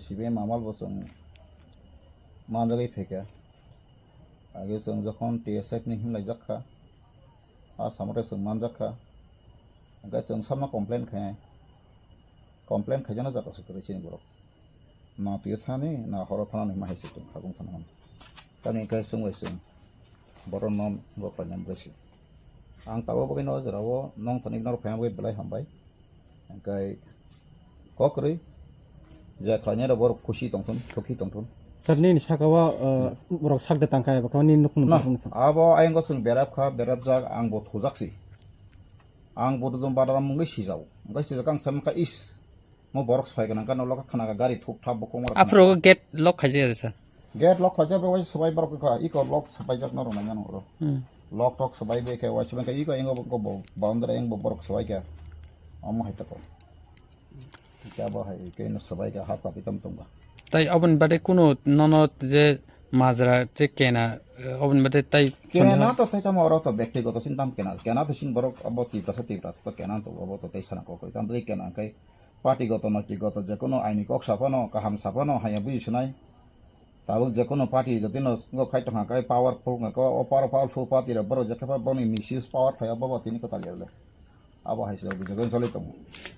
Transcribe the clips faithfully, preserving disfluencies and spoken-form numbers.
Sibe mamal bo chwng manjagwi phaikha. Age chwng jokhon T S F ni himlai jak kha, a samare chwng manjak kha. Hwnkhe chwng samno complain khai, complain khaijana jaga se kwrwi chini borok. Na twi thani, na horo thani ma hai se chwng khagwng thana hwn. Tamni khe chwng bai chwng borok no bo khlaina bwrwi se. Ang tabuk bagwi no o jora o nong thani norok phaina bagwi belai hambai. Hwnkhe kok kwrwi je khlainai rok borok khusi tongthun, sukhi tongthun. Sir, nini saka o, uh, borok sak de tangkha eba khe nini nukung Na, nukung sa. Abo ayang o chwng berap kha, berap jak, ang bo thujak si. Ang bo dum badam wngwi sijao. Wngwi sijak ang sai mankha is. Mo borok soi gwnang khe no lokha khna gari thup thap bo kongor. Aphuru gate lock khaijak ya sir. Gate lock khaijak bai waisa swbai borok kha iko lock swbaijak no rwnai mano oro. Hmm. Lock tok swbai bai khe waisa bai khe iko ingo bo boundary yang bo borok swbai kha. Omo hai tako. Kya bo hai ke no swbai kha hap kapi tam tongba. Tai oboni bade kuno nono je majra je kena, eh, oboni bade tai kena to tai tamo oro to bektigoto sin tam kena. Kena to sin borok abo Tiprasa Tiprasa to kena to abo to tai sana kokoi tam tai kena kai. Party goto no twi goto jekono aini kok saphano kaham saphano haya buji sinai. Tabuk jekono party jotino swngo khai tongkha khe powerful wngkha khe o power, powerful party rok borok jekhe pha boni misuse power phai o bobo tini kwtal ya le. Abo hai se obijok wng choli tongo.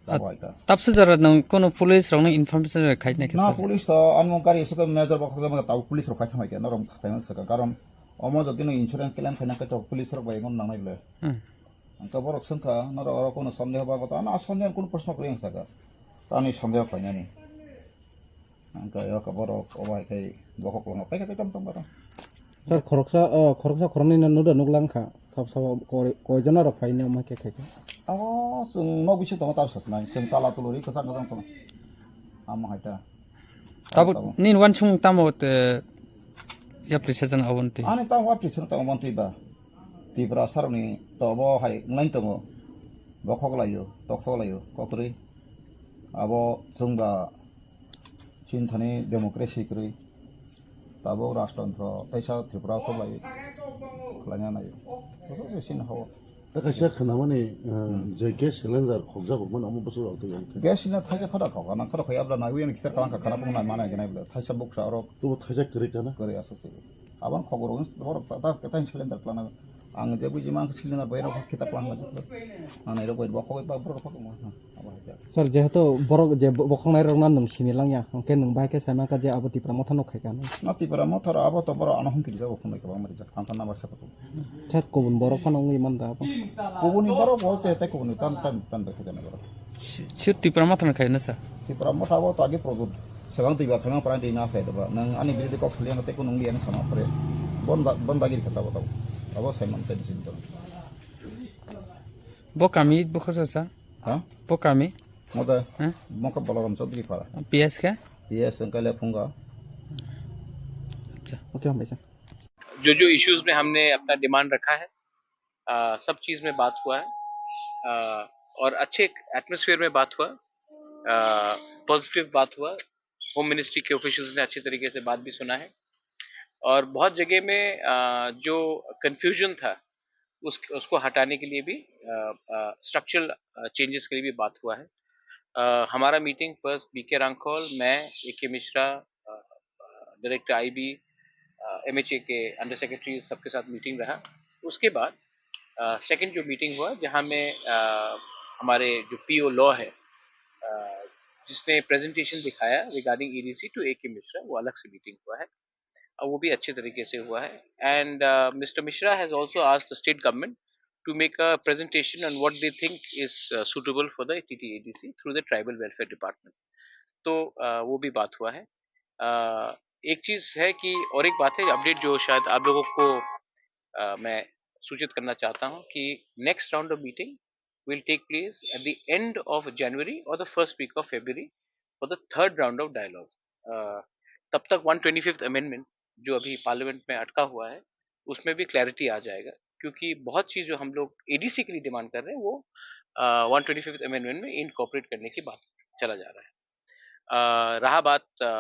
Abo hai ta. Tapsa jora nwng kono police rokno information rok khai nai khe Na sir. Police to ano gari se major bokha jama tabuk police rok khai thangbai khe norok khai man saka karon omo jotino insurance claim khai nang khe to police rok bai ngon nangnai le. Hmm. Ang to borok swngkha norok oro kono sondeho bago to ano sondeho kono proshno kwrwi ang saka. Tani sondeho khainani. Ang khe o borok obo hai khai bokhok lama paikha tei tamo tong baro. Sir, khoroksa, o, khoroksa khoroknwi no nuda nuklang kha. Sab sabo koi, koijon rok phai ne omo khe khai kha. Abo chwng nok bisingo tongo tabsa swnai. Chwng tala tuluri kwchang kwchang tongo. Amo hai ta. Tabuk Tabuk. Nini wansukmung tamo te yapri sajana aboni twi? Ani tamo apri sajana tamo aboni twi ba. Tripura saroni to obo hai wnglaini tongo. Bokhok laio, tokhok laio, kokrwi. Abo chwng ba Chini thani democracy kwrwi, tabuk rajtantro teisa Tripura o khuklai, khlaina nai. Joto se chini hao. Ta kaisa khwnamani, uh, Hmm. je gas cylinder khokjak rokmani omo bwswk rok twi ang khe. Gas cylinder thaisa khoro khok, ana khoro khoi abla naiwi ani khitar kalang kha khana phung nai mana gwnai bwle. Thaisa buksa oro Tubo thaisa kwrwi kana? Kwrwi aswk se. Abang khok rok borok ta, ta, ta cylinder khlana. Ang je buji mang cylinder bai rok khitar kalang ma jiklo. Ang nai rok bai bokho bai borok khok ma. Sir, jehetu borok je bo-, bokhoknai rokno nwng sini langya, hwnkhe nwng bahai khe sai mankha je abo Tipra Motha no khai kha hinwi. Na Tipra Motha ro abo to borok ano hum kiri jago phunai kwbangma rijak, ang kha naba se kutung. Sir, kubun borok phano wngwi man da abo. Kubuni borok bo te, te kubuni tan, tan, tan bai khai jana borok. Si-, sir, Tipra Motha no khai na sir? Tipra Motha abo to age project. Swkang twi ba thangma pran twi na sai doba. Nwng ani biridhi kok saliya na tei kunu wngya hinwi sama pore. Bonda, bonda giri kha tabo tabo. Abo sai man tei bisin tong. Bo kami bo kha sa? Ha? Bo kami? Moda. Ha? Moka Balaram Chaudhary para. P S khe? P S engkale phunga. Acha. Okay, hambai sir. जो जो इश्यूज में हमने अपना डिमांड रखा है, अ, सब चीज में बात हुआ है, अ, और अच्छे एटमॉस्फेयर में बात हुआ, पॉजिटिव बात हुआ। होम मिनिस्ट्री के ऑफिशियल्स ने अच्छे तरीके से बात भी सुना है, और बहुत जगह में, अ, जो कंफ्यूजन था, उस, उसको हटाने के लिए भी स्ट्रक्चरल चेंजेस के लिए भी बात हुआ है। अ, हमारा मीटिंग फर्स्ट बी के रांखोल, मैं, A K Mishra, director I B, M H A के अंडर सेक्रेटरी, सबके साथ मीटिंग रहा। उसके बाद सेकंड जो मीटिंग हुआ, जहाँ में अ, हमारे जो पी ओ लॉ है, अ, जिसने प्रेजेंटेशन दिखाया regarding EDC to A K Mishra, वो अलग से मीटिंग हुआ है। अ, वो भी अच्छे तरीके से हुआ है। And Mister Mishra has also asked the state government to make a presentation on what they think is suitable for the T T A D C through the tribal welfare department। तो अ, वो भी बात हुआ है। अ, एक चीज है कि, और एक बात है, अपडेट जो शायद आप लोगों को अ, मैं सूचित करना चाहता हूं कि next round of meeting will take place at the end of January or the first week of February for the third round of dialogue। अ, तब तक वन ट्वेंटी फिफ्थ अमेंडमेंट जो अभी पार्लियामेंट में अटका हुआ है, उसमें भी क्लैरिटी आ जाएगा, क्योंकि बहुत चीज जो हम लोग एडीसी के लिए डिमांड कर रहे हैं, वो वन ट्वेंटी फिफ्थ अमेंडमेंट में इनकॉर्पोरेट करने की बात चला जा रहा है। अ, रहा बात, अ,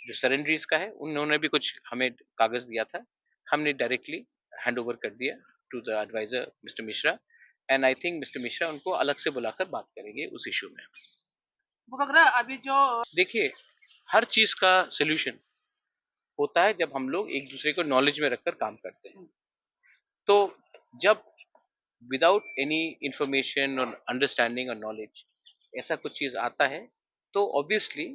जो सरेंडरीज का है, उन्होंने भी कुछ हमें कागज दिया था, हमने डायरेक्टली हैंड ओवर कर दिया to the advisor mister Mishra, and I think mister Mishra उनको अलग से बुलाकर बात करेंगे उस इशू में। बुबगरा, अभी जो देखिए, हर चीज का सोल्यूशन होता है जब हम लोग एक दूसरे को नॉलेज में रखकर काम करते हैं। तो जब विदाउट एनी इंफॉर्मेशन और अंडरस्टैंडिंग और नॉलेज ऐसा कुछ चीज आता है, तो ऑब्वियसली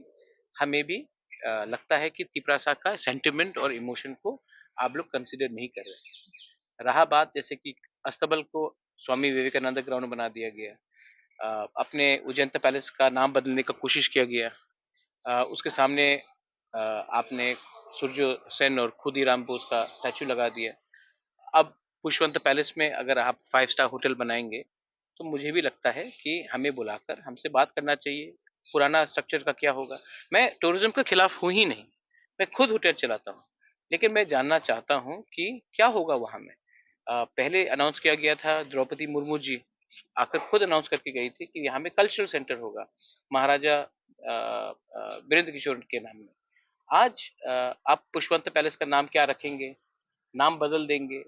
हमें भी अ, लगता है कि तिपरासा का सेंटिमेंट और इमोशन को आप लोग कंसीडर नहीं कर रहे हैं। रहा बात जैसे कि अस्तबल को स्वामी विवेकानंद ग्राउंड बना दिया गया, अ, अपने उज्जैन पैलेस का नाम बदलने का कोशिश किया गया, अ, उसके सामने अ, आपने सूर्य सेन और खुदीराम बोस का स्टैचू लगा दिया। अब पुष्पवंत पैलेस में अगर आप फाइव स्टार होटल बनाएंगे, तो मुझे भी लगता है कि हमें बुलाकर हमसे बात करना चाहिए। पुराना स्ट्रक्चर का क्या होगा? मैं टूरिज्म के खिलाफ हूँ ही नहीं, मैं खुद होटल चलाता हूँ, लेकिन मैं जानना चाहता हूँ कि क्या होगा वहाँ में। अ, पहले अनाउंस किया गया था, द्रौपदी मुर्मू जी आकर खुद अनाउंस करके गई थी कि यहाँ में कल्चरल सेंटर होगा महाराजा अ, अ, वीरेंद्र किशोर के नाम में। आज अ, आप पुष्पवंत पैलेस का नाम क्या रखेंगे, नाम बदल देंगे,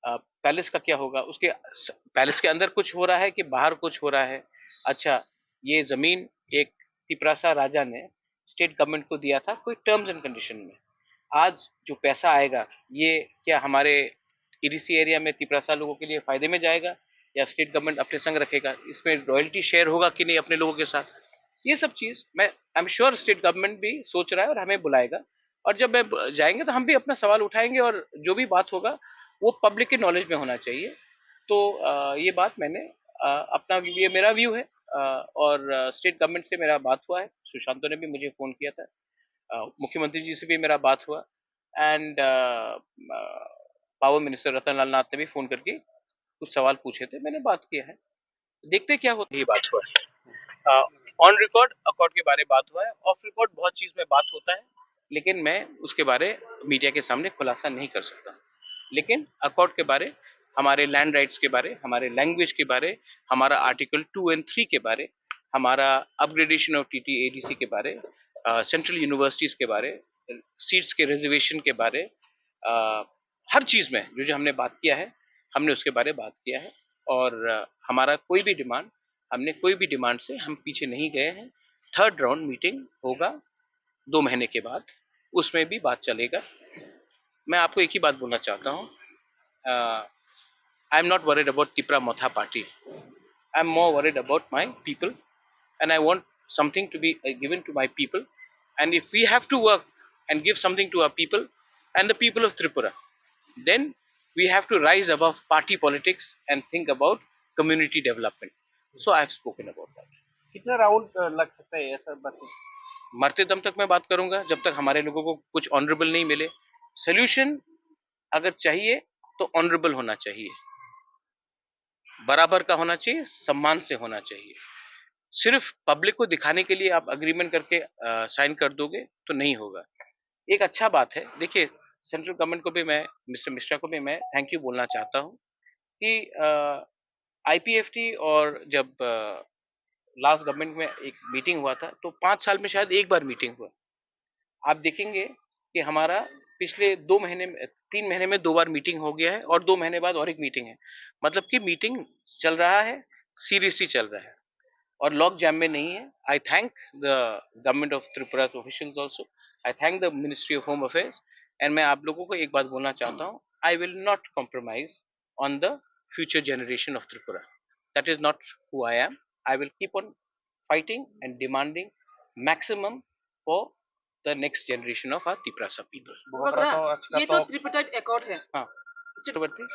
अ, पैलेस का क्या होगा, उसके स-, पैलेस के अंदर कुछ हो रहा है कि बाहर कुछ हो रहा है। अच्छा, ये जमीन एक तिपरासा राजा ने स्टेट गवर्नमेंट को दिया था कोई टर्म्स एंड कंडीशन में। आज जो पैसा आएगा, ये क्या हमारे ईडीसी एरिया में तिपरासा लोगों के लिए फायदे में जाएगा या स्टेट गवर्नमेंट अपने संग रखेगा, इसमें रॉयल्टी शेयर होगा कि नहीं अपने लोगों के साथ, ये सब चीज मैं, I am sure state government भी सोच रहा है और हमें बुलाएगा। और जब मैं ब-, जाएंगे तो हम भी अपना सवाल उठाएंगे और जो भी बात होगा वो पब्लिक के नॉलेज में होना चाहिए। तो अ, ये बात मैंने अ, अपना, ये मेरा व्यू है। अ, और स्टेट गवर्नमेंट से मेरा बात हुआ है, सुशांतो ने भी मुझे फोन किया था, अ, मुख्यमंत्री जी से भी मेरा बात हुआ, एंड पावर मिनिस्टर रतन लाल नाथ ने भी फोन करके कुछ सवाल पूछे थे, मैंने बात किया है, देखते क्या होता है। ये बात हुआ है, ऑन रिकॉर्ड अकॉर्ड के बारे में बात हुआ है, ऑफ रिकॉर्ड बहुत चीज में बात होता है, लेकिन मैं उसके बारे मीडिया के सामने खुलासा नहीं कर सकता। लेकिन अकॉर्ड के बारे, हमारे लैंड राइट्स के बारे, हमारे लैंग्वेज के बारे, हमारा आर्टिकल टू एंड थ्री के बारे, हमारा अपग्रेडेशन ऑफ टीटी एडीसी के बारे, सेंट्रल यूनिवर्सिटीज के बारे, सीट्स के रिजर्वेशन के बारे, अ, हर चीज में जो जो हमने बात किया है, हमने उसके बारे में बात किया है। और अ, हमारा कोई भी डिमांड, हमने कोई भी डिमांड से हम पीछे नहीं गए हैं। थर्ड राउंड मीटिंग होगा दो महीने के बाद, उसमें भी बात चलेगा। मैं आपको एक ही बात बोलना चाहता हूँ, I am not worried about Tipra Motha party. I am more worried about my people, and I want something to be uh, given to my people. And if we have to work and give something to our people and the people of Tripura, then we have to rise above party politics and think about community development. So I have spoken about that. कितना राउंड लग सकता है ऐसा बात? मरते दम तक मैं बात करूंगा, जब तक हमारे लोगों को कुछ ऑनरेबल नहीं मिले। सोल्यूशन अगर चाहिए तो ऑनरेबल होना चाहिए, बराबर का होना चाहिए, सम्मान से होना चाहिए। सिर्फ पब्लिक को दिखाने के लिए आप एग्रीमेंट करके साइन कर दोगे तो नहीं होगा। एक अच्छा बात है, देखिए, सेंट्रल गवर्नमेंट को भी मैं, मिस्टर मिश्रा को भी मैं थैंक यू बोलना चाहता हूँ कि आईपीएफटी और जब लास्ट गवर्नमेंट में एक मीटिंग हुआ था तो पाँच साल में शायद एक बार मीटिंग हुआ। आप देखेंगे कि हमारा पिछले दो महीने में, तीन महीने में दो बार मीटिंग हो गया है और दो महीने बाद और एक मीटिंग है। मतलब कि मीटिंग चल रहा है, सीरियसली चल रहा है और लॉग जैम में नहीं है। I thank the government of Tripura's officials also. I thank the Ministry of Home Affairs. And मैं आप लोगों को एक बात बोलना चाहता हूँ, I will not compromise on the future generation of Tripura. That is not who I am. I will keep on fighting and demanding maximum for the next generation of our Tiprasa people. बुबाग्रा, तो आज का ये तो तो ट्रिपार्टाइट अकॉर्ड है। हाँ। State Chakrabarti,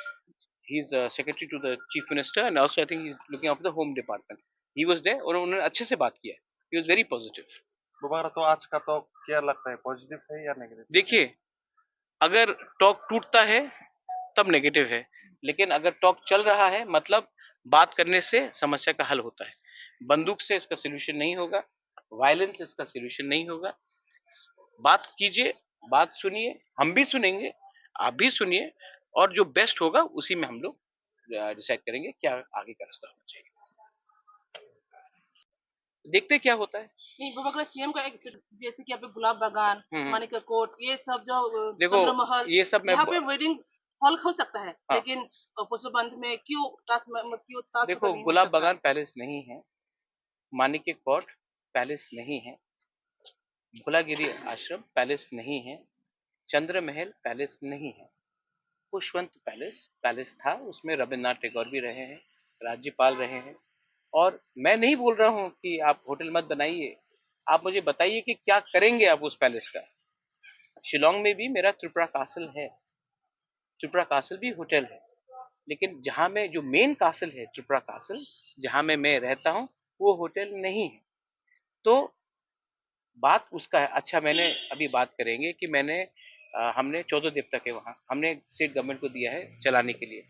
he is a secretary to the chief minister and also I think he is looking after the home department. He was there और उन्होंने अच्छे से बात किया। He was very positive. बुबाग्रा, तो आज का तो क्या लगता है, पॉजिटिव है या नेगेटिव? देखिए, अगर टॉक टूटता है तब नेगेटिव है, लेकिन अगर टॉक चल रहा है, मतलब बात करने से समस्या का हल होता है। बंदूक से इसका सॉल्यूशन नहीं होगा, वायलेंस इसका सॉल्यूशन नहीं होगा। बात कीजिए, बात सुनिए, हम भी सुनेंगे, आप भी सुनिए, और जो बेस्ट होगा उसी में हम लोग डिसाइड करेंगे क्या आगे का रास्ता होना चाहिए। देखते क्या होता है। नहीं, बुबाग्रा, सीएम का एक, जैसे कि यहाँ पे गुलाब बागान, हम्म। मानिका कोट, ये सब जो, अ, देखो, चंद्रमहल, ये सब मैं यहाँ ब- पे वेडिंग हॉल हो सकता है, हाँ। लेकिन, अ, पुष्पबंत में क्यों ताज म-, म-, क्यों ताज देखो, होटल नहीं हो गुलाब सकता? बागान पैलेस नहीं है, मानिका कोट पैलेस नहीं है, भोलागिरी आश्रम पैलेस नहीं है, चंद्र महल पैलेस नहीं है। पुष्पवंत पैलेस पैलेस था, उसमें रविंद्रनाथ टैगोर भी रहे हैं, राज्यपाल रहे हैं। और मैं नहीं बोल रहा हूँ कि आप होटल मत बनाइए, आप मुझे बताइए कि क्या करेंगे आप उस पैलेस का। शिलोंग में भी मेरा त्रिपुरा कासल है, त्रिपुरा कासल भी होटल है, लेकिन जहाँ मैं, जो मेन कासल है त्रिपुरा कासल, जहाँ में मैं रहता हूँ, वो होटल नहीं है। तो बात उसका है। अच्छा, मैंने अभी बात करेंगे कि मैंने, अ, हमने चौदह देवता के वहाँ, हमने स्टेट गवर्नमेंट को दिया है चलाने के लिए।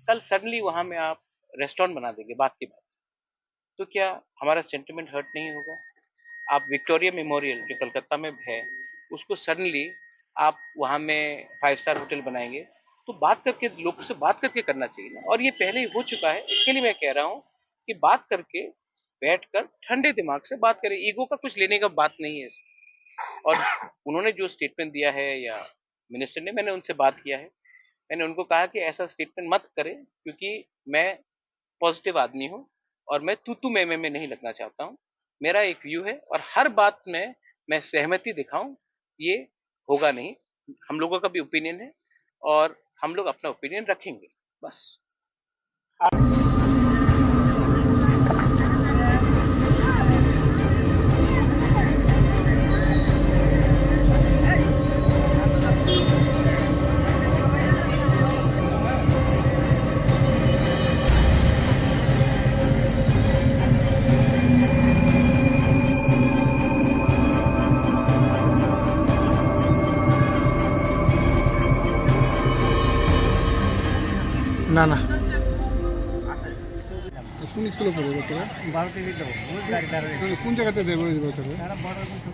कल सडनली वहाँ में आप रेस्टोरेंट बना देंगे, बात की बात। तो क्या हमारा सेंटिमेंट हर्ट नहीं होगा? आप विक्टोरिया मेमोरियल जो कलकत्ता में है, उसको सडनली आप वहाँ में फाइव स्टार होटल बनाएंगे, तो बात करके, लोगों से बात करके करना चाहिए ना। और ये पहले ही हो चुका है, इसके लिए मैं कह रहा हूँ कि बात करके, बैठकर ठंडे दिमाग से बात करें। ईगो का कुछ लेने का बात नहीं है इसमें। और उन्होंने जो स्टेटमेंट दिया है या मिनिस्टर ने, मैंने उनसे बात किया है, मैंने उनको कहा कि ऐसा स्टेटमेंट मत करें, क्योंकि मैं पॉजिटिव आदमी हूँ और मैं तू तू मैं मैं में नहीं लगना चाहता हूँ। मेरा एक व्यू है और हर बात में मैं सहमति दिखाऊं, ये होगा नहीं। हम लोगों का भी ओपिनियन है और हम लोग अपना ओपिनियन रखेंगे, बस। না, না। কোন স্কুলে পড়ে বাচ্চারা? বারো তেরো তো, ওই গাড়ি দাঁড়ায়। মানে কোন জায়গাতে যাবে ওই বাচ্চারা? তারা বর্ডার কোন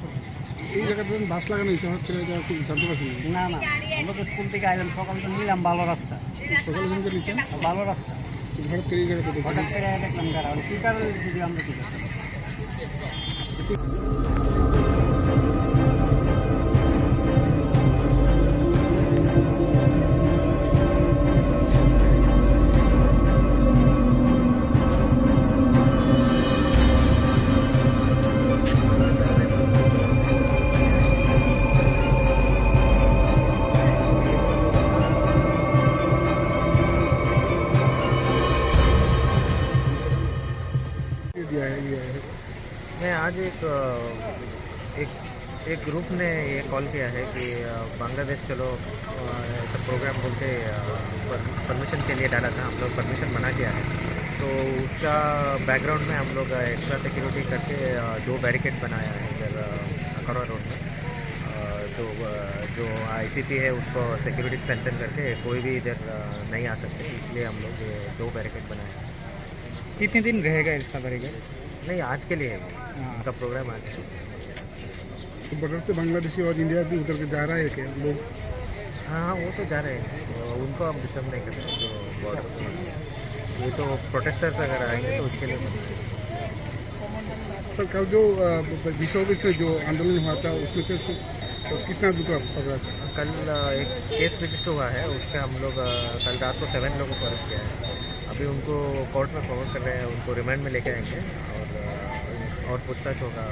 এই জায়গাতে যখন বাস লাগানো হয়েছে, হঠাৎ করে এটা কি জানতে পারছেন না? না, না, আমরা তো স্কুল থেকে আইলাম, সকালে তো নিলাম ভালো রাস্তা। সকালে ঘুম থেকে নিচ্ছেন? ভালো রাস্তা। হঠাৎ করে এই জায়গাতে দেখলেন? হঠাৎ করে দেখলাম, দাঁড়া, কি কারণে যদি আমরা কি করতে পারি? ये दिया है, ये है। मैं आज एक, अ, एक, एक ग्रुप ने ये कॉल किया है कि, अ, बांग्लादेश चलो, अ, ऐसा प्रोग्राम बोल के, अ, पर-, परमिशन के लिए डाला था, हम लोग परमिशन मना किया है। तो उसका बैकग्राउंड में हम लोग एक्स्ट्रा सिक्योरिटी करके, अ, दो बैरिकेड बनाया है इधर, अ, अखनौरा रोड में। अ, तो, अ, जो आईसीपी है उसको सिक्योरिटी स्ट्रेंथन करके कोई भी इधर, अ, नहीं आ सकते, इसलिए हम लोग ये दो बैरिकेड बनाया है। कितने दिन रहेगा ऐसा बैरिकेड? नहीं, आज के लिए है वो। हाँ। उनका प्रोग्राम आज है। तो बॉर्डर से बांग्लादेशी और इंडिया भी उधर के जा रहा है क्या लोग? हाँ, हाँ, वो तो जा रहे हैं, वो उनको हम डिस्टर्ब नहीं कर सकते, जो बॉर्डर पे हैं। ये तो प्रोटेस्टर्स अगर आएंगे तो उसके लिए बना है। सर, कल जो, अ, ब-, ब-, बीसों में जो आंदोलन हुआ था, उसमें से सु-, तो कितना लोग पकड़ा, सर? कल, अ, एक केस रजिस्टर हुआ है, उसका हम लोग, अ, कल रात को सेवन लोगों को अरेस्ट किया है। अभी उनको कोर्ट में फॉरवर्ड कर रहे हैं, उनको रिमांड में लेके आएंगे और, अ, और पूछताछ होगा।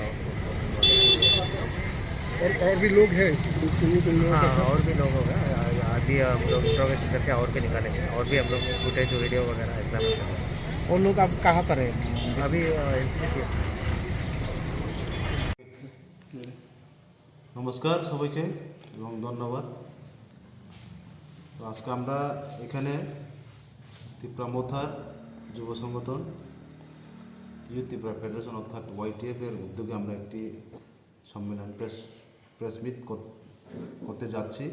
और, और भी लोग हैं इस, उन, उन लोगों का, हाँ, सर? और भी लोग होगा। अ, अभी हम लोग इंट्रोगेशन करके और भी निकालेंगे, और भी हम लोग फुटेज, वीडियो वगैरह एग्जामिन करेंगे। वो लोग अब कहाँ पर है? अभी, अ, एनसीबी केस में। নমস্কার সবাইকে এবং ধন্যবাদ। তো আজকে আমরা এখানে তিপ্রা মথার যুব সংগঠন, ইউথ ত্রিপুরা ফেডারেশন অর্থাৎ ওয়াইটিএফ এর উদ্যোগে আমরা একটি সম্মেলন, প্রেস, প্রেস মিট কর-, করতে যাচ্ছি। আহ,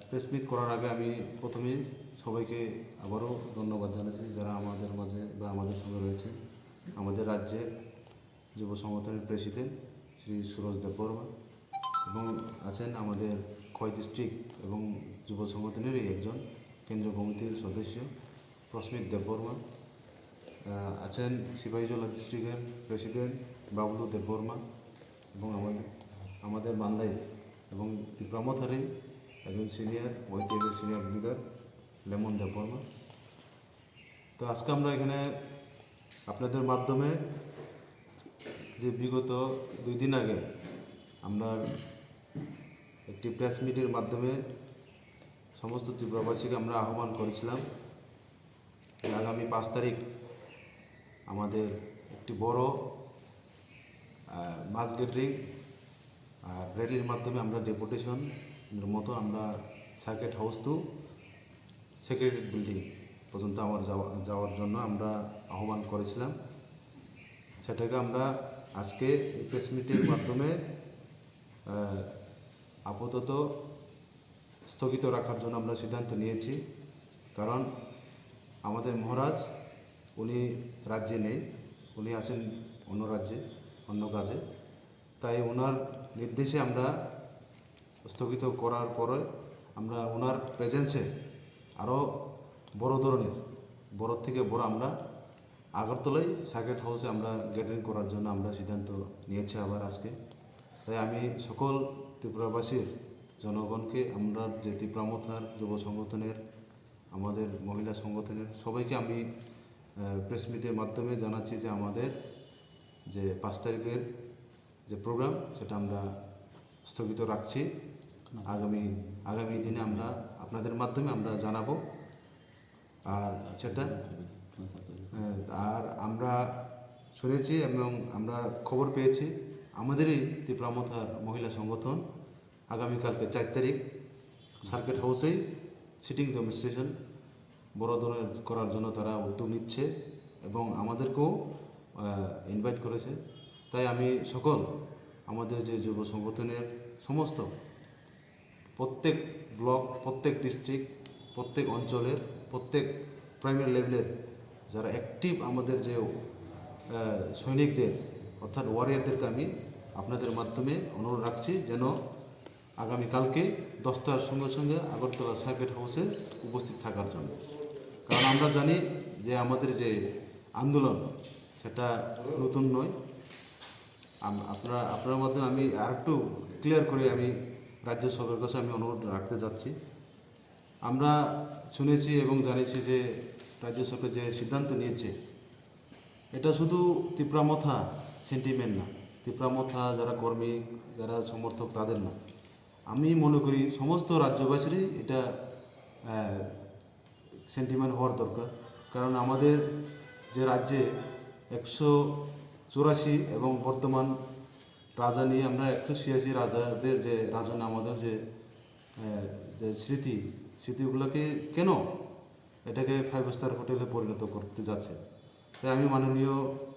প্রেস মিট করার আগে আমি প্রথমেই সবাইকে আবারও ধন্যবাদ জানাচ্ছি, যারা আমাদের মাঝে বা আমাদের সঙ্গে রয়েছে। আমাদের রাজ্যের যুব সংগঠনের প্রেসিডেন্ট শ্রী সুরজ দেববর্মা এবং আছেন আমাদের খোয়াই ডিস্ট্রিক্ট এবং যুব সংগঠনেরই একজন কেন্দ্রীয় কমিটির সদস্য প্রস্মিত দেববর্মা, আহ, আছেন সিপাহীজলা ডিস্ট্রিক্টের প্রেসিডেন্ট বাবলু দেববর্মা এবং আমাদের, আমাদের মান্দাই এবং তিপ্রা মথারই একজন সিনিয়র, ওয়াইটিএফ এর সিনিয়র লিডার লেমন দেববর্মা। তো আজকে আমরা এখানে আপনাদের মাধ্যমে যে বিগত দুই দিন আগে আমরা একটি প্রেস মিটের মাধ্যমে সমস্ত ত্রিপুরাবাসীকে আমরা আহ্বান করেছিলাম যে আগামী পাঁচ তারিখ আমাদের একটি বড় মাস গ্যাদারিং আর র্যালির মাধ্যমে আমরা ডেপুটেশনের মতো আমরা circuit house to secretary building পর্যন্ত আমার যাওয়া যাওয়ার জন্য আমরা আহ্বান করেছিলাম। সেটাকে আমরা আজকে এই প্রেস মিটের মাধ্যমে আহ, আপাতত স্থগিত রাখার জন্য আমরা সিদ্ধান্ত নিয়েছি। কারণ আমাদের মহারাজ উনি রাজ্যে নেই, উনি আছেন অন্য রাজ্যে, অন্য কাজে। তাই ওনার নির্দেশে আমরা স্থগিত করার পরে আমরা ওনার প্রেজেন্সে আরও বড় ধরনের, বড় থেকে বড় আমরা আগরতলায় সার্কিট হাউসে আমরা গ্যাদারিং করার জন্য আমরা সিদ্ধান্ত নিয়েছি আবার আজকে। তাই আমি সকল ত্রিপুরাবাসীর জনগণকে, আমরা যে ত্রিপুরা মথার যুব সংগঠনের, আমাদের মহিলা সংগঠনের সবাইকে আমি প্রেস মিটের মাধ্যমে জানাচ্ছি যে আমাদের যে পাঁচ তারিখের যে প্রোগ্রাম, সেটা আমরা স্থগিত রাখছি। আগামী আগামী দিনে আমরা আপনাদের মাধ্যমে আমরা জানাবো। আর সেটা আহ, আর আমরা শুনেছি এবং আমরা খবর পেয়েছি, আমাদেরই ত্রিপুরা মথার মহিলা সংগঠন আগামীকালকে চার তারিখ সার্কিট হাউসেই সিটিং ডেমনস্ট্রেশন বড় ধরনের করার জন্য তারা উদ্যোগ নিচ্ছে এবং আমাদেরকেও ইনভাইট করেছে। তাই আমি সকল আমাদের যে যুব সংগঠনের সমস্ত প্রত্যেক ব্লক, প্রত্যেক ডিস্ট্রিক্ট, প্রত্যেক অঞ্চলের, প্রত্যেক প্রাইমারি লেভেলের যারা অ্যাক্টিভ আমাদের যে আহ, সৈনিকদের, অর্থাৎ ওয়ারিয়ারদেরকে আমি আপনাদের মাধ্যমে অনুরোধ রাখছি যেন আগামীকালকে দশটার সঙ্গে সঙ্গে আগরতলা সার্কিট হাউসে উপস্থিত থাকার জন্য। কারণ আমরা জানি যে আমাদের যে আন্দোলন, সেটা নতুন নয়। আম- আপনারা আপনার মাধ্যমে আমি আরেকটু ক্লিয়ার করে আমি রাজ্য সরকারের কাছে আমি অনুরোধ রাখতে চাচ্ছি। আমরা শুনেছি এবং জানেছি যে রাজ্য সরকার যে সিদ্ধান্ত নিয়েছে, এটা শুধু ত্রিপুরা মথা সেন্টিমেন্ট না, ত্রিপুরা মথা যারা কর্মী, যারা সমর্থক, তাদের না। আমি মনে করি সমস্ত রাজ্যবাসীরই এটা সেন্টিমেন্ট হওয়ার দরকার। কারণ আমাদের যে রাজ্যে একশো চুরাশি এবং বর্তমান রাজা নিয়ে আমরা একশো ছিয়াশি রাজাদের যে রাজা আমাদের যে আহ, যে স্মৃতি, স্মৃতিগুলোকে কেন এটাকে ফাইভ স্টার হোটেলে পরিণত করতে যাচ্ছে? তাই আমি মাননীয়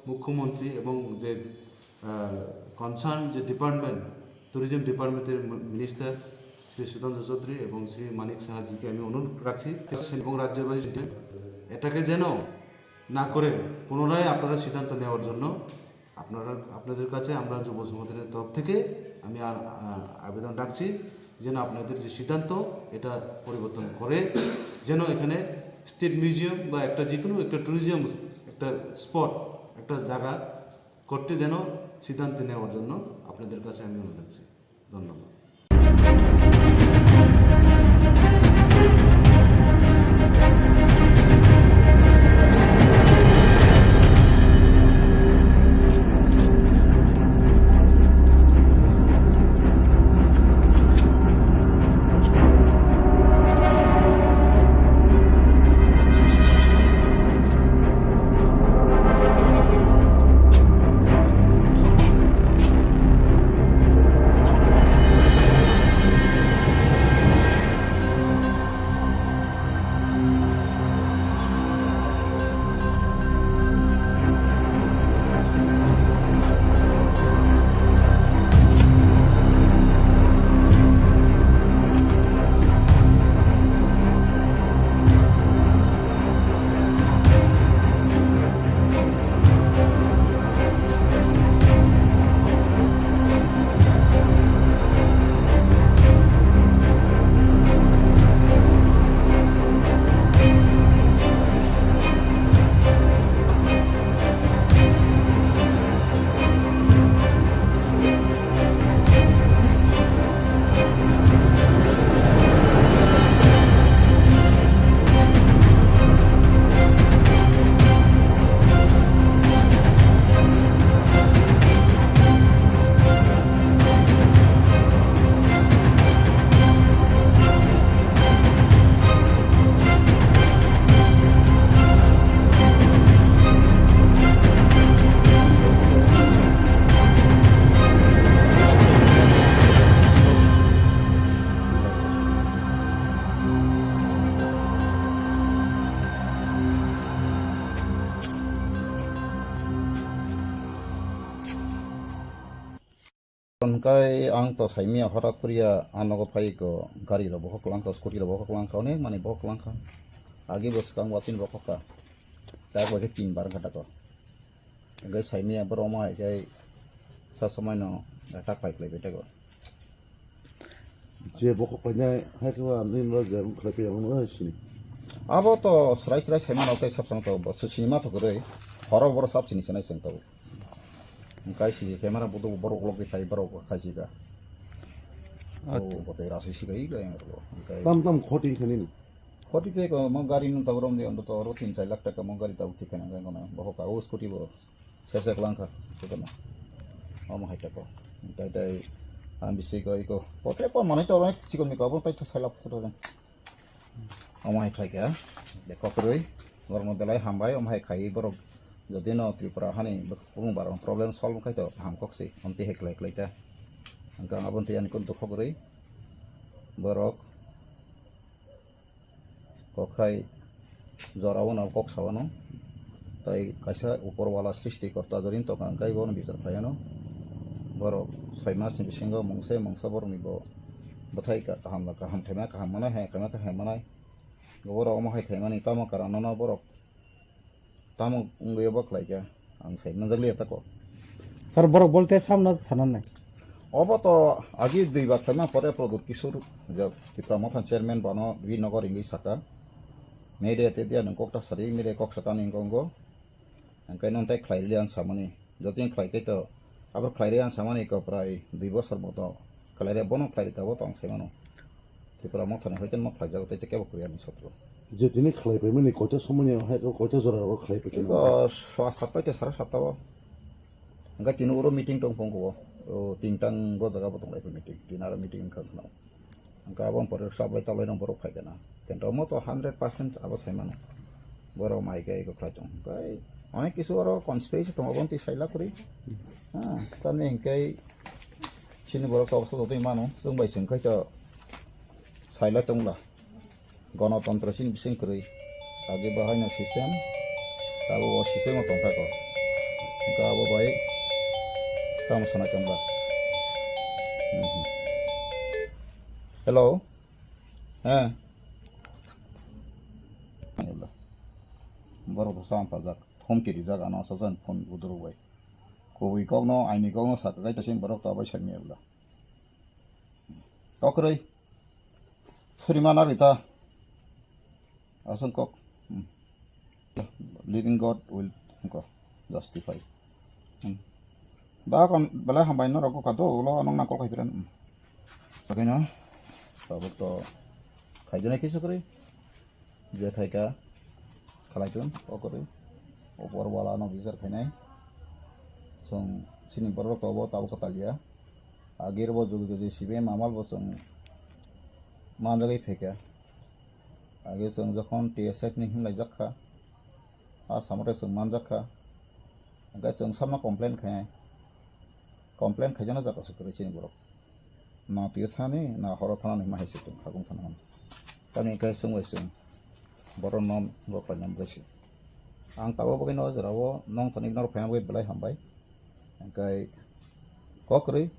মুখ্যমন্ত্রী এবং যে কনসার্ন যে ডিপার্টমেন্ট, ট্যুরিজম ডিপার্টমেন্টের মিনিস্টার শ্রী সুধাংশু চৌধুরী এবং শ্রী মানিক সাহাজিকে আমি অনুরোধ রাখছি এবং রাজ্যবাসী এটাকে যেন না করে পুনরায় আপনারা সিদ্ধান্ত নেওয়ার জন্য আপনারা আপনাদের কাছে আমরা যুব সংগঠনের তরফ থেকে আমি আর আহ, আবেদন রাখছি যেন আপনাদের যে সিদ্ধান্ত, এটা পরিবর্তন করে যেন এখানে স্টেট মিউজিয়াম বা একটা যে কোনো একটা ট্যুরিজম একটা স্পট, একটা জায়গা করতে যেন সিদ্ধান্ত নেওয়ার জন্য আপনাদের কাছে আমি অনুরোধ রাখছি। ধন্যবাদ। Hingkai ang to saimia horat koriya, ang nogo phai ko gari rok bohok langkha, scooty rok bohok langkha, onek manwi bohok langkha. Agi bo swkang watwi bohok kha. Tak bai khe tin bar wngkha tako. Hingkai saimia borok omo hai khe sa somai no attack pai khlai bai tako. Je bokhok painai hai khe ani no je wng khlai paiya wng hai sini. Abo to srai srai saimano tei sab samano to bo sini ma thok rwi. Horo boro sab sini sanai seng tabuk. Hingkai sisi camera budu borok logwi khai borok khai sika. Acha. O botoi rasoi sika i ga yang ro. Hingkai tam tam khoti khani no. Khoti te ko mo gari no tabuk rom de ondo to oro tin char lakh taka mo gari tabuk thik khana nang kono. Bohok ka o scooty bo. Sesek langkha, sukano. Omo hai tako. Tai tai, ang bisi ko iko. Pote po manai to onek chikon miko, abo tai to salap photo jang. Omo hai khai kha. De kokroi. Borok no belai hambai, omo hai khai borok. Jodi no Tripura hani bung barong problem solve khai to ham kok si. Omti hai klai klai ta. Ang kang abon ti ani kun to kokroi. Borok. Kok hai jora o no kok sa wano. Tai kaisa upor wala srishti korta jorin tongkha, hingkai bono bichar phaiano. Borok soi mas ni bisingo mungsa mungsa borok ni bo bwthai kaham kaham khaima kaham manai, hai khaima kaham manai. Borok omo hai khaimani tamo karon no borok Tamo wngwi obo khlaikha, ang sai manjakliya tako. Sir, borok bolte samno sananai. Obo to agi dui bar khlaima pore Pradyut Kishore, je Tipra Motha chairman, bono Vinogo ringwi saka. Media te dia nung kok ta sari, media kok saka ni wngkha wngkha. Hingke nung tai khlai rili ang samani. Jotoni khlai tei to, abo khlai ri ang samani ko prai dui bosor moto. Khlai ri bono khlai ri kabo to ang sai mano. Tripura Mothani hoite ma khlaijago tei kebo kwrwi ani sotro. Je tini khlai paimani koita somoni hai koita jora rogo khlai paikhe? Iko swa satta te sara satta o. Hingke tini uro meeting tong phung ko. O tintang go jaga bo tong lai meeting. Tini aro meeting wngkha khna. Hingke abo pore sablai tablai no borok phai kana. Kento mo to hundred percent abo sai mano. Borok mai khe iko khlai tong. Hingke onek kisu aro conspiracy tong abo twi sai la kwrwi. Ha, tamni hingke Chini borok kok sa twi mano, chwng bai chwng khai to saila tongla. Gonotontro chini bising kwrwi. Age bo haino system, abo o system o tongkha ko. Hingke abo bai tamo sana tongla. Mhm. Hello? He. Borok bo sam pajak, thomki rijak ano sajan phone budurok bai. Kubui kokno, aini kokno saka kai ta sini borok to abai sani ebla. Kokroi. Surima na rita. Asong kok. Hmm. Living God will ko justify. Hmm. Ba kon belai hambai no rok ka do ulo nong nang kol kai piran. Hmm. Bagino. Tabuk to khaijana kisu kri. Je khaika khalai tun, o kwrwi. Upor wala no bichar khainai. Chwng chini borok rok to bo tabuk kwtal ya. Agir bo jugi jugi sibe mamal bo chwng manjagwi phaikha. Age chwng jokhon T S F ni hinlai jak kha, a samate chwng manjak kha. Hingke chwng samno complain khai, complain khaijana jaga se kwrwi chini borok. Na twi thani, na horo thana hinma hai se chwng hakung thana hwn. Tamni hingke chwng bai chwng borok no rok lainani bwsai se. Ang tabuk bagwi no jora o nong thani norok phaina bagwi belai hambai. Hingke kokrwi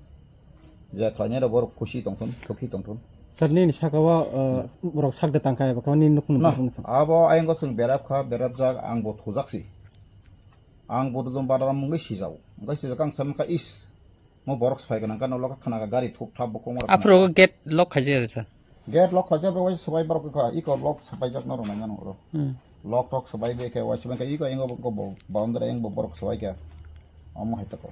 je khlainai rok borok khusi tongthun, sukhi tongthun. Sir, nini saka o, uh, borok sak de tangkha eba khe nini nukung nukung sa. Abo ayang chwng berap kha, berap jak, ang bo thujak si. Ang bo dum badam mungwi sijao. Hingke sijak ang samakha is. Mo borok sai gwnang kha, nokla kha khna kha gari thup thap bo kongor. Aphuru gate lock khaijak rw sa. Gate lock khaijak rw waisa swbai borok kha, iko lock swbaijak norok nai mano oro. Hmm. Lock tok swbai be khe waisa bai khe iko ingo bo boundary ingo borok swbai kha. Omo hai tako.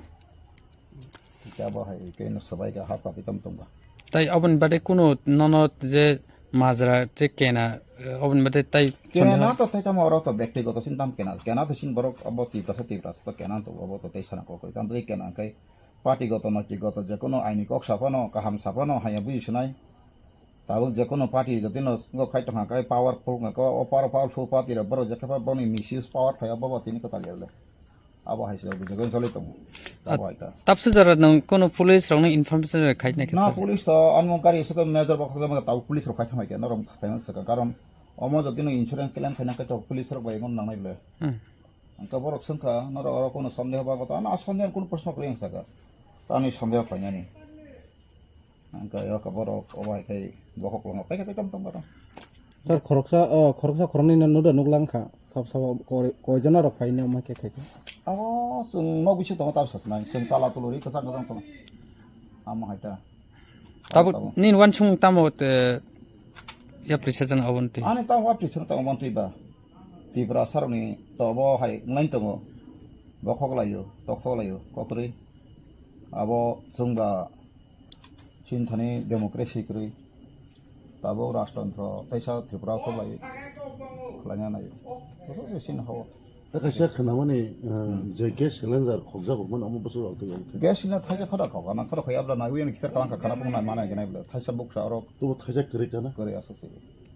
Kya bo hai ke no swbai kha hap kha pitam tum kha. Tai oboni bade kuno nono je majra je kena, eh, oboni bade tai kena sondeho? To tai tamo oro to bektigoto sin tam kena. Kena to sin borok abo Tiprasa, Tiprasa to kena to abo to tai sana kokoi. Tam tai kena kai Party goto, noiti goto, jekono aini kok saphano, kaham saphano, haya buji sinai. Tabuk jekono party jotino go khai tongkha, kai powerful wngkha, o power-, powerful party rok borok jekhe pha boni misuse power phai, abo bo tini kwtal ya le. Abo hai se jekono choli tongo. Abo hai ta. Tapsu jora nang kono police rok nang information rok khai nai khe. Na police to anmo gari se major bok khakjama tabuk police rok khai thangbai khe norok khai nang saka, karon omo jotino insurance claim khai nang khe to police rok bai nang nai le. Hmm. Hingke borok swngkha, norok oro kono sondeho ba goto, ano sondeho kono proshno kwrwi ang saka. Tani sondeho khlainani. Ang kaya ka borok obo hai khai bokhok lama pai kha tei tamo tamo. Sir, khoroksa, o, khoroksa khoroknwi no nuda nuklang kha. Sab sabo koi, koi jona rok phai ne omo khe khai kha. Abo chwng nok bisingo tongo, tab sasnai. Chwng tala tuluri kwchang kwchang tongo. Amo hai ta. Tabuk nin wansung tamo te yapri sajan abon twi. Ani tamo wapri sung tongo abon twi ba. Tripura saroni to bo hai nai tongo. Bokhok laio, tokhok laio, kokrwi. Abo chwng ba Chini thani democracy kwrwi. Tabuk rajtantro teisa Tripura kok lai khlaina nai. Boso se sini hao. Tei kaisa khwnamani, uh, je gas cylinder khokjak rokmani omo bwswk rok twi. Gas cylinder thaisa khada khok, ana khada khoi abla nai, uyang kitar kalang ka khana pung nai mana gwnai bla. Thaisa buksa orok. Tubo thaisa kwrwi kana? Kwrwi aswk se.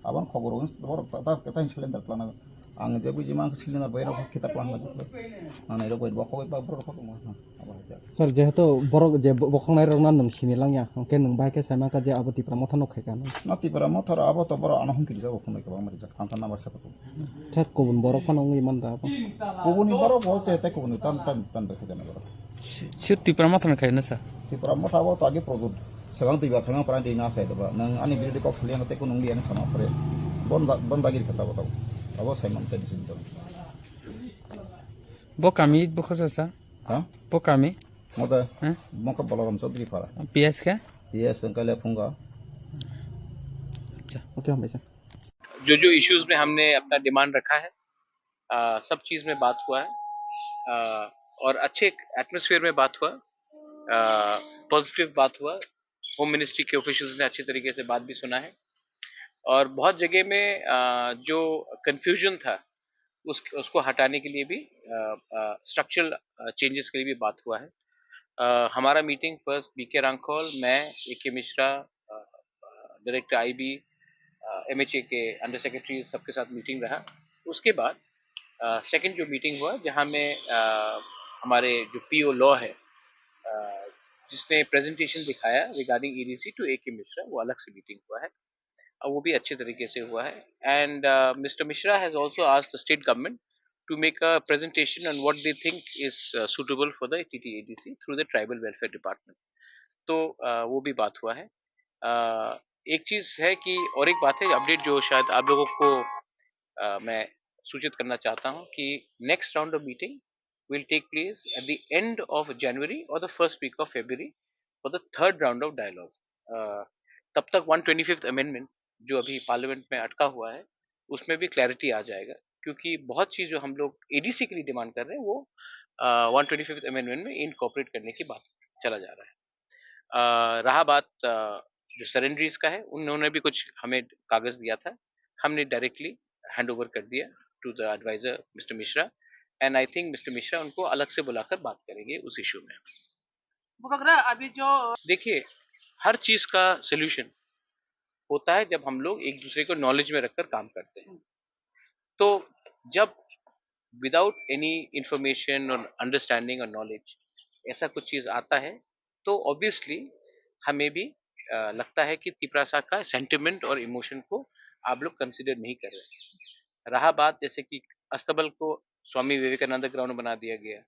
Abang khok rok borok ta, ta, ta cylinder kwlana. Ang je buji mang cylinder bai rok kita kwlana. Nang nai rok bai bokho bai borok khok. Sir, jehetu borok je bo-, bokhoknai rokno nwng sini langya, hwnkhe nwng bai khe sai mankha je abo Tipra Motha no khai kha. No Tipra Motha ro abo to borok ano hum kiri jago phunui kwbangma rijak, phantha number seven. Sir, kubun borok phano wngwi man da abo. Kubuni borok bo te, te kubuni tan, tan, tan bai khai jana borok. Si, si Tipra Motha no khai na, sir? Tipra Motha abo to age product. Swkang twi ba khwlwng pran twi na sai doba. Nwng ani birothi kok saliya na tei kunu wngya hinwi sama phre. Bon da, bon dagir khe tabo tabo. Abo sai man tei bisin tong. Bo kami, bo khosa sa? Ha? Bo kami? Moda. Ha? Moka Balaram Chaudhary para. P S khe? P S wngkha le phunga. Acha. Okay, hambai sa. जो जो इश्यूज में हमने अपना डिमांड रखा है, अ, सब चीज़ में बात हुआ है, अ, और अच्छे एटमॉस्फेयर में बात हुआ, अ, पॉजिटिव बात हुआ। होम मिनिस्ट्री के ऑफिशियल्स ने अच्छे तरीके से बात भी सुना है और बहुत जगह में, अ, जो कन्फ्यूजन था, उस, उसको हटाने के लिए भी, अ, अ, स्ट्रक्चरल, अ, चेंजेस के लिए भी बात हुआ है। अ, हमारा मीटिंग फर्स्ट बी के रांखल, मैं, A K Mishra, uh, uh, director I B, uh, M H A के अंडर सेक्रेटरी, सबके साथ मीटिंग रहा। उसके बाद, अ, सेकंड जो मीटिंग हुआ, जहाँ में, अ, हमारे जो पी ओ लॉ है, अ, जिसने प्रेजेंटेशन दिखाया regarding E D C to A K Mishra, वो अलग से मीटिंग हुआ है। अ, वो भी अच्छे तरीके से हुआ है। And, uh, Mister Mishra has also asked the state government to make a presentation on what they think is, uh, suitable for the T T A D C through the tribal welfare department. तो, uh, वो भी बात हुआ है। Uh, एक चीज़ है कि, और एक बात है, अपडेट जो शायद आप लोगों को, uh, मैं सूचित करना चाहता हूँ कि next round of meeting will take place at the end of January or the first week of February for the third round of dialogue। अ, तब तक वन ट्वेंटी फिफ्थ अमेंडमेंट जो अभी पार्लियामेंट में अटका हुआ है, उसमें भी क्लैरिटी आ जाएगा, क्योंकि बहुत चीज़ जो हम लोग एडीसी के लिए डिमांड कर रहे हैं, वो, अ, वन ट्वेंटी फिफ्थ अमेंडमेंट में इनकॉर्पोरेट करने की बात चला जा रहा है। अ, रहा बात, अ, जो सरेंडरीज का है, उन्होंने भी कुछ हमें कागज़ दिया था, हमने डायरेक्टली हैंड ओवर कर दिया to the advisor mister Mishra, and I think mister Mishra उनको अलग से बुलाकर बात करेंगे उस इशू में। बुबगरा, अभी जो देखिए, हर चीज़ का सॉल्यूशन होता है जब हम लोग एक दूसरे को नॉलेज में रखकर काम करते हैं। तो जब without any information or understanding or knowledge ऐसा कुछ चीज़ आता है, तो ऑब्वियसली हमें भी, अ, लगता है कि तिपरासा का सेंटिमेंट और इमोशन को आप लोग कंसीडर नहीं कर रहे। रहा बात जैसे कि अस्तबल को स्वामी विवेकानंद ग्राउंड बना दिया गया,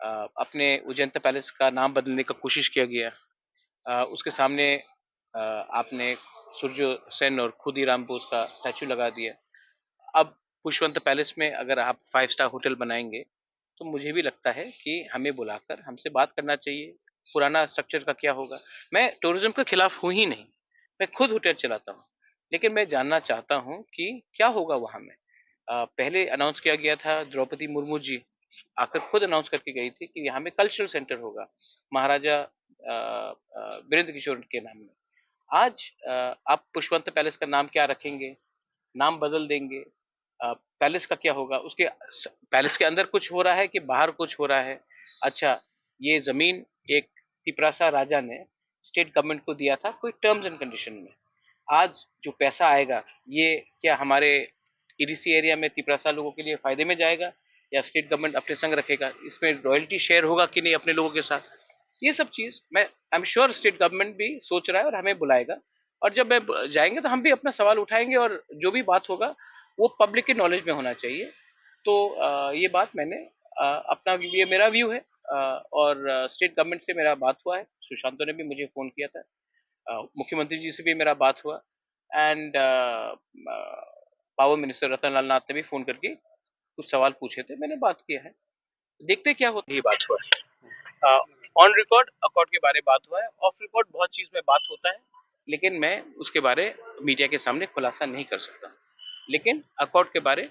अ, अपने उज्जैन पैलेस का नाम बदलने का कोशिश किया गया, अ, उसके सामने, अ, आपने सूर्य सेन और खुदीराम बोस का स्टैचू लगा दिया। अब पुष्पवंत पैलेस में अगर आप फाइव स्टार होटल बनाएंगे, तो मुझे भी लगता है कि हमें बुलाकर हमसे बात करना चाहिए, पुराना स्ट्रक्चर का क्या होगा। मैं टूरिज्म के खिलाफ हूँ ही नहीं, मैं खुद होटल चलाता हूँ, लेकिन मैं जानना चाहता हूँ कि क्या होगा वहाँ में। अ, पहले अनाउंस किया गया था, द्रौपदी मुर्मू जी आकर खुद अनाउंस करके गई थी कि यहाँ में कल्चरल सेंटर होगा महाराजा, अ, अ, वीरेंद्र किशोर के नाम में। आज, अ, आप पुष्पवंत पैलेस का नाम क्या रखेंगे, नाम बदल देंगे, अ, पैलेस का क्या होगा, उसके स-, पैलेस के अंदर कुछ हो रहा है कि बाहर कुछ हो रहा है। अच्छा, ये ज़मीन एक तिपरासा राजा ने स्टेट गवर्नमेंट को दिया था कोई टर्म्स एंड कंडीशन में। आज जो पैसा आएगा, ये क्या हमारे ईडीसी एरिया में तिपरासा लोगों के लिए फ़ायदे में जाएगा या स्टेट गवर्नमेंट अपने संग रखेगा? इसमें रॉयल्टी शेयर होगा कि नहीं अपने लोगों के साथ? ये सब चीज़ मैं, I am sure, state government भी सोच रहा है और हमें बुलाएगा। और जब मैं ब-, जाएंगे तो हम भी अपना सवाल उठाएंगे और जो भी बात होगा वो पब्लिक के नॉलेज में होना चाहिए। तो, अ, ये बात मैंने, अ, अपना, ये मेरा व्यू है, अ, और, अ, स्टेट गवर्नमेंट से मेरा बात हुआ है, सुशांतो ने भी मुझे फ़ोन किया था। मुख्यमंत्री जी से भी मेरा बात हुआ, एंड पावर मिनिस्टर रतन लाल नाथ ने भी फोन करके कुछ सवाल पूछे थे, मैंने बात किया है। देखते क्या होता है। ये बात हुआ है, ऑन रिकॉर्ड अकॉर्ड के बारे में बात हुआ है, ऑफ रिकॉर्ड बहुत चीज में बात होता है, लेकिन मैं उसके बारे मीडिया के सामने खुलासा नहीं कर सकता। लेकिन अकॉर्ड के बारे,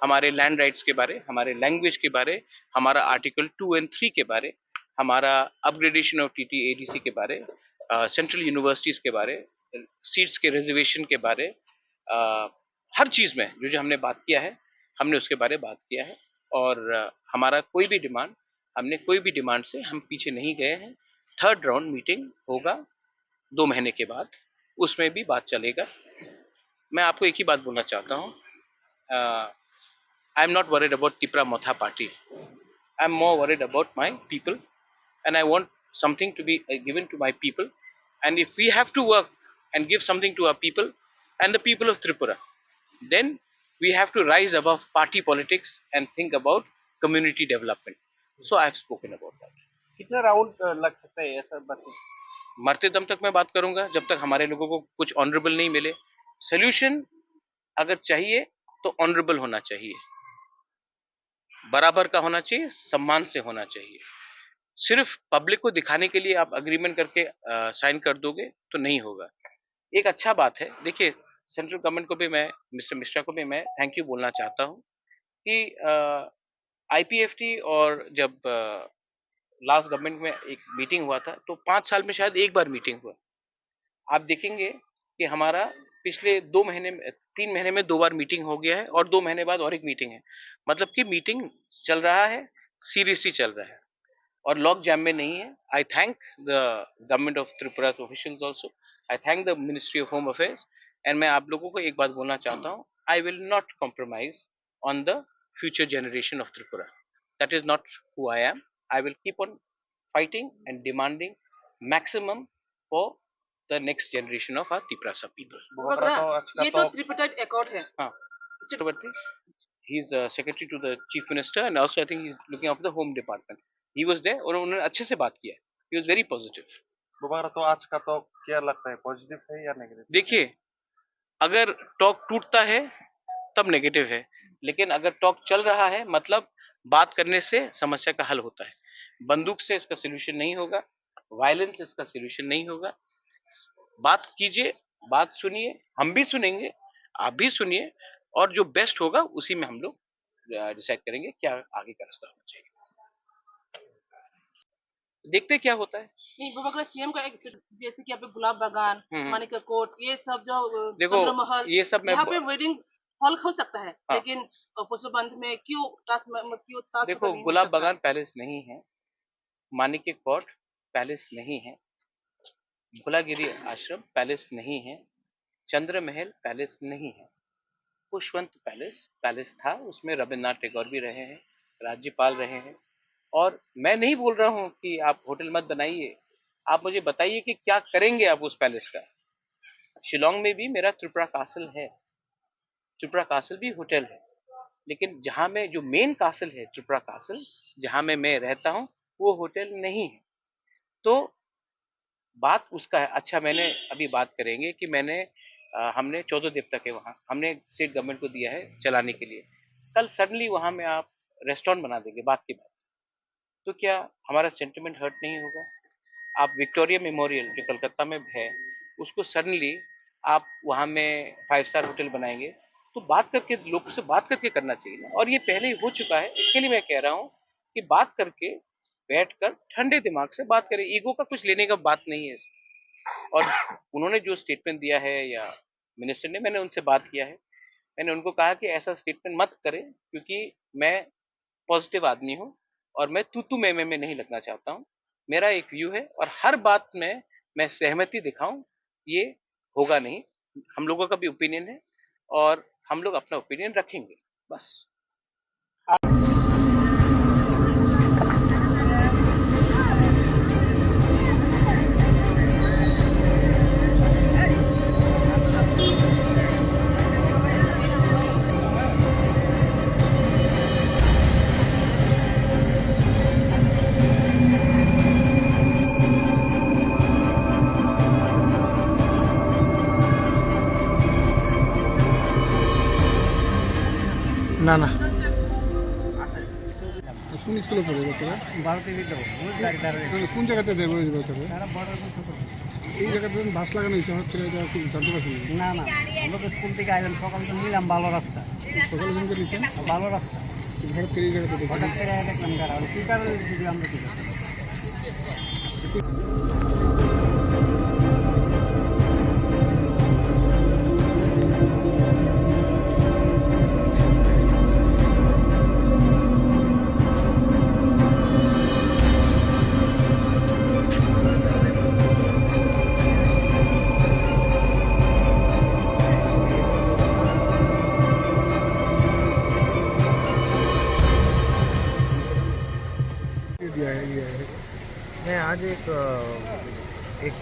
हमारे लैंड राइट्स के बारे, हमारे लैंग्वेज के बारे, हमारा आर्टिकल टू एंड थ्री के बारे, हमारा अपग्रेडेशन ऑफ टीटीएडीसी के बारे, सेंट्रल यूनिवर्सिटीज के बारे, सीट्स के रिजर्वेशन के बारे, अ, हर चीज में जो जो हमने बात किया है, हमने उसके बारे में बात किया है। और अ, हमारा कोई भी डिमांड, हमने कोई भी डिमांड से हम पीछे नहीं गए हैं। थर्ड राउंड मीटिंग होगा दो महीने के बाद, उसमें भी बात चलेगा। मैं आपको एक ही बात बोलना चाहता हूँ, I am not worried about Tipra Motha party. I am more worried about my people, and I want something to be uh, given to my people. And if we have to work and give something to our people and the people of Tripura, then we have to rise above party politics and think about community development. So I have spoken about that. कितना राउंड लग सकता है ऐसा बात? मरते दम तक मैं बात करूंगा, जब तक हमारे लोगों को कुछ ऑनरेबल नहीं मिले। सोल्यूशन अगर चाहिए तो ऑनरेबल होना चाहिए, बराबर का होना चाहिए, सम्मान से होना चाहिए। सिर्फ पब्लिक को दिखाने के लिए आप एग्रीमेंट करके साइन कर दोगे तो नहीं होगा। एक अच्छा बात है, देखिए, सेंट्रल गवर्नमेंट को भी मैं, मिस्टर मिश्रा को भी मैं थैंक यू बोलना चाहता हूँ कि आईपीएफटी और जब लास्ट गवर्नमेंट में एक मीटिंग हुआ था, तो पाँच साल में शायद एक बार मीटिंग हुआ। आप देखेंगे कि हमारा पिछले दो महीने में, तीन महीने में दो बार मीटिंग हो गया है और दो महीने बाद और एक मीटिंग है। मतलब कि मीटिंग चल रहा है, सीरियसली चल रहा है और लॉग जैम में नहीं है। I thank the government of Tripura's officials also, I thank the Ministry of Home Affairs, and मैं आप लोगों को एक बात बोलना चाहता हूँ, I will not compromise on the future generation of Tripura. That is not who I am. I will keep on fighting and demanding maximum for the next generation of our Tiprasa people. ये तो त्रिपटाइड एकॉर्ड है। हाँ। Chakravarti, he is a secretary to the chief minister and also I think he is looking after the home department. He was there और उन्होंने अच्छे से बात किया। He was very positive. दोबारा तो आज का तो क्या लगता है, पॉजिटिव है या नेगेटिव? देखिए, अगर टॉक टूटता है तब नेगेटिव है, लेकिन अगर टॉक चल रहा है, मतलब बात करने से समस्या का हल होता है। बंदूक से इसका सोल्यूशन नहीं होगा, वायलेंस इसका सोल्यूशन नहीं होगा। बात कीजिए, बात सुनिए, हम भी सुनेंगे, आप भी सुनिए और जो बेस्ट होगा उसी में हम लोग डिसाइड करेंगे क्या आगे का रास्ता होना चाहिए। देखते क्या होता है। नहीं, वो अगर सीएम का एक, जैसे कि यहाँ पे गुलाब बागान, हम्म। मानिका कोट, ये सब जो, अ, देखो, चंद्रमहल, ये सब मैं यहाँ ब- पे वेडिंग हॉल हो सकता है, हाँ। लेकिन, अ, पुष्पबंध में क्यों ताज म-, म-, क्यों ताज देखो, होटल नहीं हो गुलाब सकता? बागान पैलेस नहीं है, मानिका कोट पैलेस नहीं है, भोलागिरी आश्रम पैलेस नहीं है, चंद्रमहल पैलेस नहीं है। पुष्पवंत पैलेस पैलेस था, उसमें रविन्द्रनाथ टैगोर भी रहे हैं, राज्यपाल रहे हैं। और मैं नहीं बोल रहा हूँ कि आप होटल मत बनाइए, आप मुझे बताइए कि क्या करेंगे आप उस पैलेस का। शिलोंग में भी मेरा त्रिपुरा कासल है, त्रिपुरा कासल भी होटल है, लेकिन जहाँ में जो मेन कासल है त्रिपुरा कासल, जहाँ में मैं रहता हूँ, वो होटल नहीं है। तो बात उसका है। अच्छा, मैंने अभी बात करेंगे कि मैंने, अ, हमने चौदह देवता के वहाँ, हमने स्टेट गवर्नमेंट को दिया है चलाने के लिए। कल सडनली वहाँ में आप रेस्टोरेंट बना देंगे, बात की बात। तो क्या हमारा सेंटिमेंट हर्ट नहीं होगा? आप विक्टोरिया मेमोरियल जो कलकत्ता में है, उसको सडनली आप वहाँ में फाइव स्टार होटल बनाएंगे, तो बात करके, लोगों से बात करके करना चाहिए ना। और ये पहले ही हो चुका है, इसके लिए मैं कह रहा हूँ कि बात करके, बैठकर ठंडे दिमाग से बात करें। ईगो का कुछ लेने का बात नहीं है इसमें। और उन्होंने जो स्टेटमेंट दिया है या मिनिस्टर ने, मैंने उनसे बात किया है, मैंने उनको कहा कि ऐसा स्टेटमेंट मत करें, क्योंकि मैं पॉजिटिव आदमी हूँ और मैं तू तू मैं मैं में नहीं लगना चाहता हूँ। मेरा एक व्यू है और हर बात में मैं सहमति दिखाऊं, ये होगा नहीं। हम लोगों का भी ओपिनियन है और हम लोग अपना ओपिनियन रखेंगे, बस। না, না। কোন স্কুলে পড়ে গেছে? বারো টিভি তো, ওই গাড়ি দাঁড়ায়। না, না, কোন জায়গাতে যাবে ওই বাচ্চাকে? তারা বর্ডার কোন ছোট। এই জায়গাতে যখন বাস লাগানো হয়েছে, হঠাৎ করে এটা কি জানতে পারছেন না? না, না, আমরা তো স্কুল থেকে আইলাম, সকালে তো নিলাম ভালো রাস্তা। সকালে ফোন করে দিয়েছেন? ভালো রাস্তা। হঠাৎ করে এই জায়গাতে দেখলেন? হঠাৎ করে দেখলাম, কারা, কি কারণে যদি আমরা কি করবো? ये दिया है, ये है। मैं आज एक, अ, एक,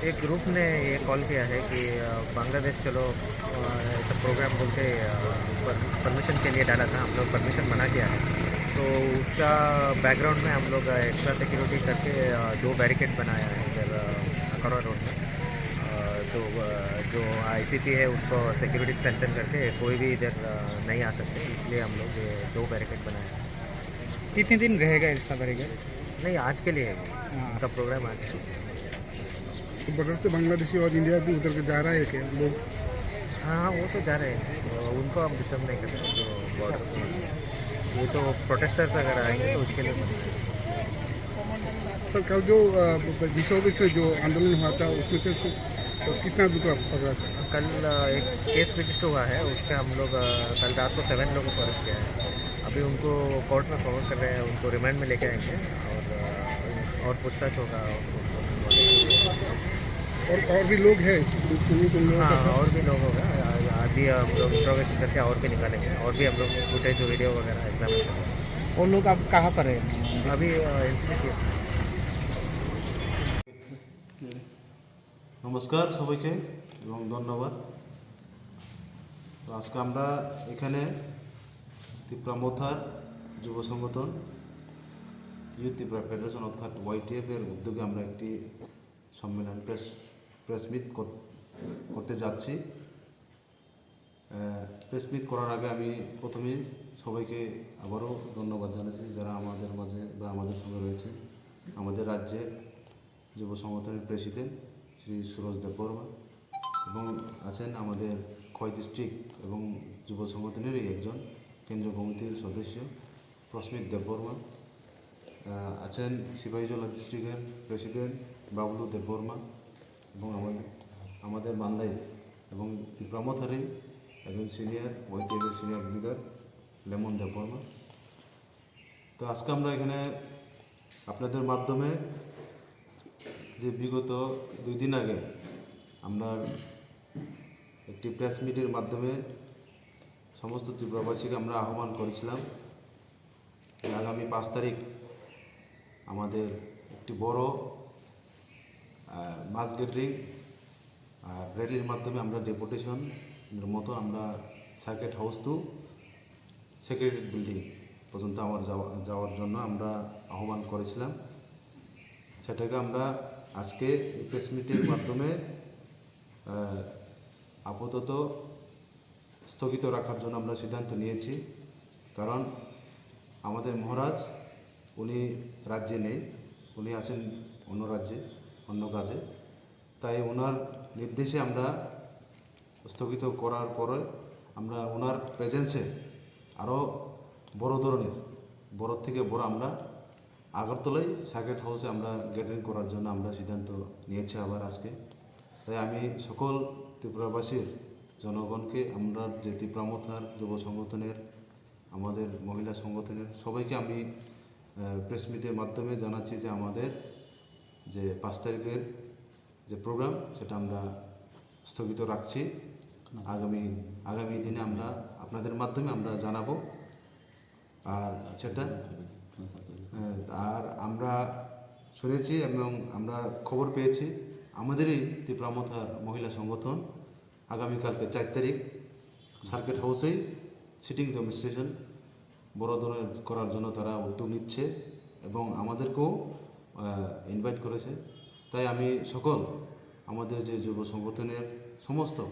एक ग्रुप ने ये कॉल किया है कि, अ, बांग्लादेश चलो, अ, ऐसा प्रोग्राम बोल के, अ, पर-, परमिशन के लिए डाला था, हम लोग परमिशन मना किया है। तो उसका बैकग्राउंड में हम लोग एक्स्ट्रा सिक्योरिटी करके, अ, दो बैरिकेड बनाया है इधर, अ, अखनौरा रोड में। अ, तो, अ, जो आईसीपी है उसको सिक्योरिटी स्ट्रेंथन करके कोई भी इधर, अ, नहीं आ सकते, इसलिए हम लोग ये दो बैरिकेड बनाया है। कितने दिन रहेगा ऐसा बैरिकेड? नहीं, आज के लिए है वो। हाँ। उनका प्रोग्राम आज है। तो बॉर्डर से बांग्लादेशी और इंडिया भी उधर के जा रहा है क्या लोग? हाँ, हाँ, वो तो जा रहे हैं। तो उनको हम डिस्टर्ब नहीं कर सकते, जो बॉर्डर पे हैं। ये तो प्रोटेस्टर्स अगर आएंगे तो उसके लिए बना है। सर, कल जो, अ, ब-, ब-, विश्व विश्व जो आंदोलन हुआ था, उसमें से तो कितना लोग पकड़ा, सर? कल, अ, एक केस रजिस्टर हुआ है, उसमें हम लोग, अ, कल रात को सेवन लोगों को अरेस्ट किया है। अभी उनको कोर्ट में फॉरवर्ड कर रहे हैं, उनको रिमांड में लेके आएंगे और, अ, और पूछताछ होगा। और, और भी लोग हैं इस, उन, उन लोगों का, हाँ, सर? और भी लोग होगा। अ, अभी हम लोग इंट्रोगेशन करके और भी निकालेंगे, और भी हम लोग फुटेज, वीडियो वगैरह एग्जामिन करेंगे। वो लोग अब कहाँ पर है? अभी, अ, एनसीबी केस में। নমস্কার সবাইকে এবং ধন্যবাদ। তো আজকে আমরা এখানে তিপ্রা মথার যুব সংগঠন, ইউথ ত্রিপুরা ফেডারেশন অর্থাৎ ওয়াইটিএফ এর উদ্যোগে আমরা একটি সম্মেলন, প্রেস, প্রেস মিট কর-, করতে যাচ্ছি। আহ, প্রেস মিট করার আগে আমি প্রথমেই সবাইকে আবারও ধন্যবাদ জানাচ্ছি, যারা আমাদের মাঝে বা আমাদের সঙ্গে রয়েছে। আমাদের রাজ্যের যুব সংগঠনের প্রেসিডেন্ট শ্রী সুরজ দেববর্মা এবং আছেন আমাদের খোয়াই ডিস্ট্রিক্ট এবং যুব সংগঠনেরই একজন কেন্দ্রীয় কমিটির সদস্য প্রস্মিত দেববর্মা, আহ, আছেন সিপাহীজলা ডিস্ট্রিক্টের প্রেসিডেন্ট বাবলু দেববর্মা এবং আমাদের, আমাদের মান্দাই এবং তিপ্রা মথারই একজন সিনিয়র, ওয়াইটিএফ এর সিনিয়র লিডার লেমন দেববর্মা। তো আজকে আমরা এখানে আপনাদের মাধ্যমে যে বিগত দুই দিন আগে আমরা একটি প্রেস মিটের মাধ্যমে সমস্ত ত্রিপুরাবাসীকে আমরা আহ্বান করেছিলাম যে আগামী পাঁচ তারিখ আমাদের একটি বড়, আহ, মাস গ্যাদারিং আর র‍্যালির মাধ্যমে আমরা ডেপুটেশনের মতো আমরা circuit house to secretariat building পর্যন্ত আমার যাওয়া, যাওয়ার জন্য আমরা আহ্বান করেছিলাম। সেটাকে আমরা আজকে এই প্রেস মিটের মাধ্যমে, আহ, আপাতত স্থগিত রাখার জন্য আমরা সিদ্ধান্ত নিয়েছি। কারণ আমাদের মহারাজ উনি রাজ্যে নেই, উনি আছেন অন্য রাজ্যে, অন্য কাজে। তাই ওনার নির্দেশে আমরা স্থগিত করার পরে আমরা ওনার প্রেজেন্সে আরও বড় ধরনের, বড় থেকে বড় আমরা আগরতলায় সার্কিট হাউসে আমরা গ্যাদারিং করার জন্য আমরা সিদ্ধান্ত নিয়েছি আবার আজকে। তাই আমি সকল ত্রিপুরাবাসীর জনগণকে, আমরা যে তিপ্রা মথার যুব সংগঠনের, আমাদের মহিলা সংগঠনের সবাইকে আমি, আহ, প্রেস মিটের মাধ্যমে জানাচ্ছি যে আমাদের যে পাঁচ তারিখের যে প্রোগ্রাম, সেটা আমরা স্থগিত রাখছি। আগামী, আগামী দিনে আমরা আপনাদের মাধ্যমে আমরা জানাবো। আর সেটা, হ্যাঁ, আর আমরা শুনেছি এবং আমরা খবর পেয়েছি, আমাদেরই তিপ্রা মথার মহিলা সংগঠন আগামীকালকে চার তারিখ সার্কিট হাউসেই সিটিং ডেমনস্ট্রেশন বড় ধরনের করার জন্য তারা উদ্যোগ নিচ্ছে এবং আমাদেরকেও, আহ, ইনভাইট করেছে। তাই আমি সকল আমাদের যে যুব সংগঠনের সমস্ত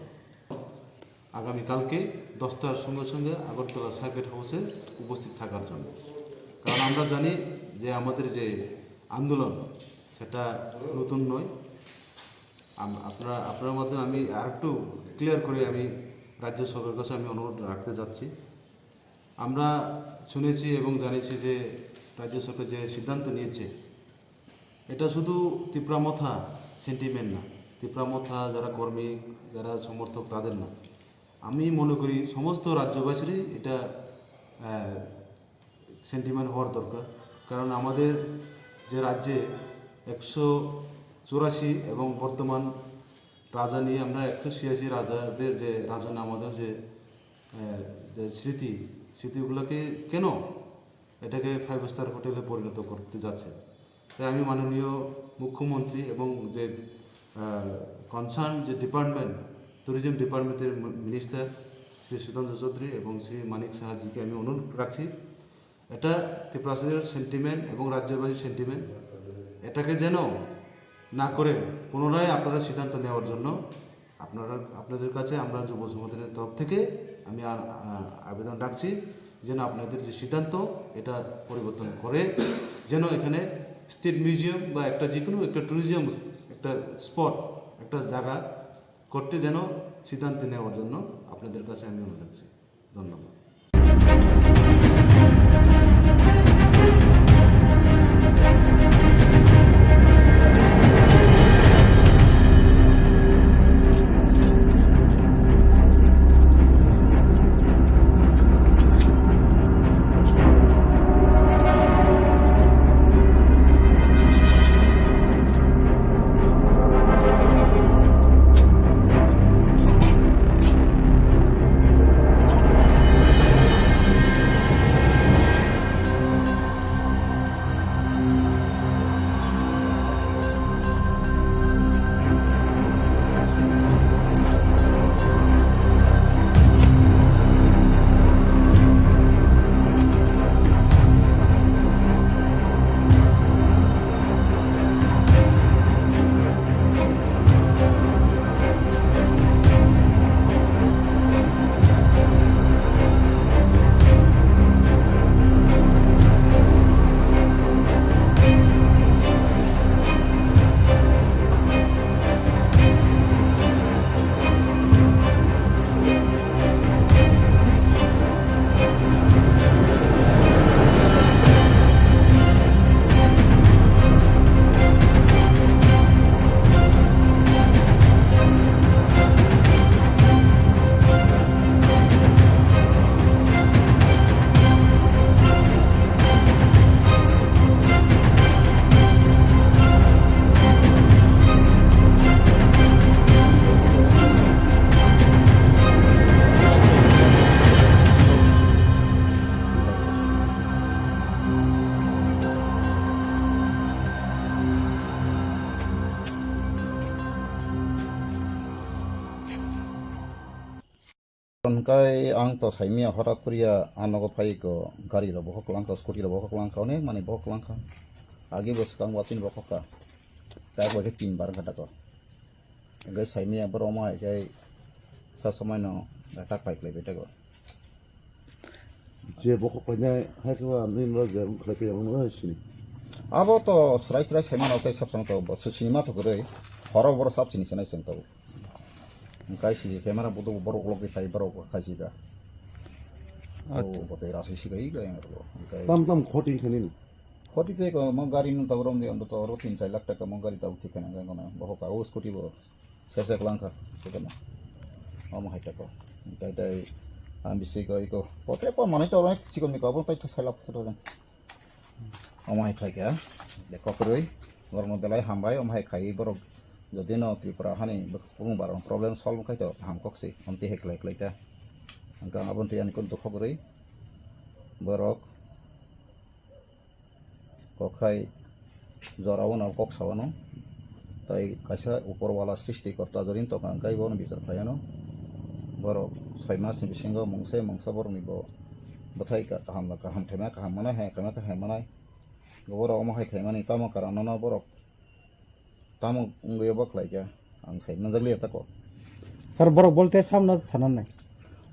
আগামীকালকে দশটার সঙ্গে সঙ্গে আগরতলা সার্কিট হাউসে উপস্থিত থাকার জন্য। কারণ আমরা জানি যে আমাদের যে আন্দোলন, সেটা নতুন নয়। আম-, আপনারা, আপনার মাধ্যমে আমি আরেকটু ক্লিয়ার করে আমি রাজ্য সরকারের কাছে আমি অনুরোধ রাখতে চাচ্ছি। আমরা শুনেছি এবং জানেছি যে রাজ্য সরকার যে সিদ্ধান্ত নিয়েছে, এটা শুধু তিপ্রা মথা সেন্টিমেন্ট না, তিপ্রা মথা যারা কর্মী, যারা সমর্থক, তাদের না। আমি মনে করি সমস্ত রাজ্যবাসীরই এটা, আহ, সেন্টিমেন্ট হওয়ার দরকার। কারণ আমাদের যে রাজ্যে একশো চুরাশি এবং বর্তমান রাজা নিয়ে আমরা একশো ছিয়াশি রাজাদের যে রাজা নামাদের যে, আহ, যে স্মৃতি, স্মৃতিগুলোকে কেন এটাকে ফাইভ স্টার হোটেলে পরিণত করতে যাচ্ছে? তাই আমি মাননীয় মুখ্যমন্ত্রী এবং যে, আহ, কনসার্ন যে ডিপার্টমেন্ট, ট্যুরিজম ডিপার্টমেন্টের মি-, মিনিস্টার শ্রী সুধাংশু চৌধুরী এবং শ্রী মানিক সাহাজিকে আমি অনুরোধ রাখছি, এটা তিপ্রাসীদের সেন্টিমেন্ট এবং রাজ্যবাসীর সেন্টিমেন্ট, এটাকে যেন না করে পুনরায় আপনারা সিদ্ধান্ত নেওয়ার জন্য আপনারা, আপনাদের কাছে আমরা যুব সংগঠনের তরফ থেকে আমি আ-, আ-, আবেদন রাখছি যেন আপনাদের যে সিদ্ধান্ত, এটা পরিবর্তন করে যেন এখানে স্টেট মিউজিয়াম বা একটা যে কোনো একটা ট্যুরিজম, একটা স্পট, একটা জায়গা করতে যেন সিদ্ধান্ত নেওয়ার জন্য আপনাদের কাছে আমি অনুরোধ রাখছি। ধন্যবাদ। Hwnkhe ang to saimaya, hora koriya, ah nogo phai ko gari rok bokhok lang kha, scooty rok bokhok lang kha, onek manwi bokhok lang kha. Agi bo swkang watwi ni bokhok kha. Tak bai khe tin bar wngkha tako. Hwnkhe saimaya borok omo hai khe sa somai no attack pai khlai bai tako. Je bokhok painai hai khe ba nini no je khlai pai ang no sini. Abo to srai srai saimano tei sab chwng to bo sini ma thok rwi. Horo boro sab sini sanai chwng to. Hwnkhe sini camera budo borok ulo khe phai borok khai sika. Acha. O botei rasui sika i khe ang rw. Hwnkhe tam tam khoti khe nini. Khoti tei ko mo gari no tabuk romdi ondo to oro tin char lakh taka mo gari tabuk thik khe nang khe bono. Bokhok ka o scooty bo. Sesek lang kha, sesek lang. Omo hai tako. Tai tai, ang bisi ko iko. Potre po manai to onek chikon ni ko, abo tai to selap ko to. Omo hai khai kha. De kokroi. Borok no belai hambai, omo hai khai borok. Jodi no Tripura hani bwkhwrwng barok problem solve khai to ham kok si. Amtwi hai khlai khlai ta. Ang kang abon twi ani kun to kokroi. Borok. Kok hai jora o no kok sa o no. Tai kaisa upor wala srishti korta jorin tongkha, hwnkhe bono bichar phai ano. Borok soi mas ni bisingo mungsa mungsa borok ni bo bwthai ka-, kaham kaham thaima kaham manai, hai thaima kaham manai. Borok omo hai khaimani tamo karon no borok tamo wngwi obo khlai kha, ang sai manjak liya tako. Sir, borok bolte samno sana nai.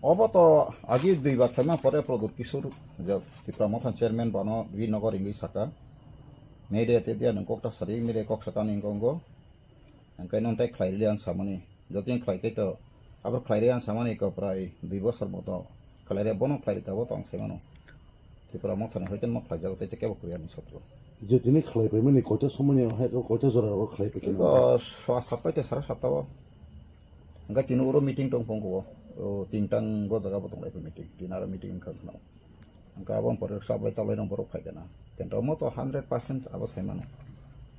Obo to agi dui bar khaima pore Pradyot Kishore je Tipra Motha chairman bano Virnagar wngwi saka. Media te dia nung kok ta sari, media kok saka ni wngkha wngkha. Hingke nung tai khlai rili ang samani. Jotoni khlai khe to, abo khlai ri ang samani ko prai dui bosor moto khlai ri, bono khlai ri kabo to ang sai mano. Tipra Motha ni hoite nok khlai jago tei kebo khlai ani sotro. Je tini khlai paimani koita somoni hai ko koita jora ro khlai paikhe? Iko swa satta te sara satta o. Hingke tini uro meeting tong phung ko. O tintang go jaga bo tong lai meeting. Tin aro meeting wngkha khna. Hingke abo pore sablai tablai rok borok phai kana. Kento mo to hundred percent abo sai mano.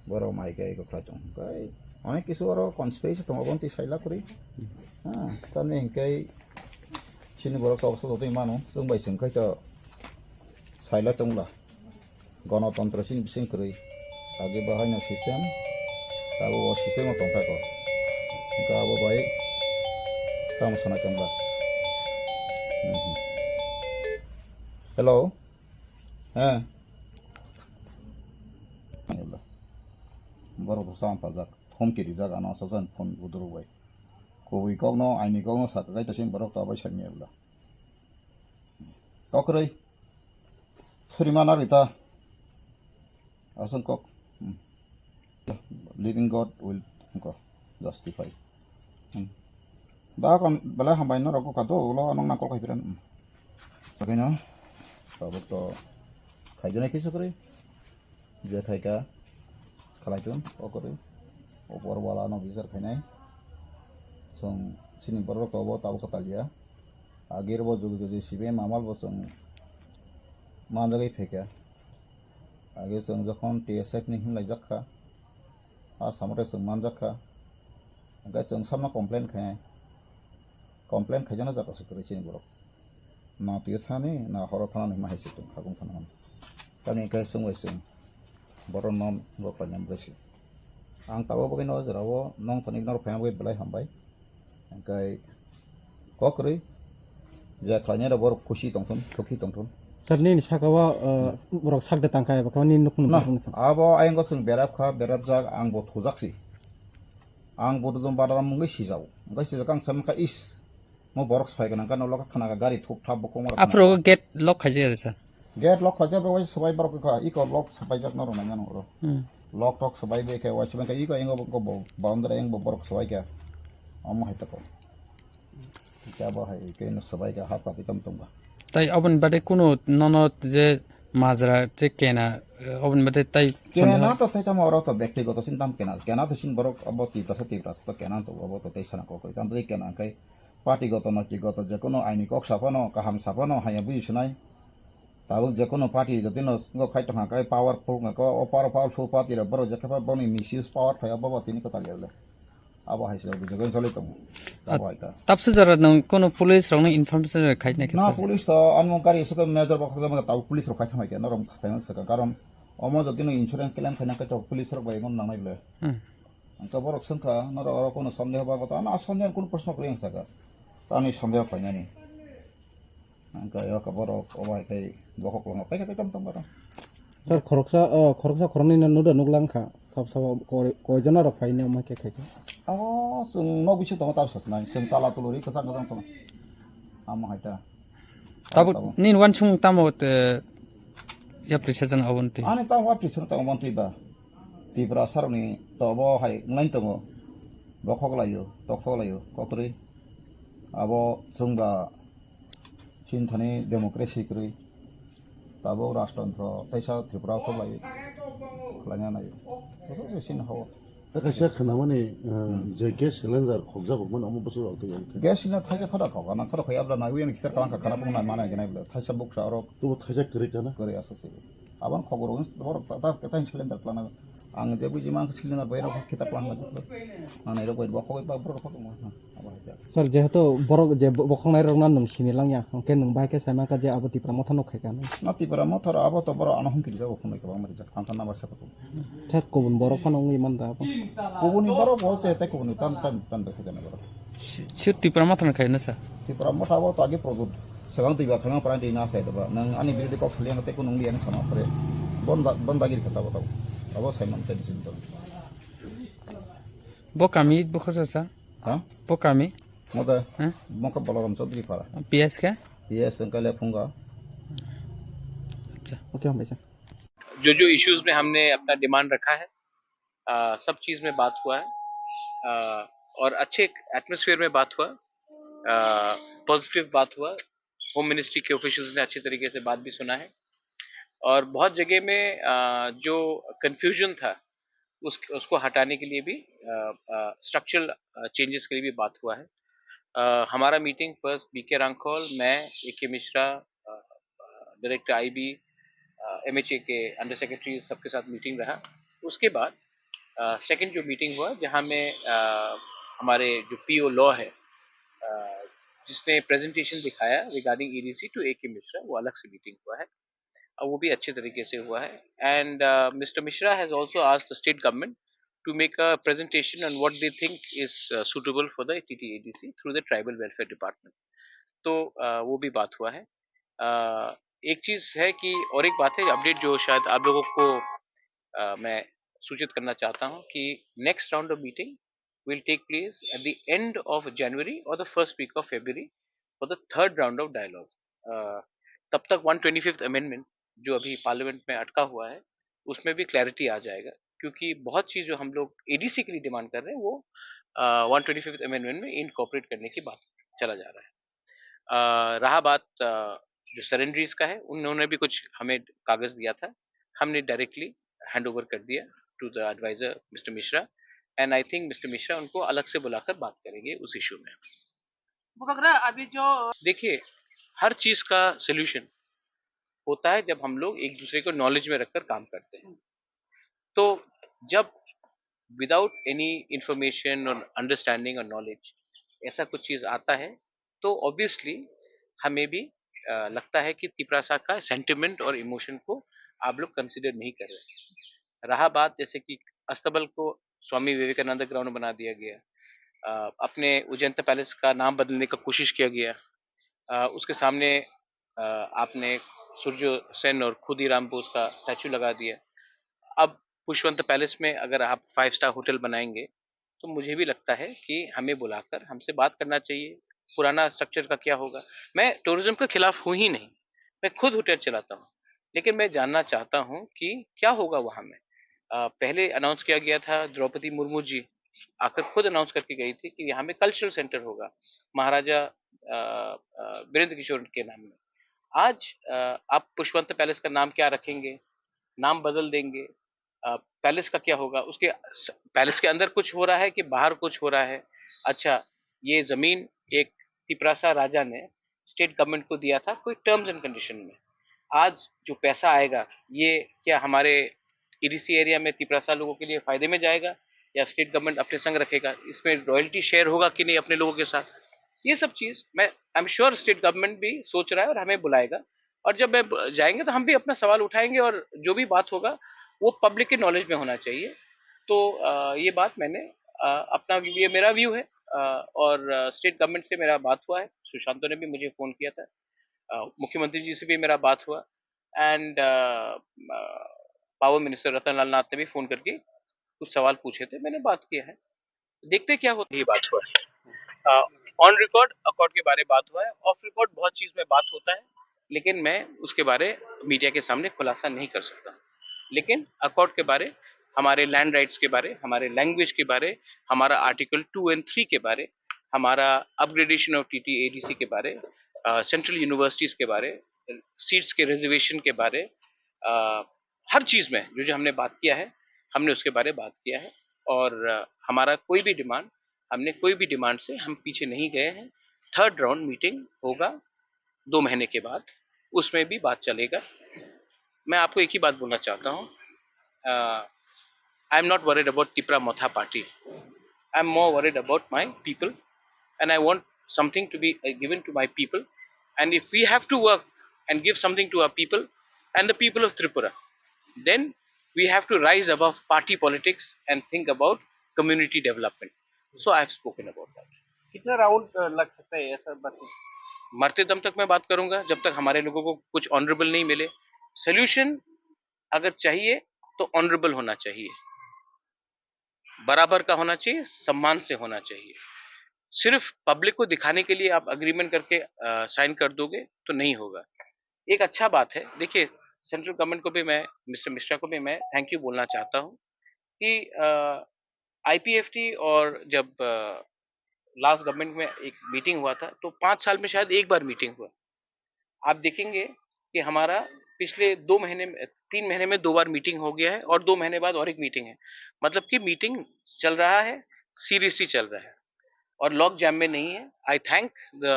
Borok mai khe iko khlai tong. Hingke onek kisu oro conspiracy tong abo twi sai la kwrwi. Ha, tamni hingke chini borok to so twi mano. Chwng bai chwng khai to sai la tong la. Gonotontro chini bising kwrwi. Age bo haino system, abo o system o tongkha ko. Hingke abo bai tamo sana kang ba. Mhm. Hello. He. Borok bo sam pajak. Thomki rijak ano sajan phone buduru bai. Kubui kokno, aini kokno saka kai ta sing borok to bai sani ebla. Kokrwi. Suri mana rita. Aswng kok. Hmm. Living God will ko justify. Hmm. Da kon belai hambai no rok ka do ulo anong nang kol kai piran. Hmm. Bagino. Tabuk to khaijana kisu kwrwi. Je khaika khalai tun o kwrwi. Opor wala no bichar khainai. Chwng chini borok to bo tabuk kwtal ya. Agir bo jugi jugi sibe mamal bo chwng manjagwi phaikha. Age chwng jokhon T S F ni himlai jak kha, a samate chwng man jak kha, hingke chwng samno complain khe, complain khaijana jaga se kwrwi chini borok. Na twi thani, na horo thana hinma hai se chwng khagong thana hwn. Tamni hingke chwng bai chwng borok no bo khlaina bagwi se. Ang tabuk bagwi no o jora o nong thani norok phaina bagwi belai hambai. Hingke kokrwi je khlainai rok borok khusi tongthun, sukhi tongthun. Sir, nini saka o, uh, borok sak de tangkha eba khe nini nukung nukung sa. Abo ayang o chwng berap kha, berap jak, ang bo thujak si. Ang bo dudum badaram mungwi sijao. Hingke sijak ang saimang kha is. Mo borok sai gwnang kha, nokla kha khna kha gari thup thap bo kongor. Aphuru gate lock khaijak sir. Gate lock khaijak bai swbai borok kha, iko lock swbaijak norok nai mano oro. Hmm. Lock tok swbai bai khe wai swbai khe iko ingo bo, bo boundary ingo borok swbai khe. Omo hai tako. Khe abo hai khe no swbai khe ha pati tam tongba. Tai oboni bade kunu nono je majra je kena, eh, oboni bade tai kena to tai tamo oro to bektigoto sin tam kena. Kena to sin borok abo Tiprasa, Tiprasa to kena to abo to tai sana kokoi. Tam tai kena kai party goto, noiti goto, jekono aini kok saphano, kaham saphano, haya buji sinai. Tabuk jekono party jotino swngo khai tongkha, kai powerful wngkha, o power-, powerful party rok borok jekhe phano boni misuse power khlai, o bobo tini kwtal ya le. Abo hai se jekono choli tongo. Abo hai ta. Tapsa jora nang kono police rok no information rok khai nai khe. Na police to ano gari suka major bokha jama tabuk police rok khai thamai khe, norok khai thamai khe, karon omo jotino insurance claim khaina khe to police rok bai nang nai le. Hmm. Hingke borok swngkha, norok oro kono sondeho ba koto, ano sondeho kono proshno kwrwi ang saka. Tani sondeho khlainani. Hingke eko borok obo hai khe bokhok lama paikha tei tamo tong bato. Sir, khoroksa, o, khoroksa khoroknwi no nuda nuklang kha. Sab sabo koi, koijon norok phaini omo khe khe khe. Abo chwng nok bising tongo tabsa swnai. Chwng tala tuluri kwchang kwchang tongo. Amo hai ta. Tabuk tabuk. Nini wansukmung tamo te yapri sajak aboni twi? Ani tamo yapri sajak tamo aboni twi ba. Tiprasa rokni tobo hai wnglaino tongo. Bokhok laio, tokhok laio, kokrwi. Abo chwng ba chini thani democracy kwrwi. Tabuk rajtontro teisa Tripura khok lai, khlaina nai. Joto se sini hao. Tei kaisa khnamani, uh, hmm, je gas cylinder khokjago mani omo bwswk rok twi ang khe. Gas cylinder thaisa khada khok, ana khada khoi abla nai, uyang kitar kalang kha khana bung nai mana gwnai bla. Thaisa buksa oro. Tubo thaisa kwrwi kana? Kwrwi aswk se. Abang khok rok, borok ta, ta, ta cylinder klana. Ang je buji man cylinder bai rok kita klana jiklo. Nang nai rok bai bokho bai borok khok ma. Sir, jehetu borok je bo-, bokhoknai rokno nwng sini langya, hwnkhe nwng bahai khe sai mankha je abo Tipra Motha no khai kha hinwi. Na Tipra Motha ro abo to borok ano hum kiri jago phunui kwbangma rijak, ang kha number seven. Sir, kubun borok phano wngwi man da abo. Kubun ni borok bo te, te kubun ni tan, tan, tan bai khai jana borok. Si-, sir, Tipra Motha no khai na sir? Tipra Motha abo to agi product. Swkang twi ba khaimang pran twi na sai da ba. Nwng ani birodhi kok sali ang tei kunu wngli ani sama phre. Bon da, bon dagiri kha tabo tabo. Abo sai man tei ni sini tong. Bo kami, bo khorsa sa? Ha? Bo kami? Moda, Hah? Moka Balaram Chaudhary Para. P S ka? P S Sengkale Phunga. अच्छा। OK, हम ऐसा। जो जो इश्यूज में हमने अपना डिमांड रखा है, आ, सब चीज में बात हुआ है, आ, और अच्छे एटमॉस्फेयर में बात हुआ, पॉजिटिव बात हुआ। होम मिनिस्ट्री के ऑफिशियल्स ने अच्छे तरीके से बात भी सुना है, और बहुत जगह में आ, जो कंफ्यूजन था, उस उसको हटाने के लिए भी, स्ट्रक्चरल चेंजेस के लिए भी बात हुआ है। आ, हमारा मीटिंग फर्स्ट बी के रांखोल, मैं, A K Mishra, director I B, M H A के अंडर सेक्रेटरी, सबके साथ मीटिंग रहा। उसके बाद सेकंड जो मीटिंग हुआ, जहाँ में आ, हमारे जो पी ओ लॉ है, आ, जिसने प्रेजेंटेशन दिखाया regarding E D C to A K Mishra, वो अलग से मीटिंग हुआ है। आ, वो भी अच्छे तरीके से हुआ है। And Mister Mishra has also asked the state government to make a presentation on what they think is suitable for the T T A D C through the tribal welfare department। तो आ, वो भी बात हुआ है। आ, एक चीज है कि, और एक बात है, अपडेट जो शायद आप लोगों को आ, मैं सूचित करना चाहता हूं कि next round of meeting will take place at the end of January or the first week of February for the third round of dialogue। तब तक वन ट्वेंटी फिफ्थ अमेंडमेंट जो अभी पार्लियामेंट में अटका हुआ है, उसमें भी क्लैरिटी आ जाएगा, क्योंकि बहुत चीज जो हम लोग ए डी सी के लिए डिमांड कर रहे हैं, वो वन ट्वेंटी फिफ्थ अमेंडमेंट में इनकॉर्पोरेट करने की बात चला जा रहा है। आ, रहा बात आ, जो सरेंडरीज का है, उन्होंने भी कुछ हमें कागज दिया था, हमने डायरेक्टली हैंड ओवर कर दिया to the advisor mister Mishra. And I think mister Mishra उनको अलग से बुलाकर बात करेंगे उस इशू में। Bubagra, अभी जो देखिए, हर चीज का सोल्यूशन होता है जब हम लोग एक दूसरे को नॉलेज में रखकर काम करते हैं। तो जब विदाउट एनी इंफॉर्मेशन और अंडरस्टैंडिंग और नॉलेज ऐसा कुछ चीज आता है, तो ऑब्वियसली हमें भी अ, लगता है कि तिपरासा का सेंटिमेंट और इमोशन को आप लोग कंसीडर नहीं कर रहे। रहा बात जैसे कि अस्तबल को स्वामी विवेकानंद ग्राउंड बना दिया गया, अ, अपने उज्जैन पैलेस का नाम बदलने का कोशिश किया गया, अ, उसके सामने अ, आपने सूर्य सेन और खुदीराम बोस का स्टैचू लगा दिया। अब पुष्पवंत पैलेस में अगर आप फाइव स्टार होटल बनाएंगे, तो मुझे भी लगता है कि हमें बुलाकर हमसे बात करना चाहिए। पुराना स्ट्रक्चर का क्या होगा? मैं टूरिज्म के खिलाफ हूँ ही नहीं, मैं खुद होटल चलाता हूँ, लेकिन मैं जानना चाहता हूँ कि क्या होगा वहाँ में। अ, पहले अनाउंस किया गया था, द्रौपदी मुर्मू जी आकर खुद अनाउंस करके गई थी कि यहाँ में कल्चरल सेंटर होगा महाराजा अ, अ, वीरेंद्र किशोर के नाम में। आज अ, आप पुष्पवंत पैलेस का नाम क्या रखेंगे? नाम बदल देंगे। अ, पैलेस का क्या होगा? उसके स-, पैलेस के अंदर कुछ हो रहा है कि बाहर कुछ हो रहा है? अच्छा, ये जमीन एक तिपरासा राजा ने स्टेट गवर्नमेंट को दिया था कोई टर्म्स एंड कंडीशन में। आज जो पैसा आएगा, ये क्या हमारे ई डी सी एरिया में तिपरासा लोगों के लिए फायदे में जाएगा या स्टेट गवर्नमेंट अपने संग रखेगा? इसमें रॉयल्टी शेयर होगा कि नहीं अपने लोगों के साथ? ये सब चीज मैं, I am sure, state government भी सोच रहा है और हमें बुलाएगा। और जब मैं ब-, जाएंगे तो हम भी अपना सवाल उठाएंगे और जो भी बात होगा वो पब्लिक के नॉलेज में होना चाहिए। तो अ, ये बात मैंने अ, अपना व्यू, ये मेरा व्यू है। अ, और स्टेट गवर्नमेंट से मेरा बात हुआ है, सुशांतो ने भी मुझे फोन किया था, अ, मुख्यमंत्री जी से भी मेरा बात हुआ, एंड पावर मिनिस्टर रतन लाल नाथ ने भी फोन करके कुछ सवाल पूछे थे, मैंने बात किया है। देखते क्या होता है। ये बात हुआ है, ऑन रिकॉर्ड अकॉर्ड के बारे में बात हुआ है, ऑफ रिकॉर्ड बहुत चीज में बात होता है, लेकिन मैं उसके बारे मीडिया के सामने खुलासा नहीं कर सकता। लेकिन अकॉर्ड के बारे, हमारे लैंड राइट्स के बारे, हमारे लैंग्वेज के बारे, हमारा आर्टिकल टू एंड थ्री के बारे, हमारा upgradation of T T A D C के बारे, सेंट्रल यूनिवर्सिटीज के बारे, सीट्स के रिजर्वेशन के बारे, अ, हर चीज में जो जो हमने बात किया है, हमने उसके बारे बात किया है। और अ, हमारा कोई भी डिमांड, हमने कोई भी डिमांड से हम पीछे नहीं गए हैं। थर्ड राउंड मीटिंग होगा दो महीने के बाद, उसमें भी बात चलेगा। मैं आपको एक ही बात बोलना चाहता हूँ, I am not worried about Tipra Motha party. I am more worried about my people, and I want something to be uh, given to my people. And if we have to work and give something to our people and the people of Tripura, then we have to rise above party politics and think about community development. So I have spoken about that. कितना राउंड लग सकता है ऐसा बात? मरते दम तक मैं बात करूंगा, जब तक हमारे लोगों को कुछ ऑनरेबल नहीं मिले। सोल्यूशन अगर चाहिए तो ऑनरेबल होना चाहिए, बराबर का होना चाहिए, सम्मान से होना चाहिए। सिर्फ पब्लिक को दिखाने के लिए आप एग्रीमेंट करके साइन कर दोगे तो नहीं होगा। एक अच्छा बात है। देखिए, सेंट्रल गवर्नमेंट को भी मैं, मिस्टर मिश्रा को भी मैं थैंक यू बोलना चाहता हूँ कि आईपीएफटी और जब लास्ट गवर्नमेंट में एक मीटिंग हुआ था तो पाँच साल में शायद एक बार मीटिंग हुआ। आप देखेंगे कि हमारा पिछले दो महीने में, तीन महीने में दो बार मीटिंग हो गया है और दो महीने बाद और एक मीटिंग है। मतलब कि मीटिंग चल रहा है, सीरियसली चल रहा है। और लॉग जैम में नहीं है। I thank the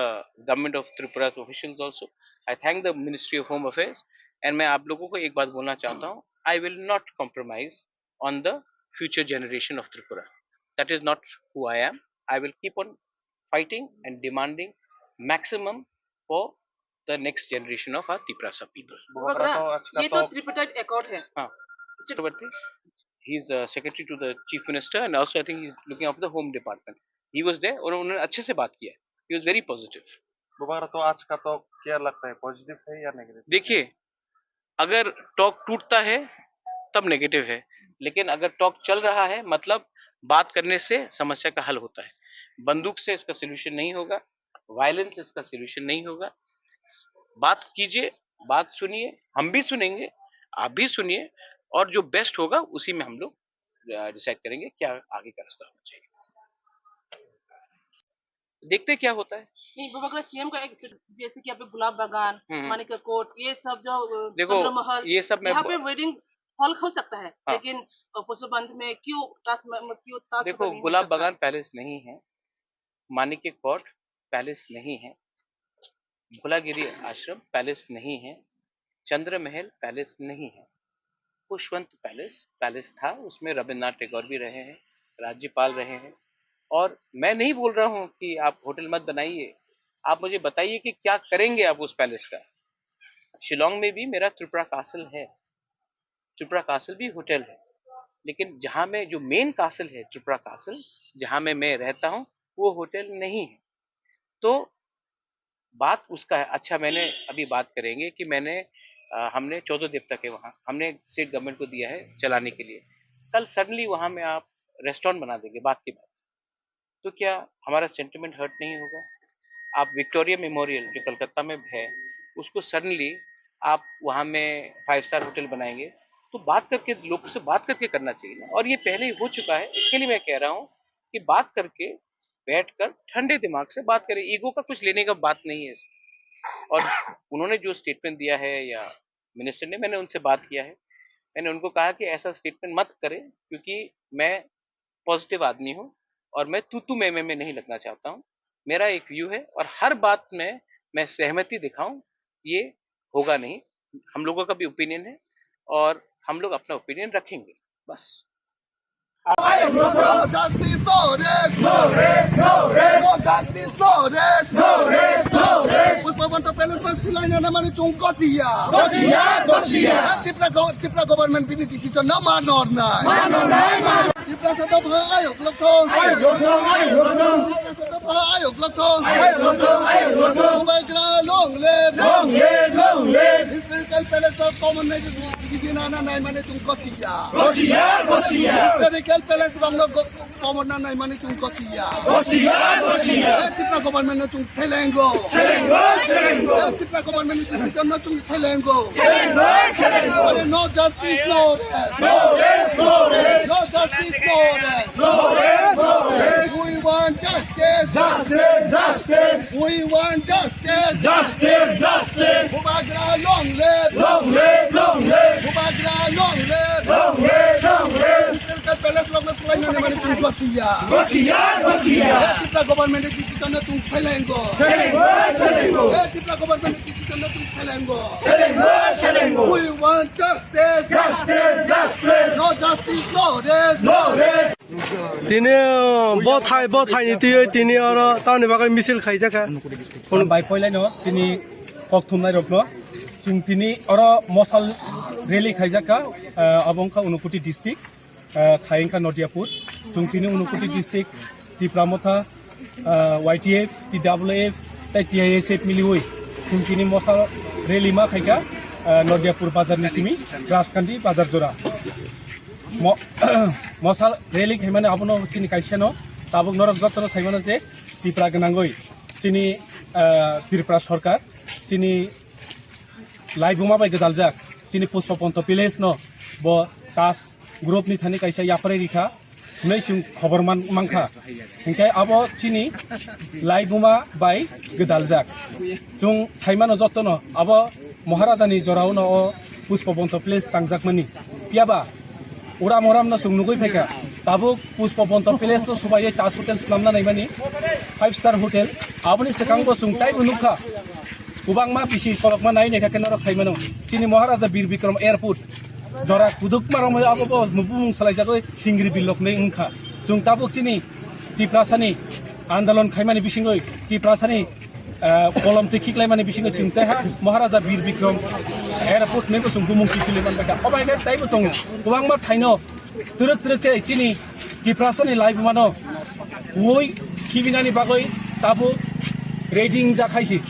government of Tripura officials also, I thank the Ministry of Home Affairs। And मैं आप लोगों को एक बात बोलना चाहता हूँ, I will not compromise on the future generation of Tripura। That is not who I am। I will keep on fighting and demanding maximum for the next generation of our Tiprasa people। वो बगरा, तो आज का ये तो तो त्रिपार्टाइट एकॉर्ड है। हाँ। Chakravarti, he is secretary to the chief minister and also I think he is looking after the home department। He was there और उन्होंने अच्छे से बात किया। He was very positive। दोबारा तो आज का तो क्या लगता है, पॉजिटिव है या नेगेटिव? देखिए, अगर टॉक टूटता है तब नेगेटिव है, लेकिन अगर टॉक चल रहा है, मतलब बात करने से समस्या का हल होता है। बंदूक से इसका सॉल्यूशन नहीं होगा, वायलेंस इसका सॉल्यूशन नहीं होगा। बात कीजिए, बात सुनिए, हम भी सुनेंगे, आप भी सुनिए, और जो बेस्ट होगा उसी में हम लोग डिसाइड करेंगे क्या आगे का रास्ता होना चाहिए। देखते क्या होता है। नहीं, वो अगर सीएम का एक, जैसे कि यहाँ पे गुलाब बागान, हम्म, हम्म। मानिक का कोर्ट, ये सब जो, अ, देखो, चंद्र महल, ये सब मैं यहाँ ब- पे वेडिंग हॉल हो सकता है, हाँ। लेकिन, अ, पुष्पबंध में क्यों ताजमहल, क्यों ताजमहल देखो, नहीं हो गुलाब सकता? बागान पैलेस नहीं है, मानिक के कोर्ट पैलेस नहीं है, भोलागिरी आश्रम पैलेस नहीं है, चंद्र महल पैलेस नहीं है। पुष्पवंत पैलेस, पैलेस था, उसमें रविन्द्रनाथ टैगोर भी रहे हैं, राज्यपाल रहे हैं। और मैं नहीं बोल रहा हूँ कि आप होटल मत बनाइए, आप मुझे बताइए कि क्या करेंगे आप उस पैलेस का। शिलोंग में भी मेरा त्रिपुरा कासल है, त्रिपुरा कासल भी होटल है, लेकिन जहाँ में जो मेन कासल है त्रिपुरा कासल, जहाँ में मैं रहता हूँ, वो होटल नहीं है। तो बात उसका है। अच्छा, मैंने अभी बात करेंगे कि मैंने, अ, हमने चौदह देवता के वहाँ, हमने स्टेट गवर्नमेंट को दिया है चलाने के लिए। कल सडनली वहाँ में आप रेस्टोरेंट बना देंगे, बात की बात। तो क्या हमारा सेंटिमेंट हर्ट नहीं होगा? आप विक्टोरिया मेमोरियल जो कलकत्ता में है, उसको सडनली आप वहाँ में फाइव स्टार होटल बनाएंगे, तो बात करके, लोगों से बात करके करना चाहिए ना। और ये पहले ही हो चुका है, इसके लिए मैं कह रहा हूँ कि बात करके, बैठकर ठंडे दिमाग से बात करें। ईगो का कुछ लेने का बात नहीं है इसमें। और उन्होंने जो स्टेटमेंट दिया है या मिनिस्टर ने, मैंने उनसे बात किया है, मैंने उनको कहा कि ऐसा स्टेटमेंट मत करें, क्योंकि मैं पॉजिटिव आदमी हूँ और मैं तू तू मैं मैं में नहीं लगना चाहता हूँ। मेरा एक व्यू है और हर बात में मैं सहमति दिखाऊं, ये होगा नहीं। हम लोगों का भी ओपिनियन है और हम लोग अपना ओपिनियन रखेंगे, बस। Justice, no rest! No rest, no rest! No justice, no rest! No rest, no rest! Pushpabanta Palace-o silai nana mani chwng gosiya. Gosiya, gosiya. Tipra go-, Tipra government bini decision no manornai. Manornai, manornai. Tiprasa dopha ayok lokthong. Ayok lokthong, ayok lokthong. Tiprasa dopha ayok lokthong. Ayok lokthong, ayok lokthong. Bubagra long live. Long live, long live. Historical Palace-o common nai, nana nai mani chwng gosiya. Gosiya, gosiya. Historical Palace rokno go-, common nai mani chwng gosiya. Gosiya, gosiya. Eh, Tipra government no chwng selengo. Selengo, selengo. Eh, Tipra government ni decision no chwng selengo. Selengo, selengo. Are no justice, no rest. No rest, no rest. No justice, no rest. No rest, no rest. We want justice. Justice, justice. We want justice. Justice, justice. Bubagra long live. Long live, long live. Bubagra long live. Long live, long live. Palace rokno swlai nani mani chwng gosiya. Gosiya, gosiya. Eh, Tipra government ni decision no chwng selengo. Selengo, selengo. Eh, Tipra government ni decision no chwng selengo. Selengo, selengo. We want justice. Justice, justice. No justice, no rest. No rest. Tini, uh, bothai, bothai ni twi tini oro tamni bagwi misil khaijak kha. Khulumbai poilai no tini kok thumnai rokno. Chwng tini oro mosal rally khaijak kha, uh, abo wngkha Unakoti district, uh, khai wngkha Nodiapur. Chwng tini Unakoti district Tipra Motha, uh, Y T F, T W F, tei T I S F miliwi chwng tini mosal rally ma khaikha, uh, Nodiapur bazar ni simi Raskandi bazar jora. Mo-, mosal rally khaimani abono chini kaisa no, tabuk norok jotono saimano je Tipra gwnangwi chini, ah, Tripura Sarkar chini laibuma bai gwdaljak chini Pushpa Ponto Palace no bo TASC group ni thani kaisa yapharwi rikha hwnwi chwng khobor man-, mankha. Hinkhe abo chini laibuma bai gwdaljak. Chwng saimano jotono abo Maharaja ni jorao no o Pushpa Ponto Palace tangjakmani. Phiyaba uram uram no chwng nugwi phaikha. Tabuk Pushpa Ponto Palace no subaiwi TASC Hotel swnamna naimani, five star hotel. Aboni swkango chwng taibo nukha. Kwbangma bisi kolokma nai naikha khe norok saimano. Chini Maharaja Bir Bikram Airport jora kudukma romwi abo bo bumung salaijagwi singri bilok hinwi wngkha. Chwng tabuk chini Tiprasani andolon khaimani bisingwi Tiprasani ah, kolom twi khiklaimani bisingo chwng tei ha Maharaja Bir Bikram airport ni bo chwng bumung khiklaiman bai kha. Obo hai khe taibo tongo. Kwbangma thaino twrwk twrwk khe chini Tiprasani laibumano ui khibinani bagwi tabuk ready wngjakhaisi.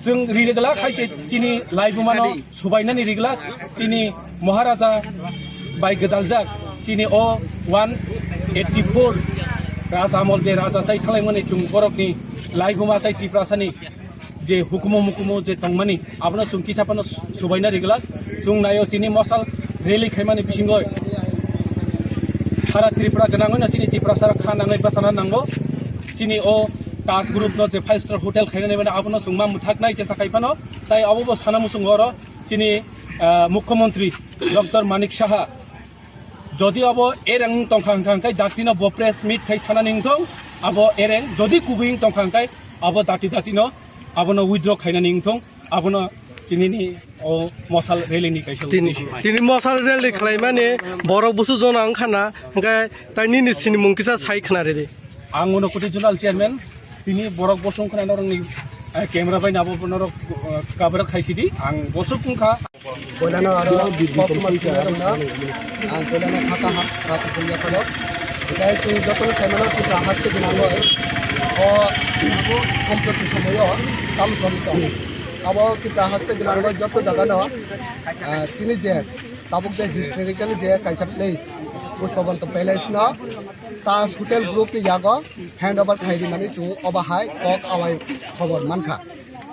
Chwng rirwgla khaisi chini laibumano subainani rigla chini Maharaja bai gwdaljak chini o one eighty four Raja Amol je Raja chai thanglaimani chwng borokni laibuma chai Tiprasani je hukumu mukumu je tongmani abono chwng kisa phano subaina rigla chwng naio chini mosal rally khaimani bisingo sara Tripura gwnangwi no chini Tiprasa kha nangwi bwsana nango chini o TASC group no je five star hotel khainani mani abono chwng ma mwthaknai jesa khai phano tai obo bo sana muchungo oro chini, ah, Mukhyamantri Doctor Manik Saha, jodi abo ereng wng tongkha hwnkha hwnkhe datino bo press meet khai sanani wngthong, abo ereng, jodi kubui wng tongkha hwnkhe abo dati datino abono withdraw khainani wngthong, abono chinini o mosal rally ni kaisa tini, uddesho. Tini mosal rally khlaimani borok busu jona wngkha na, hwnkhe tai nini sinimung kisa sai khna ridi. Ang Unakoti Zonal Chairman, tini borok bosong khna norokni, eh, camera bai nabo norok, eh, cover khaisidi, ang bosok wngkha. Boilano aro kok ma thumna rwngno, ang boilano khata ha, khata khuya phano. Tei chwng jotono saimano Tripura haste gwnangwi o samproti somoyo tam choli tong. Abo Tripura haste gwnangwi joto jagano, ah, chini je tabuk je historical je kaisa place, Pushpabanta Palace no Taj Hotel Group ni yago hand over khai rimani chwng obo hai kok awai khobor mankha.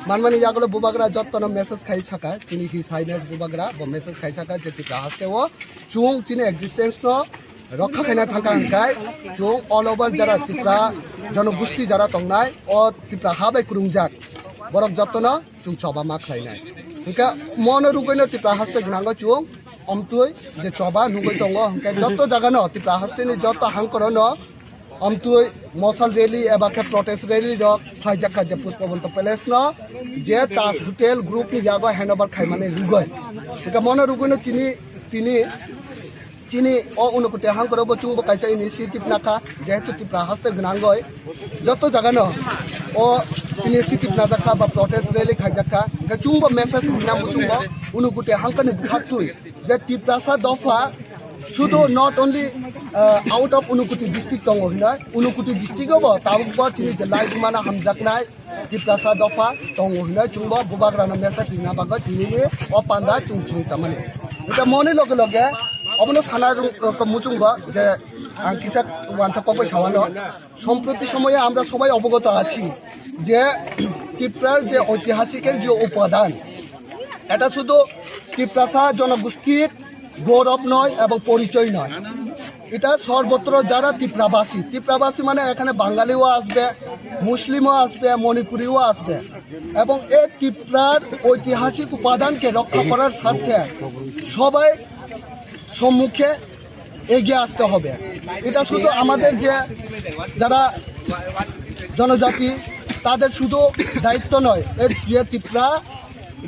Manmani yagulo bubagra jottono message khai saka, chini His Highness bubagra bo message khai saka je Tripura haste o chwng chini existence no rokha khaina thangkha hwnkhe chwng all over jara Tripura jonogosti jara tongnai o Tripura ha bai kwrwngjak borok jottono chwng choba ma khlainai. Hwnkhe mono rwgwino Tripura haste gwnango chwng omtwi je choba nugwi tongo, hwnkhe joto jagano Tripura hasteni joto hangkorono omtwi mosal rally eba khe protest rally rok khlaijak kha je Pushpabanta Palace no je Taj Hotel Group ni yago hand over khaimani rwgwi. Hwnkhe mono rwgwino chini, tini, chini o Unakoti hangkoro bo chwngbo kaisa initiative nakha, jehetu Tripura haste gwnangwi joto jagano o initiative najakha ba protest rally khaijakha, hwnkhe chwngbo message rina muchungbo Unakoti hangkani bwkhaktwi je Tiprasa dopha sudu not only, uh, out of Unakoti district tongo hinai, Unakoti district o bo tabuk bo chini je lai mana hamjaknai Tiprasa dopha tongo hinwi chwngbo bubagrano message rina bagwi tinini o panda chwng chwng chamani. Hwnkhe moni loge loge obono sana rung-, uh, muchungbo je ang kisa wansa kokbai sawano. সম্প্রতি সময়ে আমরা সবাই অবগত আছি যে ত্রিপুরার যে ঐতিহাসিকের যে উপাদান, এটা শুধু তিপ্রাসা জনগোষ্ঠীর গৌরব নয় এবং পরিচয় নয়, এটা সর্বত্র যারা তিপ্রাবাসী, তিপ্রাবাসী মানে এখানে বাঙালিও আসবে, মুসলিমও আসবে, মণিপুরিও আসবে। এবং এই তিপ্রার ঐতিহাসিক উপাদানকে রক্ষা করার স্বার্থে সবাই সম্মুখে এগিয়ে আসতে হবে। এটা শুধু আমাদের যে যারা জনজাতি, তাদের শুধু দায়িত্ব নয়, এর যে তিপ্রা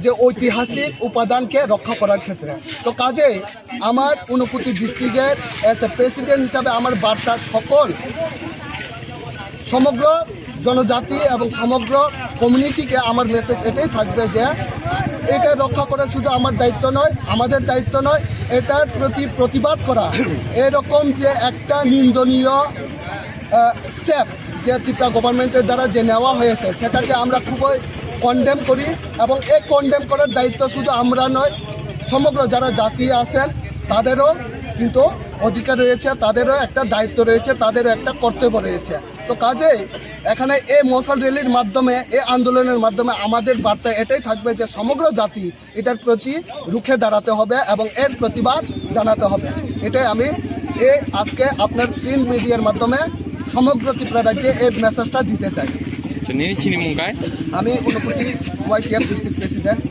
যে ঐতিহাসিক উপাদানকে রক্ষা করার ক্ষেত্রে। তো কাজেই আমার ঊনকোটি ডিস্ট্রিক্টের as a president হিসাবে আমার বার্তা সকল সমগ্র জনজাতি এবং সমগ্র কমিউনিটিকে আমার মেসেজ এটাই থাকবে যে এটা রক্ষা করা শুধু আমার দায়িত্ব নয়, আমাদের দায়িত্ব নয়, এটার প্রতি প্রতিবাদ করা। এরকম যে একটা নিন্দনীয় স্টেপ যে ত্রিপুরা গভর্নমেন্টের দ্বারা যে নেওয়া হয়েছে, সেটাকে আমরা খুবই কন্ডেম করি। এবং এই কন্ডেম করার দায়িত্ব শুধু আমরা নয়, সমগ্র যারা জাতি আছেন তাদেরও কিন্তু অধিকার রয়েছে, তাদেরও একটা দায়িত্ব রয়েছে, তাদেরও একটা কর্তব্য রয়েছে। তো কাজেই এখানে এই মশাল র্যালির মাধ্যমে, এই আন্দোলনের মাধ্যমে আমাদের বার্তা এটাই থাকবে যে সমগ্র জাতি এটার প্রতি রুখে দাঁড়াতে হবে এবং এর প্রতিবাদ জানাতে হবে। এটাই আমি এই আজকে আপনার প্রিন্ট মিডিয়ার মাধ্যমে সমগ্র ত্রিপুরা রাজ্যে এই মেসেজটা দিতে চাই। Nini chini mung kai? আমি ঊনকোটি ওয়াইটিএফ ডিস্ট্রিক্ট প্রেসিডেন্ট।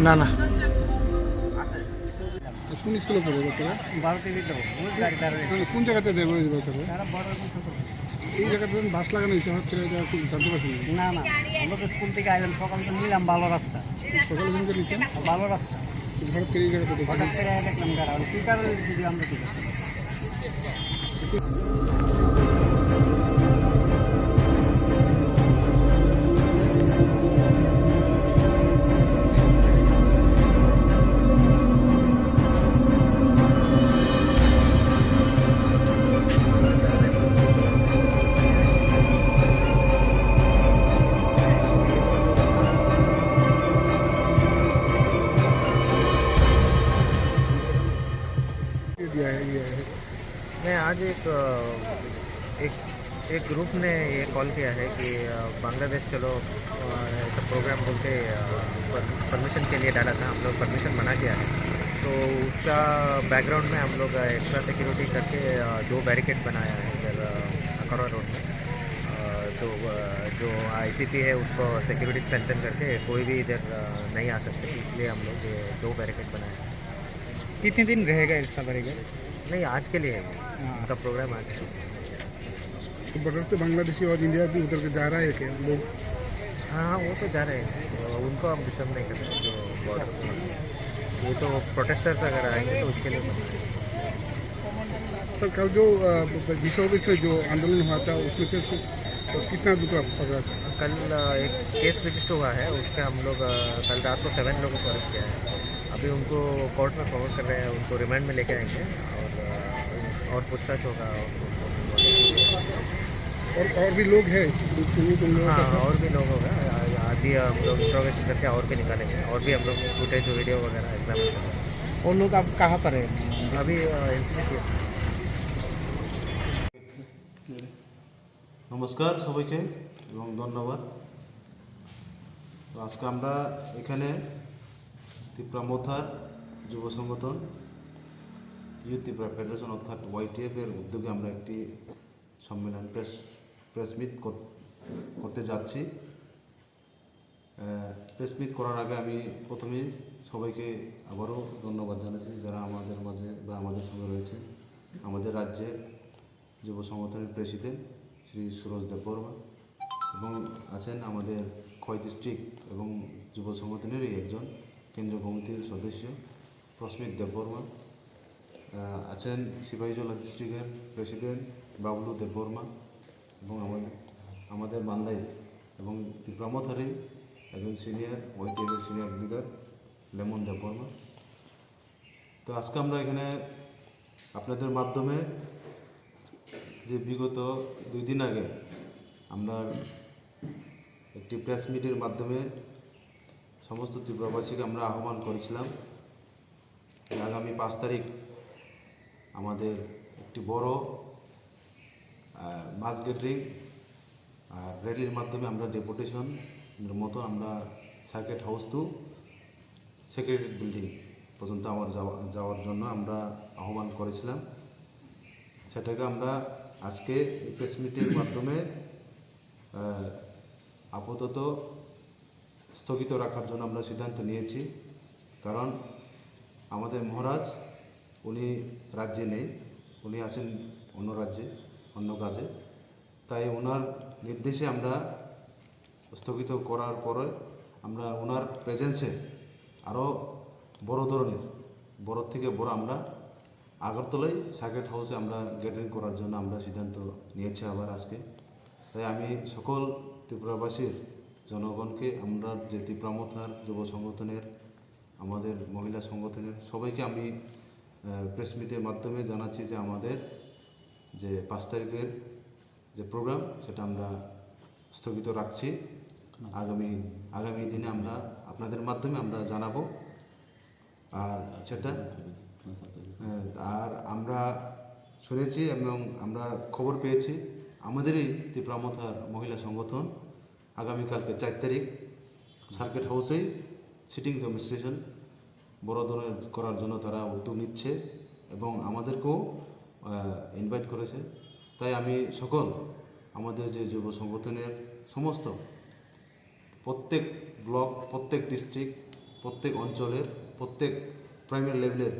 না, না। কোন স্কুলে পড়ে গো তোরা? ভারতী বিদ্যাভবন, ওই গাড়ি দাঁড়ায়। না, না, কোন জায়গাতে যাবে ওই বাচ্চারা? তারা বর্ডার কোন ছোট। এই জায়গাতে যখন বাস লাগানো হয়েছে, হঠাৎ করে এটা কি জানতে পারছেন না? না, না, আমরা তো স্কুল থেকে আইলাম, সকালে তো নিলাম ভালো রাস্তা। সকালে যখন করে নিয়েছেন? ভালো রাস্তা। হঠাৎ করে এই জায়গাতে দেখলাম। হঠাৎ করে দেখলাম, দাঁড়া, কি কারণে যদি আমরা কি করতে পারি? ये दिया है, ये है। मैं आज एक, अ, एक, एक ग्रुप ने ये कॉल किया है कि, अ, बांग्लादेश चलो, अ, ऐसा प्रोग्राम बोल के, अ, पर-, परमिशन के लिए डाला था, हम लोग परमिशन मना किया है। तो उसका बैकग्राउंड में हम लोग एक्स्ट्रा सिक्योरिटी करके, अ, दो बैरिकेड बनाया है इधर, अ, अखौरा रोड में। अ, तो, अ, जो आईसीपी है उसको सिक्योरिटी स्ट्रेंथन करके कोई भी इधर, अ, नहीं आ सकते, इसलिए हम लोग ये दो बैरिकेड बनाया है। कितने दिन रहेगा ऐसा रहेगा? नहीं, आज के लिए है ये। हाँ। उनका प्रोग्राम आज है। तो बॉर्डर से बांग्लादेशी और इंडिया भी उधर के जा रहा है क्या लोग? हाँ, हाँ, वो तो जा रहे हैं। तो उनको हम डिस्टर्ब नहीं कर रहे, जो बॉर्डर पे हैं। ये तो प्रोटेस्टर्स अगर आएंगे तो उसके लिए मना है। सर, कल जो, अ, ब-, ब-, बीस अगस्त में जो आंदोलन हुआ था, उसमें से सु-, तो कितना लोग पकड़ा, सर? कल, अ, एक केस रजिस्टर हुआ है, उसमें हम लोग, अ, कल रात को सेवन लोगों को अरेस्ट किया है। अभी उनको कोर्ट में फॉरवर्ड कर रहे हैं, उनको रिमांड में लेके आएंगे और, अ, और पूछताछ होगा। और, और भी लोग हैं इस, उन, उन लोगों का हाँ, साथ? और भी लोग होगा। आ-, अभी हम लोग इंट्रोगेशन करके और भी निकालेंगे, और भी हम लोग फुटेज, वीडियो वगैरह एग्जामिन करेंगे। वो लोग अब कहाँ पर है? अभी, अ, एनसीबी केस में। নমস্কার সবাইকে এবং ধন্যবাদ। তো আজকে আমরা এখানে ত্রিপুরা মথার যুব সংগঠন, ইউথ ত্রিপুরা ফেডারেশন অর্থাৎ ওয়াইটিএফ এর উদ্যোগে আমরা একটি সম্মেলন, প্রেস, প্রেস মিট কর-, করতে যাচ্ছি। আহ, প্রেস মিট করার আগে আমি প্রথমেই সবাইকে আবারও ধন্যবাদ জানাচ্ছি, যারা আমাদের মাঝে বা আমাদের সঙ্গে রয়েছে। আমাদের রাজ্যের যুব সংগঠনের প্রেসিডেন্ট শ্রী সুরজ দেববর্মা এবং আছেন আমাদের খোয়াই ডিস্ট্রিক্ট এবং যুব সংগঠনেরই একজন কেন্দ্রীয় কমিটির সদস্য প্রস্মিত দেববর্মা, আহ, আছেন সিপাহীজলা ডিস্ট্রিক্টের প্রেসিডেন্ট বাবলু দেববর্মা এবং আমাদের, আমাদের মান্দাই এবং ত্রিপুরা মথারই একজন সিনিয়র, ওয়াইটিএফ এর সিনিয়র লিডার লেমন দেববর্মা। তো আজকে আমরা এখানে আপনাদের মাধ্যমে যে বিগত দুই দিন আগে আমরা একটি প্রেস মিটের মাধ্যমে সমস্ত ত্রিপুরাবাসীকে আমরা আহ্বান করেছিলাম যে আগামী পাঁচ তারিখ আমাদের একটি বড়, আহ, মাস গ্যাদারিং আর র‍্যালির মাধ্যমে আমরা ডেপুটেশনের মতো আমরা circuit house to secretariat building পর্যন্ত আমার যাওয়া, যাওয়ার জন্য আমরা আহ্বান করেছিলাম। সেটাকে আমরা আজকে এই প্রেস মিটের মাধ্যমে, আহ, আপাতত স্থগিত রাখার জন্য আমরা সিদ্ধান্ত নিয়েছি। কারণ আমাদের মহারাজ উনি রাজ্যে নেই, উনি আছেন অন্য রাজ্যে, অন্য কাজে। তাই ওনার নির্দেশে আমরা স্থগিত করার পরে আমরা ওনার প্রেজেন্সে আরও বড় ধরনের, বড় থেকে বড় আমরা আগরতলায় সার্কিট হাউসে আমরা গ্যাদারিং করার জন্য আমরা সিদ্ধান্ত নিয়েছি আবার আজকে। তাই আমি সকল ত্রিপুরাবাসীর জনগণকে, আমরা যে ত্রিপুরা মথার যুব সংগঠনের, আমাদের মহিলা সংগঠনের সবাইকে আমি, আহ, প্রেস মিটের মাধ্যমে জানাচ্ছি যে আমাদের যে পাঁচ তারিখের যে প্রোগ্রাম, সেটা আমরা স্থগিত রাখছি। আগামী, আগামী দিনে আমরা আপনাদের মাধ্যমে আমরা জানাবো। আর সেটা, আহ, আর আমরা শুনেছি এবং আমরা খবর পেয়েছি, আমাদেরই ত্রিপুরা মথার মহিলা সংগঠন আগামীকালকে চার তারিখ সার্কিট হাউসেই সিটিং ডেমনস্ট্রেশন বড় ধরনের করার জন্য তারা উদ্যোগ নিচ্ছে এবং আমাদেরকেও, আহ, ইনভাইট করেছে। তাই আমি সকল আমাদের যে যুব সংগঠনের সমস্ত প্রত্যেক ব্লক, প্রত্যেক ডিস্ট্রিক্ট, প্রত্যেক অঞ্চলের, প্রত্যেক প্রাইমারি লেভেলের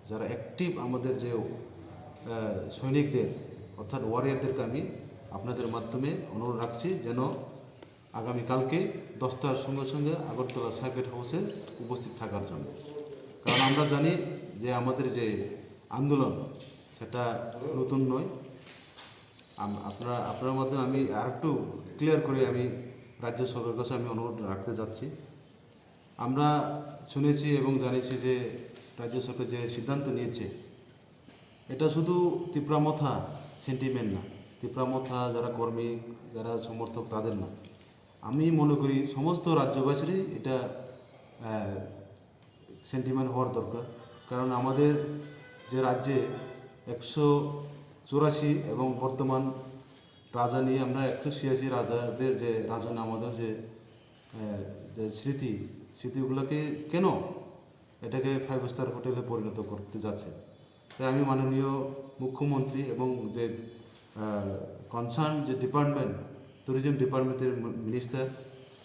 যারা অ্যাক্টিভ আমাদের যে, আহ, সৈনিকদের অর্থাৎ ওয়ারিয়রদেরকে আমি আপনাদের মাধ্যমে অনুরোধ রাখছি যেন আগামীকালকে দশটার সঙ্গে সঙ্গে আগরতলা সার্কিট হাউসে উপস্থিত থাকার জন্য। কারণ আমরা জানি যে আমাদের যে আন্দোলন, সেটা নতুন নয়। আম-, আপনারা, আপনার মাধ্যমে আমি আরেকটু ক্লিয়ার করে আমি রাজ্য সরকারের কাছে আমি অনুরোধ রাখতে চাচ্ছি। আমরা শুনেছি এবং জানেছি যে রাজ্য সরকার যে সিদ্ধান্ত নিয়েছে, এটা শুধু তিপ্রা মথা সেন্টিমেন্ট না, তিপ্রা মথা যারা কর্মী, যারা সমর্থক, তাদের না। আমি মনে করি সমস্ত রাজ্যবাসীরই এটা, আহ, সেন্টিমেন্ট হওয়ার দরকার। কারণ আমাদের যে রাজ্যে একশো চুরাশি এবং বর্তমান রাজা নিয়ে আমরা একশো ছিয়াশি রাজাদের যে রাজা নামাদের যে, আহ, যে স্মৃতি, স্মৃতিগুলোকে কেন এটাকে ফাইভ স্টার হোটেলে পরিণত করতে যাচ্ছে? তাই আমি মাননীয় মুখ্যমন্ত্রী এবং যে, আহ, কনসার্ন যে ডিপার্টমেন্ট, ট্যুরিজম ডিপার্টমেন্টের মি-, মিনিস্টার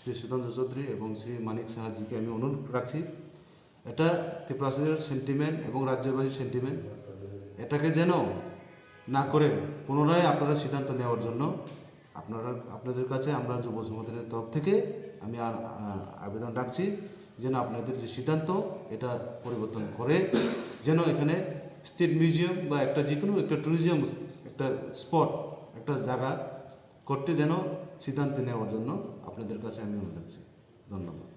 শ্রী সুধাংশু চৌধুরী এবং শ্রী মানিক সাহাজিকে আমি অনুরোধ রাখছি, এটা ত্রিপুরাবাসীর সেন্টিমেন্ট এবং রাজ্যবাসীর সেন্টিমেন্ট, এটাকে যেন না করে পুনরায় আপনারা সিদ্ধান্ত নেওয়ার জন্য আপনারা, আপনাদের কাছে আমরা যুব সংগঠনের তরফ থেকে আমি আর, আহ, আবেদন রাখছি যেন আপনাদের যে সিদ্ধান্ত, এটা পরিবর্তন করে যেন এখানে স্টেট মিউজিয়াম বা একটা যে কোনো একটা ট্যুরিজম একটা স্পট, একটা জায়গা করতে যেন সিদ্ধান্ত নেওয়ার জন্য আপনাদের কাছে আমি অনুরোধ রাখছি। ধন্যবাদ।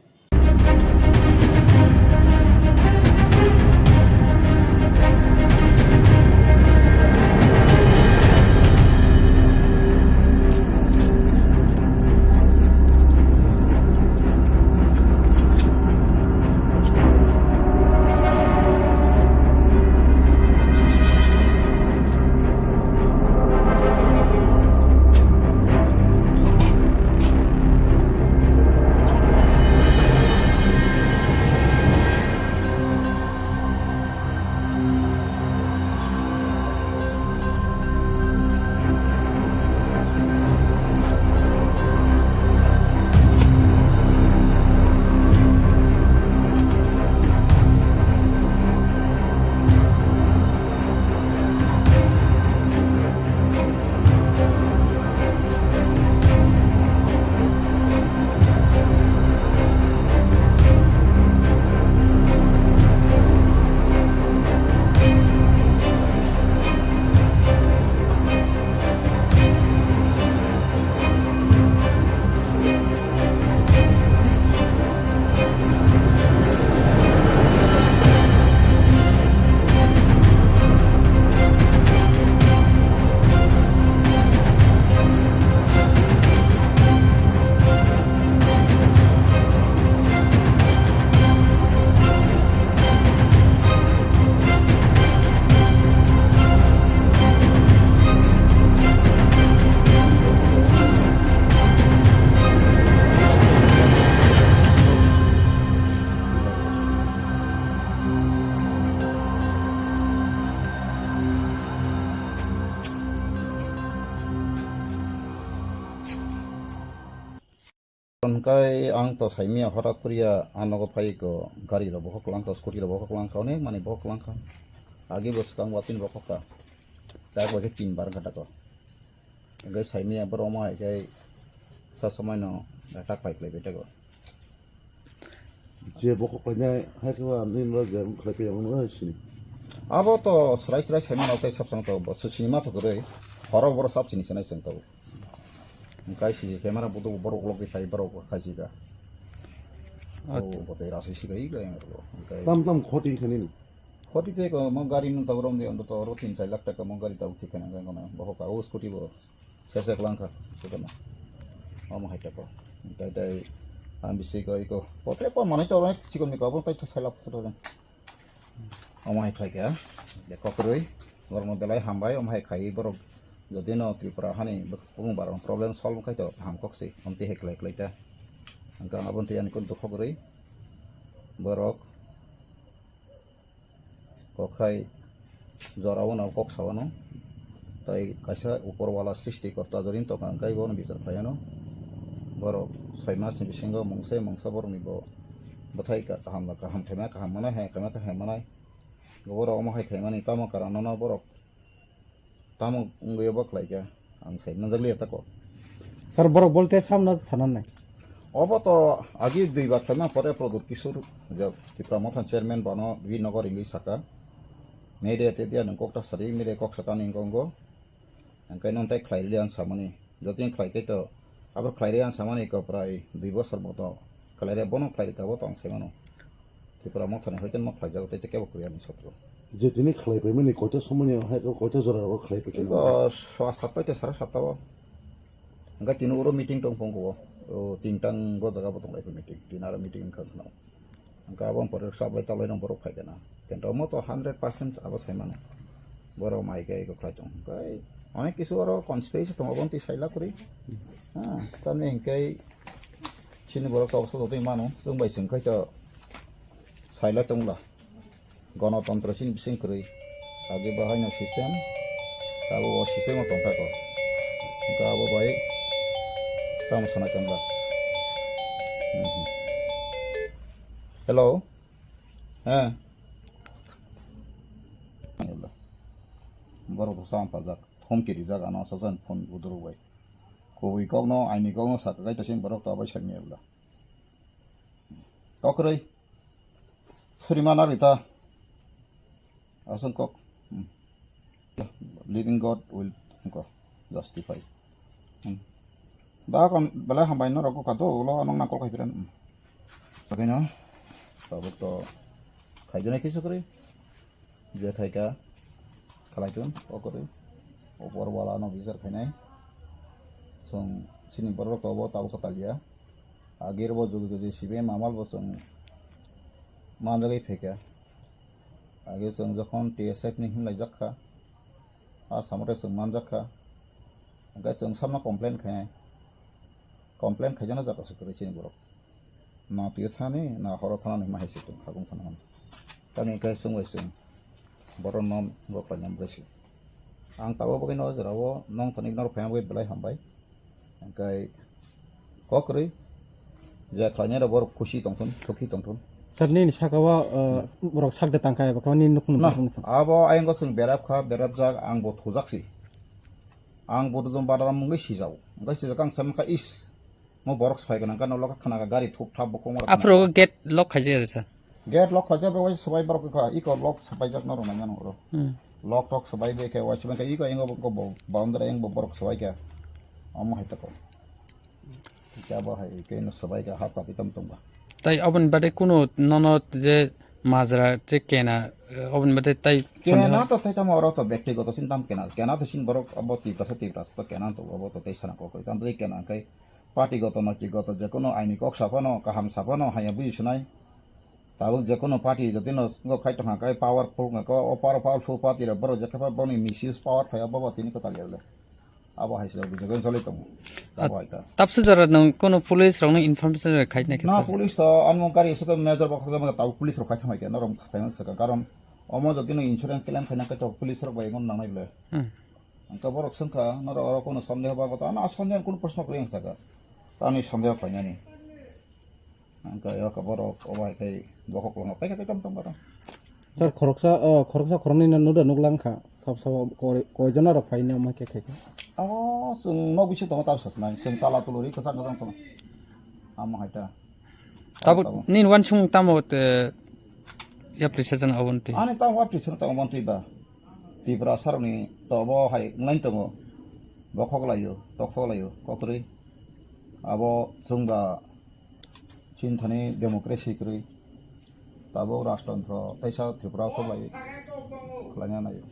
Hwnkhai ang to saimia, horat koriya, ah, nogo phai ko gari rok bokhok lang kha, scooty rok bokhok lang kha, onek manwi bokhok lang kha. Agi bo swkang watwi ni bokhok kha. Tak bai khe tin bar wngkha tako. Hwnkhe saimia borok ma hai khe sa samai no tak pai khlai bai tako. Je bokhok painai hai khe ani no je wng khlai pai ang no hai sini. Abo to srai srai saimano tei sab song to bo swsini ma thok rwi. Horo boro sab sini sanai song to. Kai sisi camera budu borok logwi khai borok khai sika. Oh, bo tei rasui sika i kai ang ro. Tam tam khoti khani ni. Khoti te ko mo gari nung tawrom de ondo to oro tin char lakh taka mo gari tawk thik khana ngai kono. Bo ka o scooty bo. Sese klangkha, sudana. Omo hai tako. Tai tai, ang bisi ko iko. Pote po manai to rai chikon mi ko, abo tai to salap to rai. Omo hai khai kha. De kokroi. Borok no belai hambai, omo hai khai borok. Jodi no Tripura hani bukung barong problem solve khai to ham kok si. Omti hai klai klai ta. Ang ka abon ti ani kun dukhok roi. Borok. Kokhai jorao no kok sawano. Tai kaisa upor wala srishti korta jorin tongkha, hwnkhe bono bichar khlaiano. Borok soi mas ni bisingo mungsa mungsa borok ni bo bwthai kaham kaham khaima kaham manai, hai khaima kaham manai. Borok omo hai khaimani tamo karon no borok Tamo wngwi obo khlaikha, ang sai manjakliya tako. Sir, borok bolte samno sanannai. Obo to agi dui bar khlaima pore Pradyut Kishore, je Tipra Motha chairman, bono Virnagar wngwi saka. Media te dia nwng kok ta sadi, media kok saka ni wngkha wngkha. Hwnkhe nwng tai khlai rwliya ang samani. Jotoni khlai khe to, abo khlai rwya ang samani ko prai dui bosor moto. Khlai rwya bono khlai rwkha bo to ang sai mano. Tripura Mothani hoite ma khlaijago tei kebo kwrwi ani sotro. Je tini khlai paimani koita somoni hai koita jora rogo khlai paikha? Iko swa satta te sara satta o. Hwnkhe tini uro meeting tong phung ko. O tintang go jaga bo tong lai meeting. Tin aro meeting wngkha khna. Hwnkhe abo pore sablai tablai no borok phai kana. Tento mo to hundred percent abo sai mano. Borok mai khe iko khlai tong. Hwnkhe onek kisu oro conspiracy tong abo twi sai la kwrwi. Ha, tamni hwnkhe Chini borok tabuk sojotwi mano, chwng bai chwng khai to saila tongla. Gonotontro chini bising kwrwi. Age bo haino system, tabuk o system o tongkha ko. Hwnkhe abo bai tamo sana tongla. Mhm. Hello? He? Borok bwsa ang pajak. Thomki rijak ano sajan phone budurok bai. Kubui kokno, aini kokno saka kai ta sini borok to abai sakni ebla. Kokroi. Suri mana rita. Asong kok. Hmm. Living God will ko justify. Hmm. Ba kon belai hambai no rok ka do ulo nong nang kol khai piran. Hmm. Bagino. Tabuk to khai jana kisu kri. Je khai ka khalai tun, o kwrwi. Upor wala no bichar khainai. Chwng chini borok to bo tabuk kwtal ya. Agir bo jugi jugi sibe mamal bo chwng manjagwi phaikha. Age chwng jokhon T S F ni himlai jak kha, a samate chwng manjak kha. Hwnkhe chwng samno complain khainai. Complain khaijana jaga se kwrwi chini borok. Na twi thani, na horo thana ni ma hai se tong kha bung thana hwn. Tani kai chwng bai chwng. Borok no bo paina bwrwi se. Ang tabuk bagwi no jora o nong thani norok phaina bagwi belai hambai. Hwnkhe kok kwrwi je khlainai rok borok khusi tongthun, sukhi tongthun. Sir, nini saka o, uh, borok sak de tangkha eba khe nini nukung Na, nukung sa. Abo ayang chwng berap kha, berap jak, ang bo thujak si. Ang bo dum badam mungwi sijao. Hwnkhe sijak ang sai mankha is. Mo borok sai gwnang gana lokha khna gari thup thap bo kongor. Aphuru gate lock khaijak ya sir. Gate lock khaijak bai swbai borok kha iko lock swbaijak no rwnai mano oro. Hmm. Lock tok swbai bai khe wai swbai khe iko ingo bo boundary ing bo borok swbai khe. Omo hai tako. Kya bo hai ke no swbai khe hap kap itam tongba. Tai oboni bade kuno nono je majra je kena, eh, oboni bade tai Kena to tai tamo oro to bektigoto sin tam kena. Kena to sin borok abo tiprasa tiprasa to kena to abo to tai sana kokoi. Tam tai kena kai Party goto, noiti goto, jekono aini kok saphano, kaham saphano, haya buji sinai. Tabuk jekono party jotino ngo khai tongkha, kai powerful wngkha, o power-, powerful party rok borok jekhe pha boni misuse power phai, abo bo tini kwtal ya le. Abo hai se buji gon soli tongo. Abo hai ta. Tapsu jora nung kono police rok nung information rok khai nai khe Na sa. Police to anmo gari suka major bok khakjama tabuk police rok khai thamai khe norok khai thamai saka, karon omo jotino insurance claim khai nang khe to police rok bai ngon nang nai le. Hmm. Hwnkhe borok swngkha, norok oro kono sondeho ba kotha? Ano, a sondeho kono proshno kwrwi ang sakha. Tamni sondeho khlainani. Hwnkhe ayok borok obo hai khai dokhok lama paikha tei tamo tamo. Sir, khoroksa, o, khoroksa khoroknwi no nuda nuklang kha. Sab sabo koi, koijon norok phaini omo khe khe khe. Abo chwng nok bisingo tongo, tabuk sasnai. Chwng tala tuluri kwchang kwchang tongo. Amo hai ta. Tabuk nini wansukmung tamo te? Yapri sajana obontwi. Ani tamo yapri sajana tamo obontwi ba. Tiprasa rokni tobo hai wnglain tongo. Bokhok laio, tokhok laio, kokrwi. Abo chwngba chini thani democracy kwrwi. Tabuk rajtantro teisa Tripura khok lai khlaina naio.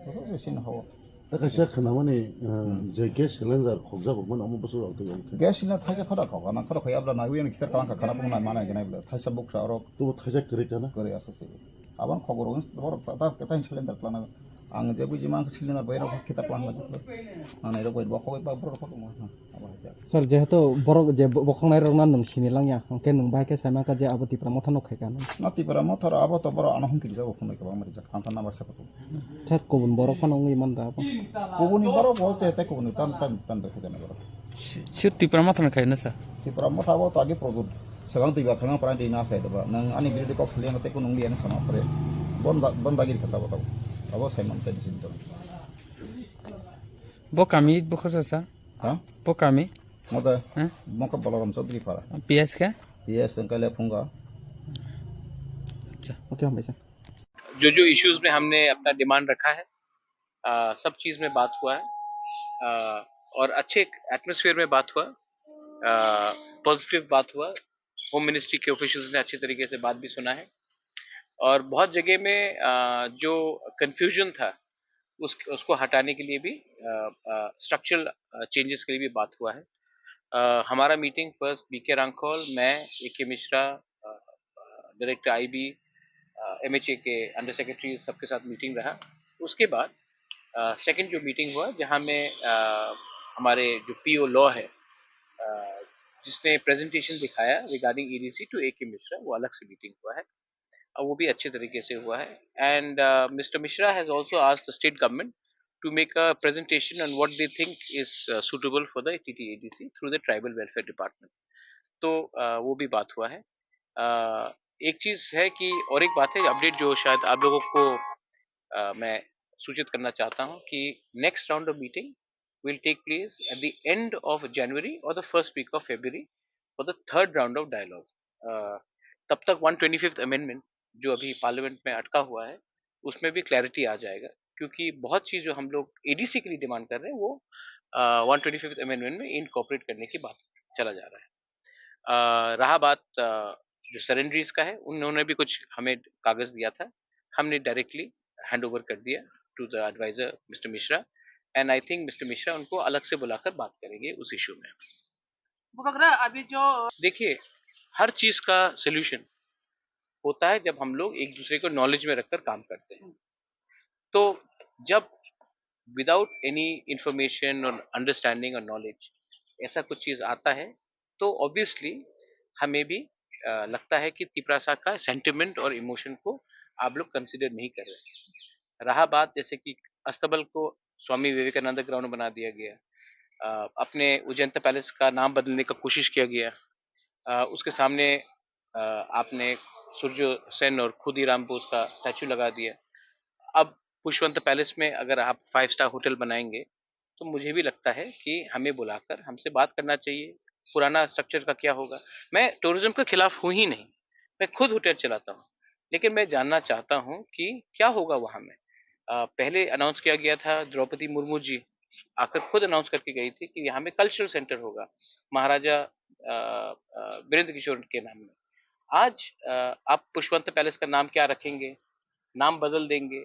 Bokhok se sini hao. Tei kaisa khwnamani, eh, je gas cylinder khokjak rokmani omo bwswk rok tei omo khe. Gas cylinder thaisa khorok khok, ana khorok khoi abla naiwi ani kitar kalang ka khana pung nai mana gwnai bwle. Thaisa buksa orok. Tubo thaisa kwrwi kana? Kwrwi aswk se. Abang khok rok borok ta, ta, ta cylinder klana. Ang je buji mang cylinder bai rok kita klana jiklo. Ana rok bai bokho bai borok khok mo. Abo hai. Sir, jehetu borok je bo-, bokhoknai rok na nwng sini langya, hwnkhe nwng bai khe sai mankha je abo Tipra Motha no khai kha. Na Tipra Motha ro abo to borok ano hum kiri jago phunui kwbangma rijak. Ang kha number seven. Sir, kubun borok phano wngwi man da abo. Kubuni borok bo te, te kubuni tan, tan, tan, tan, tan, borok. Si-, sir, Tipra Motha no khai na, sir? Tipra Motha bo to agi product. Swkang twi ba khama pran di na sai da ba. Nang ani birothi kok suli ang te kunu wngli ani sama pore. Bon da, bon dagir kha ta ba ta. Abo sai man te bisin to. Bo kami, bo khosa sa? Ha? Bo kami? Moda. Ha? Moka Balaram Chaudhary para. P S ka? P S ang kale phunga. Acha. Okay, hambai sa. जो जो इश्यूज में हमने अपना डिमांड रखा है, अ, सब चीज में बात हुआ है, अ, और अच्छे एटमॉस्फेयर में बात हुआ, अ, पॉजिटिव बात हुआ। होम मिनिस्ट्री के ऑफिशियल्स ने अच्छे तरीके से बात भी सुना है और बहुत जगह में, अ, जो कन्फ्यूजन था उस, उसको हटाने के लिए भी, अ, अ, स्ट्रक्चरल, अ, चेंजेस के लिए भी बात हुआ है। अ, हमारा मीटिंग फर्स्ट बी के रांखल, मैं, A K Mishra, uh, uh, director I B, uh, M H A के अंडर सेक्रेटरी सबके साथ मीटिंग रहा। उसके बाद, अ, सेकंड जो मीटिंग हुआ जहाँ में, अ, हमारे जो पी ओ लॉ है, अ, जिसने प्रेजेंटेशन दिखाया regarding E D C to A K Mishra, वो अलग से मीटिंग हुआ है। अ, वो भी अच्छे तरीके से हुआ है। And, uh, Mister Mishra has also asked the state government to make a presentation on what they think is, uh, suitable for the T T A D C through the tribal welfare department। तो, अ, वो भी बात हुआ है। अ, एक चीज़ है कि, और एक बात है, अपडेट जो शायद आप लोगों को, अ, मैं सूचित करना चाहता हूँ कि next round of meeting will take place at the end of January or the first week of February for the third round of dialogue। अ, तब तक वन ट्वेंटी फिफ्थ अमेंडमेंट जो अभी पार्लियामेंट में अटका हुआ है, उसमें भी क्लैरिटी आ जाएगा, क्योंकि बहुत चीज़ जो हम लोग एडीसी के लिए डिमांड कर रहे हैं, वो, अ, वन ट्वेंटी फिफ्थ अमेंडमेंट में इनकॉर्पोरेट करने की बात चला जा रहा है। अ, रहा बात, अ, जो सरेंडरीज का है, उन्होंने भी कुछ हमें कागज़ दिया था, हमने डायरेक्टली हैंड ओवर कर दिया to the advisor mister Mishra, and I think mister Mishra उनको अलग से बुलाकर बात करेंगे उस इशू में। बुबगरा, अभी जो देखिए, हर चीज़ का सॉल्यूशन होता है जब हम लोग एक दूसरे को नॉलेज में रखकर काम करते हैं। तो जब without any information और अंडरस्टैंडिंग और नॉलेज ऐसा कुछ चीज़ आता है, तो ऑब्वियसली हमें भी, अ, लगता है कि तिपरासा का सेंटिमेंट और इमोशन को आप लोग कंसीडर नहीं कर रहे। रहा बात जैसे कि अस्तबल को स्वामी विवेकानंद ग्राउंड बना दिया गया, अ, अपने उज्जैन पैलेस का नाम बदलने का कोशिश किया गया, अ, उसके सामने, अ, आपने सूर्य सेन और खुदीराम बोस का स्टैचू लगा दिया। अब पुष्पवंत पैलेस में अगर आप फाइव स्टार होटल बनाएंगे, तो मुझे भी लगता है कि हमें बुलाकर हमसे बात करना चाहिए। पुराना स्ट्रक्चर का क्या होगा? मैं टूरिज्म के खिलाफ हूँ ही नहीं, मैं खुद होटल चलाता हूँ, लेकिन मैं जानना चाहता हूँ कि क्या होगा वहाँ में। अ, पहले अनाउंस किया गया था द्रौपदी मुर्मू जी आकर खुद अनाउंस करके गई थी कि यहाँ में कल्चरल सेंटर होगा महाराजा, अ, अ, वीरेंद्र किशोर के नाम में। आज, अ, आप पुष्पवंत पैलेस का नाम क्या रखेंगे? नाम बदल देंगे।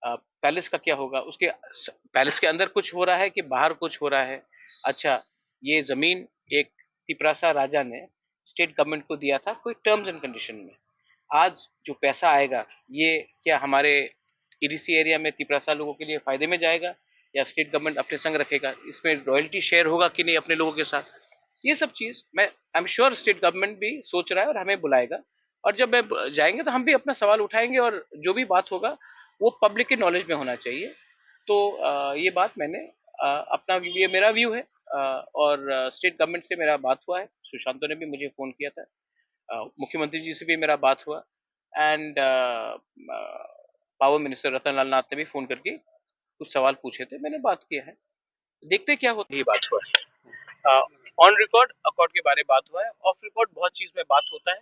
अ, पैलेस का क्या होगा? उसके स-, पैलेस के अंदर कुछ हो रहा है कि बाहर कुछ हो रहा है? अच्छा, ये जमीन एक तिपरासा राजा ने स्टेट गवर्नमेंट को दिया था कोई टर्म्स एंड कंडीशन में। आज जो पैसा आएगा, ये क्या हमारे ईडीसी एरिया में तिपरासा लोगों के लिए फायदे में जाएगा या स्टेट गवर्नमेंट अपने संग रखेगा? इसमें रॉयल्टी शेयर होगा कि नहीं अपने लोगों के साथ? ये सब चीज़ मैं, I am sure state government भी सोच रहा है और हमें बुलाएगा। और जब मैं ब-, जाएंगे तो हम भी अपना सवाल उठाएंगे और जो भी बात होगा वो पब्लिक के नॉलेज में होना चाहिए। तो, अ, ये बात मैंने, अ, अपना, ये मेरा व्यू है, अ, और, अ, स्टेट गवर्नमेंट से मेरा बात हुआ है, सुशांतो ने भी मुझे फ़ोन किया था, अ, मुख्यमंत्री जी से भी मेरा बात हुआ, एंड, अ, अ, पावर मिनिस्टर रतन लाल नाथ ने भी फ़ोन करके कुछ सवाल पूछे थे, मैंने बात किया है। देखते क्या होता है। ये बात हुआ है। अ, ऑन रिकॉर्ड अकॉर्ड के बारे में बात हुआ है, ऑफ रिकॉर्ड बहुत चीज में बात होता है,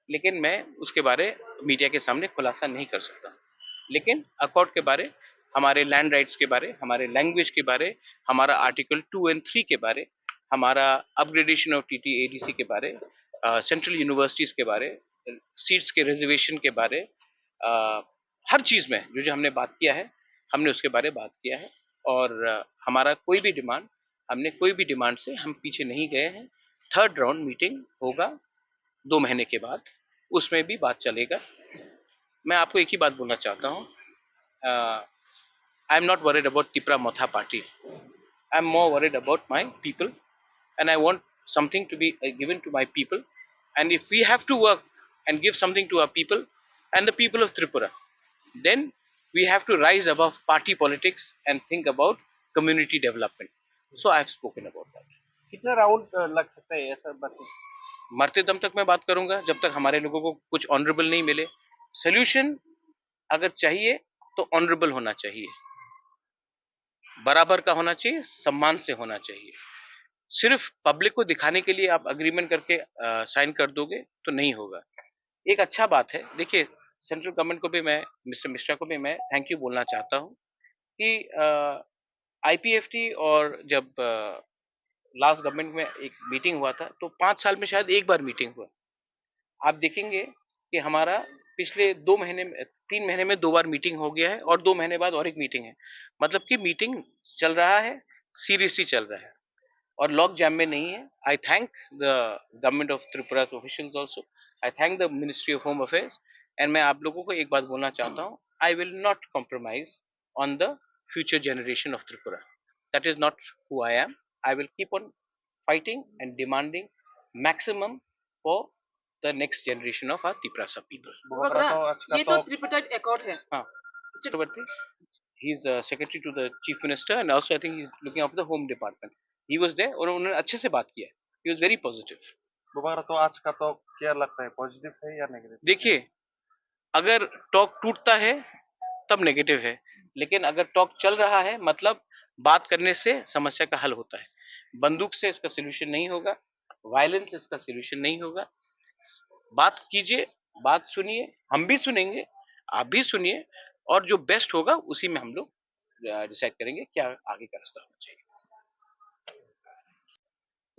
लेकिन मैं उसके बारे मीडिया के सामने खुलासा नहीं कर सकता। लेकिन अकॉर्ड के बारे, हमारे लैंड राइट्स के बारे, हमारे लैंग्वेज के बारे, हमारा आर्टिकल टू एंड थ्री के बारे, हमारा अपग्रेडेशन ऑफ टीटी एडीसी के बारे, सेंट्रल यूनिवर्सिटीज के बारे, सीट्स के रिजर्वेशन के बारे, अ, हर चीज में जो जो हमने बात किया है, हमने उसके बारे में बात किया है। और अ, हमारा कोई भी डिमांड, हमने कोई भी डिमांड से हम पीछे नहीं गए हैं। थर्ड राउंड मीटिंग होगा दो महीने के बाद, उसमें भी बात चलेगा। मैं आपको एक ही बात बोलना चाहता हूँ, I am not worried about Tipra Motha party. I am more worried about my people, and I want something to be uh, given to my people. And if we have to work and give something to our people and the people of Tripura, then we have to rise above party politics and think about community development. So I have spoken about that. कितना राउंड लग सकता है ऐसा बात? मरते दम तक मैं बात करूंगा, जब तक हमारे लोगों को कुछ ऑनरेबल नहीं मिले। सोल्यूशन अगर चाहिए तो ऑनरेबल होना चाहिए, बराबर का होना चाहिए, सम्मान से होना चाहिए। सिर्फ पब्लिक को दिखाने के लिए आप एग्रीमेंट करके साइन कर दोगे तो नहीं होगा। एक अच्छा बात है, देखिए, सेंट्रल गवर्नमेंट को भी मैं, मिस्टर मिश्रा को भी मैं थैंक यू बोलना चाहता हूँ कि आईपीएफटी और जब लास्ट गवर्नमेंट में एक मीटिंग हुआ था, तो पाँच साल में शायद एक बार मीटिंग हुआ। आप देखेंगे कि हमारा पिछले दो महीने में, तीन महीने में दो बार मीटिंग हो गया है और दो महीने बाद और एक मीटिंग है। मतलब कि मीटिंग चल रहा है, सीरियसली चल रहा है। और लॉग जैम में नहीं है। I thank the government of Tripura's officials also. I thank the Ministry of Home Affairs. And मैं आप लोगों को एक बात बोलना चाहता हूँ, I will not compromise on the future generation of Tripura. That is not who I am. I will keep on fighting and demanding maximum for the next generation of our Tiprasa people. Boba ग्रा, तो आज का ये तो तो त्रिपार्टाइट अकॉर्ड है। हाँ। State Chakrabarty, he is a secretary to the chief minister, and also I think he is looking after the home department. He was there, और उन्होंने अच्छे से बात किया। He was very positive. Boba ग्रा, तो आज का तो क्या लगता है, पॉजिटिव है या नेगेटिव? देखिए, अगर टॉक टूटता है तब नेगेटिव है, लेकिन अगर टॉक चल रहा है, मतलब, बात करने से समस्या का हल होता है। बंदूक से इसका सोल्यूशन नहीं होगा, वायलेंस इसका सोल्यूशन नहीं होगा। बात कीजिए, बात सुनिए, हम भी सुनेंगे, आप भी सुनिए, और जो बेस्ट होगा उसी में हम लोग डिसाइड करेंगे क्या आगे का रास्ता होना चाहिए।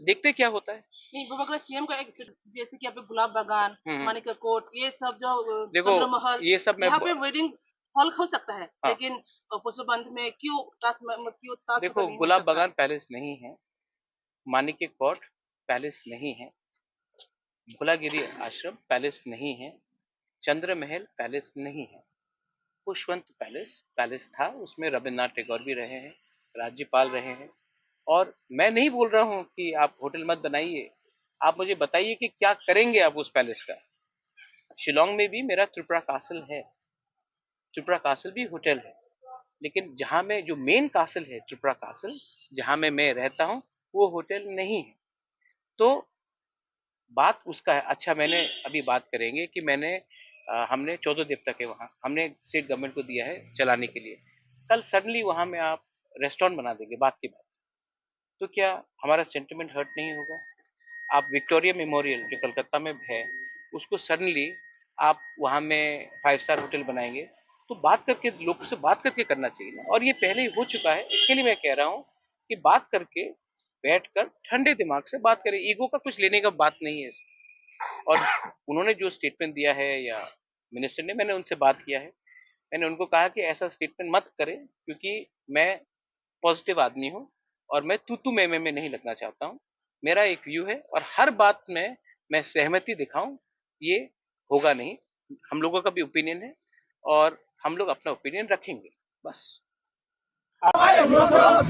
देखते क्या होता है। नहीं, बोबा ग्रा, सीएम का एक, जैसे कि यहाँ पे गुलाब बागान, हम्म। मानिका कोट, ये सब जो, अ, देखो, चंद्र महल, ये सब मैं यहाँ ब- पे वेडिंग हॉल हो सकता है, हाँ। लेकिन, अ, पुष्पबंध में क्यों ताज म-, म-, क्यों ताज देखो, होटल नहीं हो गुलाब सकता? बागान पैलेस नहीं है, मानिका कोट पैलेस नहीं है, भोलागिरी आश्रम पैलेस नहीं है, चंद्र महल पैलेस नहीं है। पुष्पवंत पैलेस, पैलेस था, उसमें रविन्द्रनाथ टैगोर भी रहे हैं, राज्यपाल रहे हैं। और मैं नहीं बोल रहा हूँ कि आप होटल मत बनाइए, आप मुझे बताइए कि क्या करेंगे आप उस पैलेस का। शिलोंग में भी मेरा त्रिपुरा कासल है, त्रिपुरा कासल भी होटल है, लेकिन जहाँ में जो मेन कासल है, त्रिपुरा कासल, जहाँ में मैं रहता हूँ, वो होटल नहीं है। तो बात उसका है। अच्छा, मैंने अभी बात करेंगे कि मैंने, अ, हमने चौदह देवता के वहाँ, हमने स्टेट गवर्नमेंट को दिया है चलाने के लिए। कल सडनली वहाँ में आप रेस्टोरेंट बना देंगे, बात की बात। तो क्या हमारा सेंटिमेंट हर्ट नहीं होगा? आप विक्टोरिया मेमोरियल जो कलकत्ता में है, उसको सडनली आप वहाँ में फाइव स्टार होटल बनाएंगे, तो बात करके, लोगों से बात करके करना चाहिए ना। और ये पहले ही हो चुका है, इसके लिए मैं कह रहा हूँ कि बात करके, बैठकर ठंडे दिमाग से बात करें। ईगो का कुछ लेने का बात नहीं है इसमें। और उन्होंने जो स्टेटमेंट दिया है या मिनिस्टर ने, मैंने उनसे बात किया है, मैंने उनको कहा कि ऐसा स्टेटमेंट मत करें, क्योंकि मैं पॉजिटिव आदमी हूँ और मैं तू तू मैं मैं में नहीं लगना चाहता हूँ। मेरा एक व्यू है और हर बात में मैं सहमति दिखाऊं, ये होगा नहीं। हम लोगों का भी ओपिनियन है और हम लोग अपना ओपिनियन रखेंगे, बस। No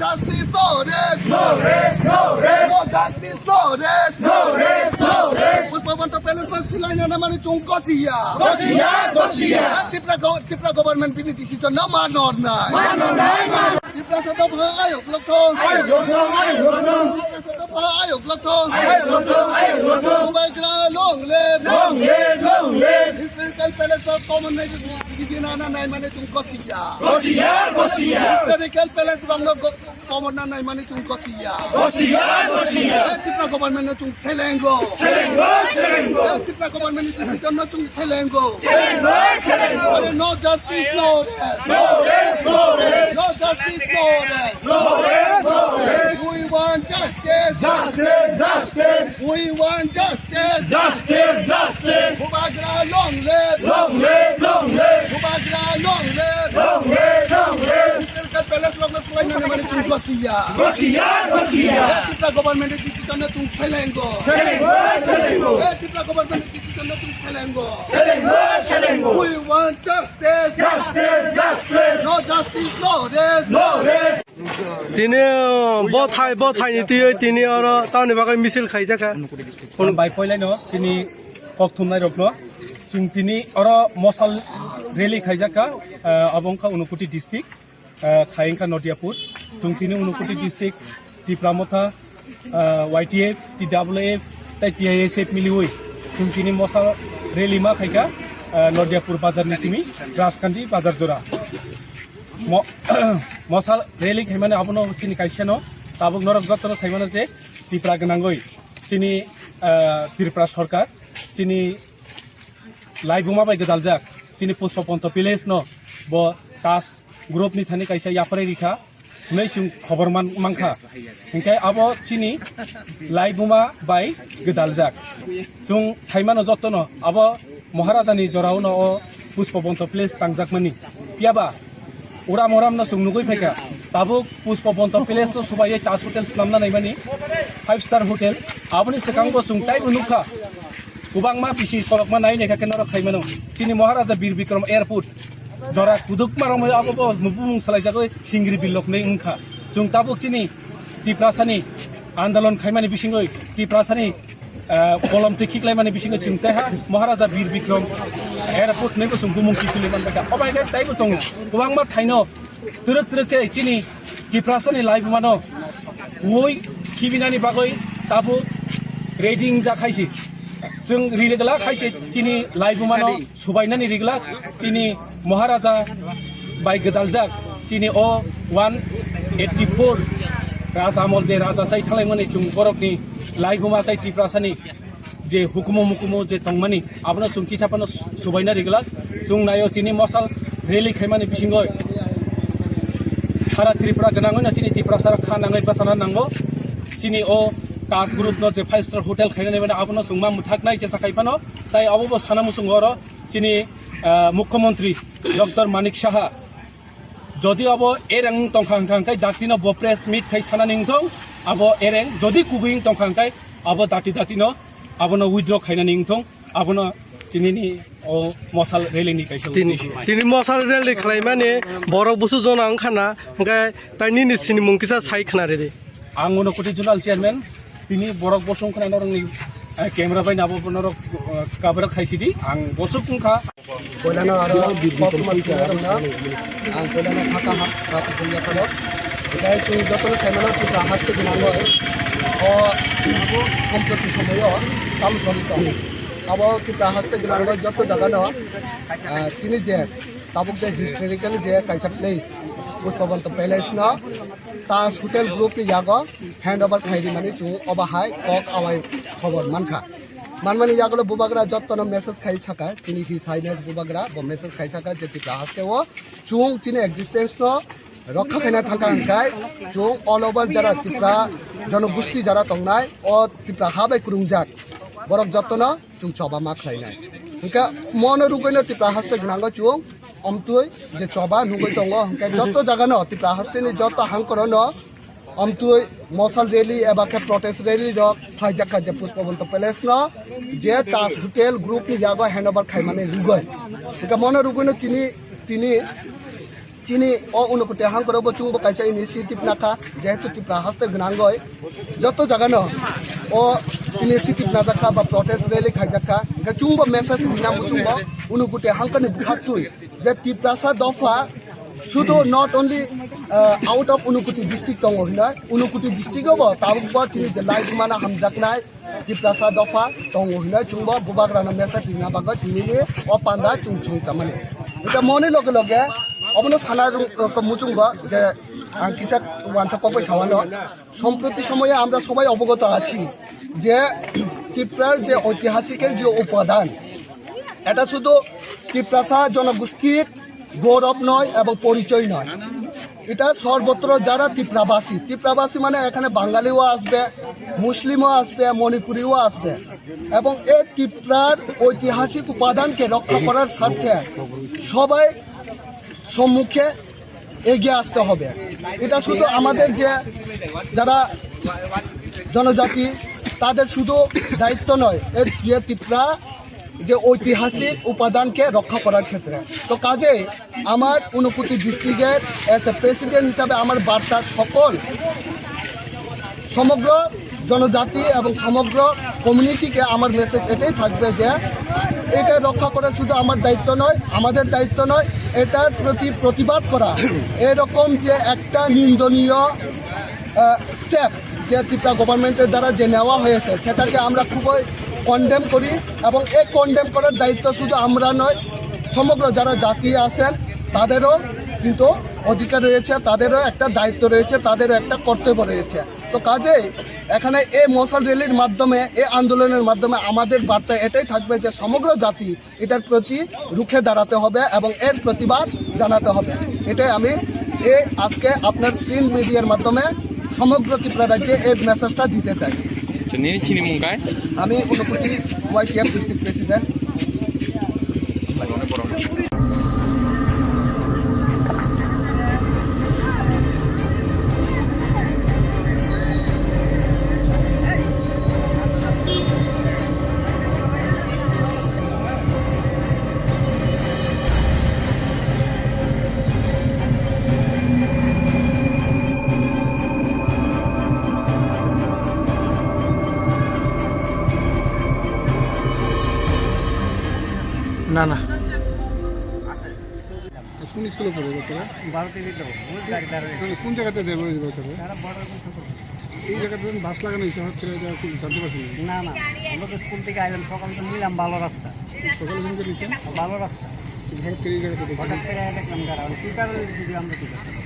justice, no rest. No rest, no rest. No justice, no rest. No rest, no rest. Pushpabanta Palace o silai nana mani chwng gosiya. Gosiya, gosiya. Tipra go-, Tipra government bini decision no mano nai. Mano nai, mano. Tiprasa dopha ayok lokthong. Ayok lokthong, ayok lokthong. Tiprasa dopha ayok lokthong. Ayok lokthong, ayok lokthong. Baigra long live. Long live, long live. Historical Palace o common nai, nana nai mani chwng gosiya. Gosiya, gosiya. Historical Palace bangno go-, Komor na naimani chwng gosiya. Gosiya, gosiya. Eh, Tripura government no chwng selengo. Selengo, selengo. Eh, Tripura government ni decision no chwng selengo. Selengo, selengo. Are, no justice, no rest. No rest, no rest. No justice, no rest. No rest, no rest. We want justice. Justice, justice. We want justice. Justice, justice. Bubagra long live. Long live, long live. Bubagra long live. Long live, long live. Palace rok no swlainani mani chwng gosiya. Gosiya, gosiya. Eh, Tripura government ni decision no chwng selengo. Selengo, selengo. Eh, Tripura government ni decision no chwng selengo. Selengo, selengo. We want justice. Justice, justice. No justice, no rest. No rest. Tini, uh, bothai, bothai ni twiwi tini oro tamni bagwi misil khaijakha. Bai poilai no chini kok thumnai rok no. Chwng tini oro mosal rally khaijakha, uh, abo wngkha Unakoti district. Ah, khai wngkha Nodiapur. Chwng tini Unakoti district, Tipra Motha, ah, Y T F, T W F, tei T I S F miliwi chwng tini mosal rally ma khaikha, ah, Nodiapur bazar ni simi Rajkandi bazar jora. Mo-, mosal rally khaimani abono chini kaisa no, tabuk norok jotono saimano je Tipra gwnangwi chini, ah, Tripura sorkar chini laibuma bai gwdaljak chini Pushpa Ponto Palace no bo Tas group ni thani kaisa yapharwi rikha hwnwi chwng khobor man-, mankha. Hinkhe abo chini laibuma bai gwdaljak. Chwng saimano jotono abo Maharaja ni jorao no o Pushpa Ponto Palace tangjakmani. Phiyaba uram uram no chwng nugwi phaikha. Tabuk Pushpa Ponto Palace no subaiwi Taj Hotel swnamna naimani, five star hotel. Aboni swkango chwng taibo nukha. Kwbangma bisi kolokma nai naikha khe norok saimano. Chini Maharaja Bir Bikram Airport jora kudukma romwi abo bo bumung salaijagwi Singri Bilok hinwi wngkha. Chwng tabuk chini Tiprasani andolon khaimani bisingwi Tiprasani, ah, kolom twi khiklaimani bisingo chwng taiha Maharaja Bir Bikram Airport hinwi bo chwng bumung khiklwi manbaikha. Obo hai khe taibo tongo kwbangma thaino twrwk twrwk khe chini Tiprasani laibumano ui khibinani bagwi tabuk ready wngjakhaisi. Chwng rirwgla khaisi chini laibumano subainani rigla chini Maharaja bai gwdaljak chini o one eighty four Raja Amol je Raja chai thalaimani chwng borokni laibuma chai Tiprasani je hukumu mukumu je tongmani abono chwng kisa phano subaina rigla chwng naio chini mosal rally khaimani bisingo sara Tripura gwnangwi no chini Tiprasa kha nangwi bwsana nango chini o Taj Group no je five star hotel khainani mani abono chwng ma mwthaknai chesa khai phano tai abo bo sana muchungo oro chini, ah, Mukhyamantri Doctor Manik Saha jodi abo ereng tongkha hwnkha hwnkhe dakti-no bo press meet khai sanani wngthong abo ereng, jodi kubui wng tongkha hwnkhe abo dati dati-no abono withdraw khainani wngthong abono tinini o mosal rally ni kaisa Tin-, uddesho. Tini mosal rally khlaimani borok busu jona wngkhana hwnkhe tai nini sinimung kisa sai khna ridi. Ang Unakoti Zonal Chairman, tini borok bosong khna norokni, eh, camera bai nabo norok, eh, cover khaisidi, ang bosok wngkha. Poilano aro kok ma thumna rwna, ang poilano phaka ha, ha, phaka ha. Tei chwng jotono saimano Tripura haste gwnangwi o sampoti somoyo tamo choli tong. Abo Tripura haste gwnangwi joto jagano, ah, chini je tabuk je historical je kaisa place, Pushpabanta Palace no, Taj Hotel Group ni yago handover khlai rimani chwng obo hai kok awai khobor mankha. Manmani yagulo bubagra jottono message khai saka, chini His Highness bubagra bo message khai saka je Tripura haste o chwng chini existence no rokha khaina thangkha hwnkhe chwng all over jara Tripura jonogosti jara tongnai o Tripura ha bai kwrwngjak borok jottono chwng choba ma khlainai. Hwnkhe mono rwgwino Tripura haste gwnango chwng omtwi je choba nugwi tongo, hwnkhe joto jagano Tripura hasteni joto hangkorono omtwi mosal rally eba khe protest rally rok khlaijak kha je Pushpabanta Palace no je Taj Hotel Group ni yago handover khaimani rwgwi. Hwnkhe mono rwgwino chini, tini Chini o Unakoti hangkoro bo chwngbo kaisa initiative nakha, jehetu Tripura haste gwnangwi joto jagano o initiative najakha ba protest rally khaijakha, hwnkhe chwngbo message rina muchungbo Unakoti hangkorni bwkhaktwi je Tiprasa dopha sudu not only, uh, out of Unakoti district tongo hinwi, Unakoti district o bo tabukbo chini je laibumano hamjaknai, Tiprasa dopha tongo hinwi chwngbo bubagrano message rina bagwi tinini o panda chwng chwng chamani. Hwnkhe moni loge loge obono sana rwng, uh, muchungbo je Ang kisa wansa kokoi sawano. সম্প্রতি সময়ে আমরা সবাই অবগত আছি যে ত্রিপুরার যে ঐতিহাসিকের যে উপাদান, এটা শুধু তিপ্রাসা জনগোষ্ঠীর গৌরব নয় এবং পরিচয় নয়, এটা সর্বত্র যারা তিপ্রাবাসী, তিপ্রাবাসী মানে এখানে বাঙালিও আসবে, মুসলিমও আসবে, মণিপুরিও আসবে। এবং এই তিপ্রার ঐতিহাসিক উপাদানকে রক্ষা করার স্বার্থে সবাই সম্মুখে এগিয়ে আসতে হবে। এটা শুধু আমাদের যে যারা জনজাতি, তাদের শুধু দায়িত্ব নয়, এর যে তিপ্রা যে ঐতিহাসিক উপাদানকে রক্ষা করার ক্ষেত্রে। তো কাজেই আমার ঊনকোটি ডিস্ট্রিক্টের এজ এ প্রেসিডেন্ট হিসাবে আমার বার্তা সকল সমগ্র জনজাতি এবং সমগ্র কমিউনিটিকে আমার মেসেজ এটাই থাকবে যে এটা রক্ষা করা শুধু আমার দায়িত্ব নয়, আমাদের দায়িত্ব নয়, এটার প্রতি প্রতিবাদ করা। এরকম যে একটা নিন্দনীয় স্টেপ যে ত্রিপুরা গভর্নমেন্টের দ্বারা যে নেওয়া হয়েছে, সেটাকে আমরা খুবই কন্ডেম করি। এবং এই কন্ডেম করার দায়িত্ব শুধু আমরা নয়, সমগ্র যারা জাতি আছেন তাদেরও কিন্তু অধিকার রয়েছে, তাদেরও একটা দায়িত্ব রয়েছে, তাদেরও একটা কর্তব্য রয়েছে। তো কাজেই এখানে এই মশাল র্যালির মাধ্যমে, এই আন্দোলনের মাধ্যমে আমাদের বার্তা এটাই থাকবে যে সমগ্র জাতি এটার প্রতি রুখে দাঁড়াতে হবে এবং এর প্রতিবাদ জানাতে হবে। এটাই আমি এই আজকে আপনার প্রিন্ট মিডিয়ার মাধ্যমে সমগ্র ত্রিপুরা রাজ্যে এই মেসেজটা দিতে চাই। Nini chini mung kai? আমি ঊনকোটি ওয়াইটিএফ ডিস্ট্রিক্ট প্রেসিডেন্ট। না, না। কোন স্কুলে পড়ে বাচ্চারা? ভারতী বিদ্যালয়, মূল ডাক্তার হয়েছে। কোন জায়গাতে যাবে ওই বাচ্চারা? তারা বর্ডার কোন সম্পর্কে? এই জায়গাতে যখন বাস লাগানো হয়েছে, হঠাৎ করে এটা কি জানতে পারছেন না? না, না, আমরা তো স্কুল থেকে আইলাম, সকালে তো নিলাম ভালো রাস্তা। সকালে ঘুম থেকে নিয়েছেন? ভালো রাস্তা। কিন্তু হঠাৎ করে এই জায়গাতে দেখলেন? হঠাৎ করে দেখলাম, দাঁড়া, ওই টুইটারে যদি আমরা কি করতাম?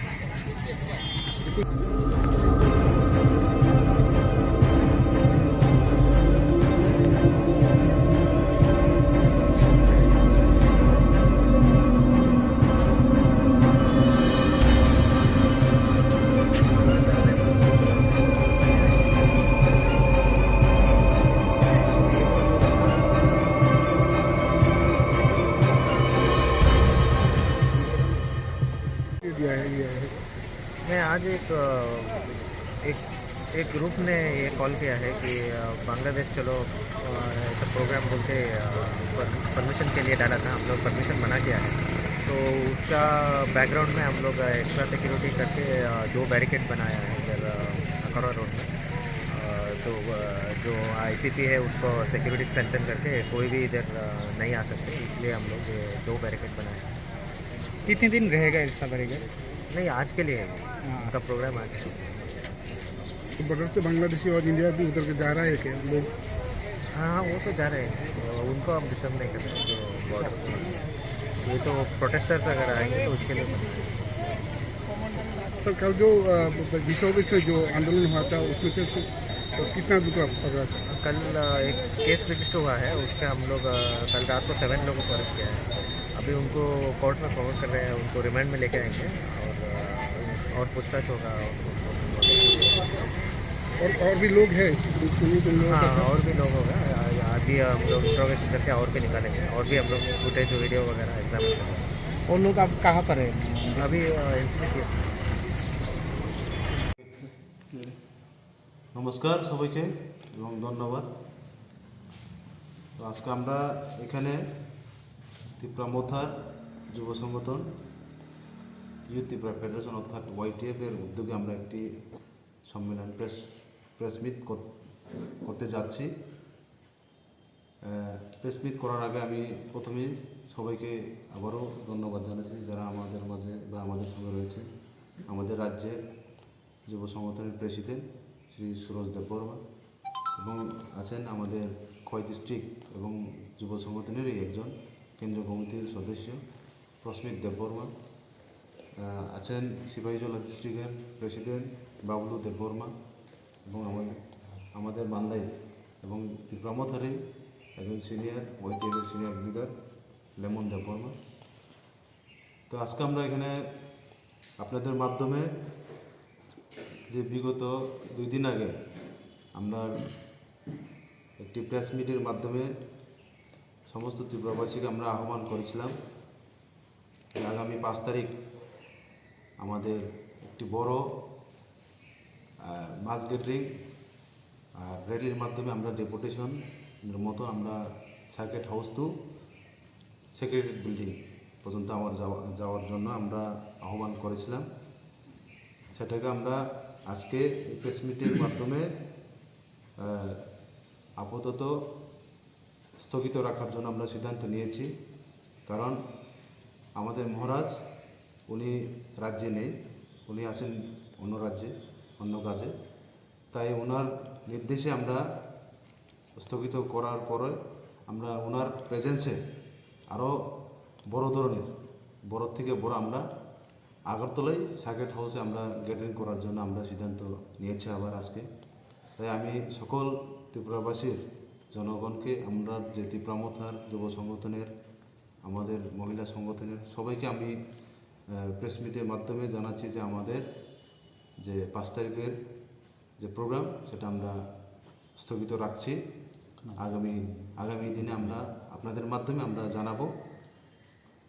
दिया है, ये है। मैं आज एक, अ, एक, एक ग्रुप ने ये कॉल किया है कि, अ, बांग्लादेश चलो, अ, ऐसा प्रोग्राम बोल के, अ, पर-, परमिशन के लिए डाला था, हम लोग परमिशन मना किया है। तो उसका बैकग्राउंड में हम लोग, अ, एक्स्ट्रा सिक्योरिटी करके, अ, दो बैरिकेड बनाया है इधर, अ, अखौरा रोड में। अ, तो, अ, जो आईसीपी है उसको सिक्योरिटी स्ट्रेंथन करके कोई भी इधर, अ, नहीं आ सकते, इसलिए हम लोग ये दो बैरिकेड बनाए हैं। कितने दिन रहेगा ऐसा बैरिकेड? नहीं, आज के लिए है। हाँ। उनका प्रोग्राम आज है। तो बॉर्डर से बांग्लादेशी और इंडिया भी उधर के जा रहा है क्या लोग? हाँ, हाँ, वो तो जा रहे हैं। वो, उनको हम डिस्टर्ब नहीं कर सकते, जो बॉर्डर पे। ये तो प्रोटेस्टर्स अगर आएंगे तो उसके लिए। सर, कल जो, अ, बीस अगस्त में जो आंदोलन हुआ था, उसमें से, से, तो कितना दुख पकड़ा, सर? कल, अ, एक केस रजिस्टर हुआ है, उसमें हम लोग, अ, कल रात को सेवन लोगों को अरेस्ट किया है। अभी उनको कोर्ट में फॉरवर्ड कर रहे हैं, उनको रिमांड में लेके आएंगे और, अ, और पूछताछ होगा। और, और भी लोग हैं इस ग्रुप में, तुम लोगों का हाँ, साथ? और भी लोग होगा। अ, अभी हम लोग इंट्रोगेशन करके और भी निकालेंगे, और भी हम लोग फुटेज, वीडियो वगैरह एग्जामिन करेंगे। वो लोग अब कहाँ पर है? अभी, अ, एनसीबी केस में। নমস্কার সবাইকে এবং ধন্যবাদ। তো আজকে আমরা এখানে ত্রিপুরা মথার যুব সংগঠন, ইউথ ত্রিপুরা ফেডারেশন অর্থাৎ ওয়াইটিএফ এর উদ্যোগে আমরা একটি সম্মেলন, প্রেস, প্রেস মিট কর-, করতে যাচ্ছি। আহ, প্রেস মিট করার আগে আমি প্রথমেই সবাইকে আবারও ধন্যবাদ জানাচ্ছি, যারা আমাদের মাঝে বা আমাদের সঙ্গে রয়েছে। আমাদের রাজ্যের যুব সংগঠনের প্রেসিডেন্ট শ্রী সুরজ দেববর্মা এবং আছেন আমাদের খোয়াই ডিস্ট্রিক্ট এবং যুব সংগঠনেরই একজন কেন্দ্রীয় কমিটির সদস্য প্রস্মিত দেববর্মা। আহ, আছেন সিপাহীজলা ডিস্ট্রিক্টের প্রেসিডেন্ট বাবলু দেববর্মা এবং আমাদের, আমাদের মান্দাই এবং ত্রিপুরা মথারি একজন সিনিয়র, ওয়াইটিএফ এর সিনিয়র লিডার লেমন দেববর্মা। তো আজকে আমরা এখানে আপনাদের মাধ্যমে যে বিগত দুই দিন আগে আমরা একটি প্রেস মিটের মাধ্যমে সমস্ত ত্রিপুরাবাসীকে আমরা আহ্বান করেছিলাম যে আগামী পাঁচ তারিখ আমাদের একটি বড়, আহ, মাস গ্যাদারিং আর র‍্যালির মাধ্যমে আমরা ডেপুটেশনের মতো আমরা circuit house to secretariat building পর্যন্ত আমার যাওয়া, যাওয়ার জন্য আমরা আহ্বান করেছিলাম। সেটাকে আমরা আজকে এই প্রেস মিটের মাধ্যমে, আহ, আপাতত স্থগিত রাখার জন্য আমরা সিদ্ধান্ত নিয়েছি। কারণ আমাদের মহারাজ উনি রাজ্যে নেই, উনি আছেন অন্য রাজ্যে, অন্য কাজে। তাই ওনার নির্দেশে আমরা স্থগিত করার পরে আমরা ওনার প্রেজেন্সে আরও বড় ধরনের, বড় থেকে বড় আমরা আগরতলায় সার্কিট হাউসে আমরা গ্যাদারিং করার জন্য আমরা সিদ্ধান্ত নিয়েছি আবার আজকে। তাই আমি সকল ত্রিপুরাবাসীর জনগণকে, আমরা যে ত্রিপুরা মথার যুব সংগঠনের, আমাদের মহিলা সংগঠনের সবাইকে আমি, আহ, প্রেস মিটের মাধ্যমে জানাচ্ছি যে আমাদের যে পাঁচ তারিখের যে প্রোগ্রাম, সেটা আমরা স্থগিত রাখছি। আগামী, আগামী দিনে আমরা আপনাদের মাধ্যমে আমরা জানাবো।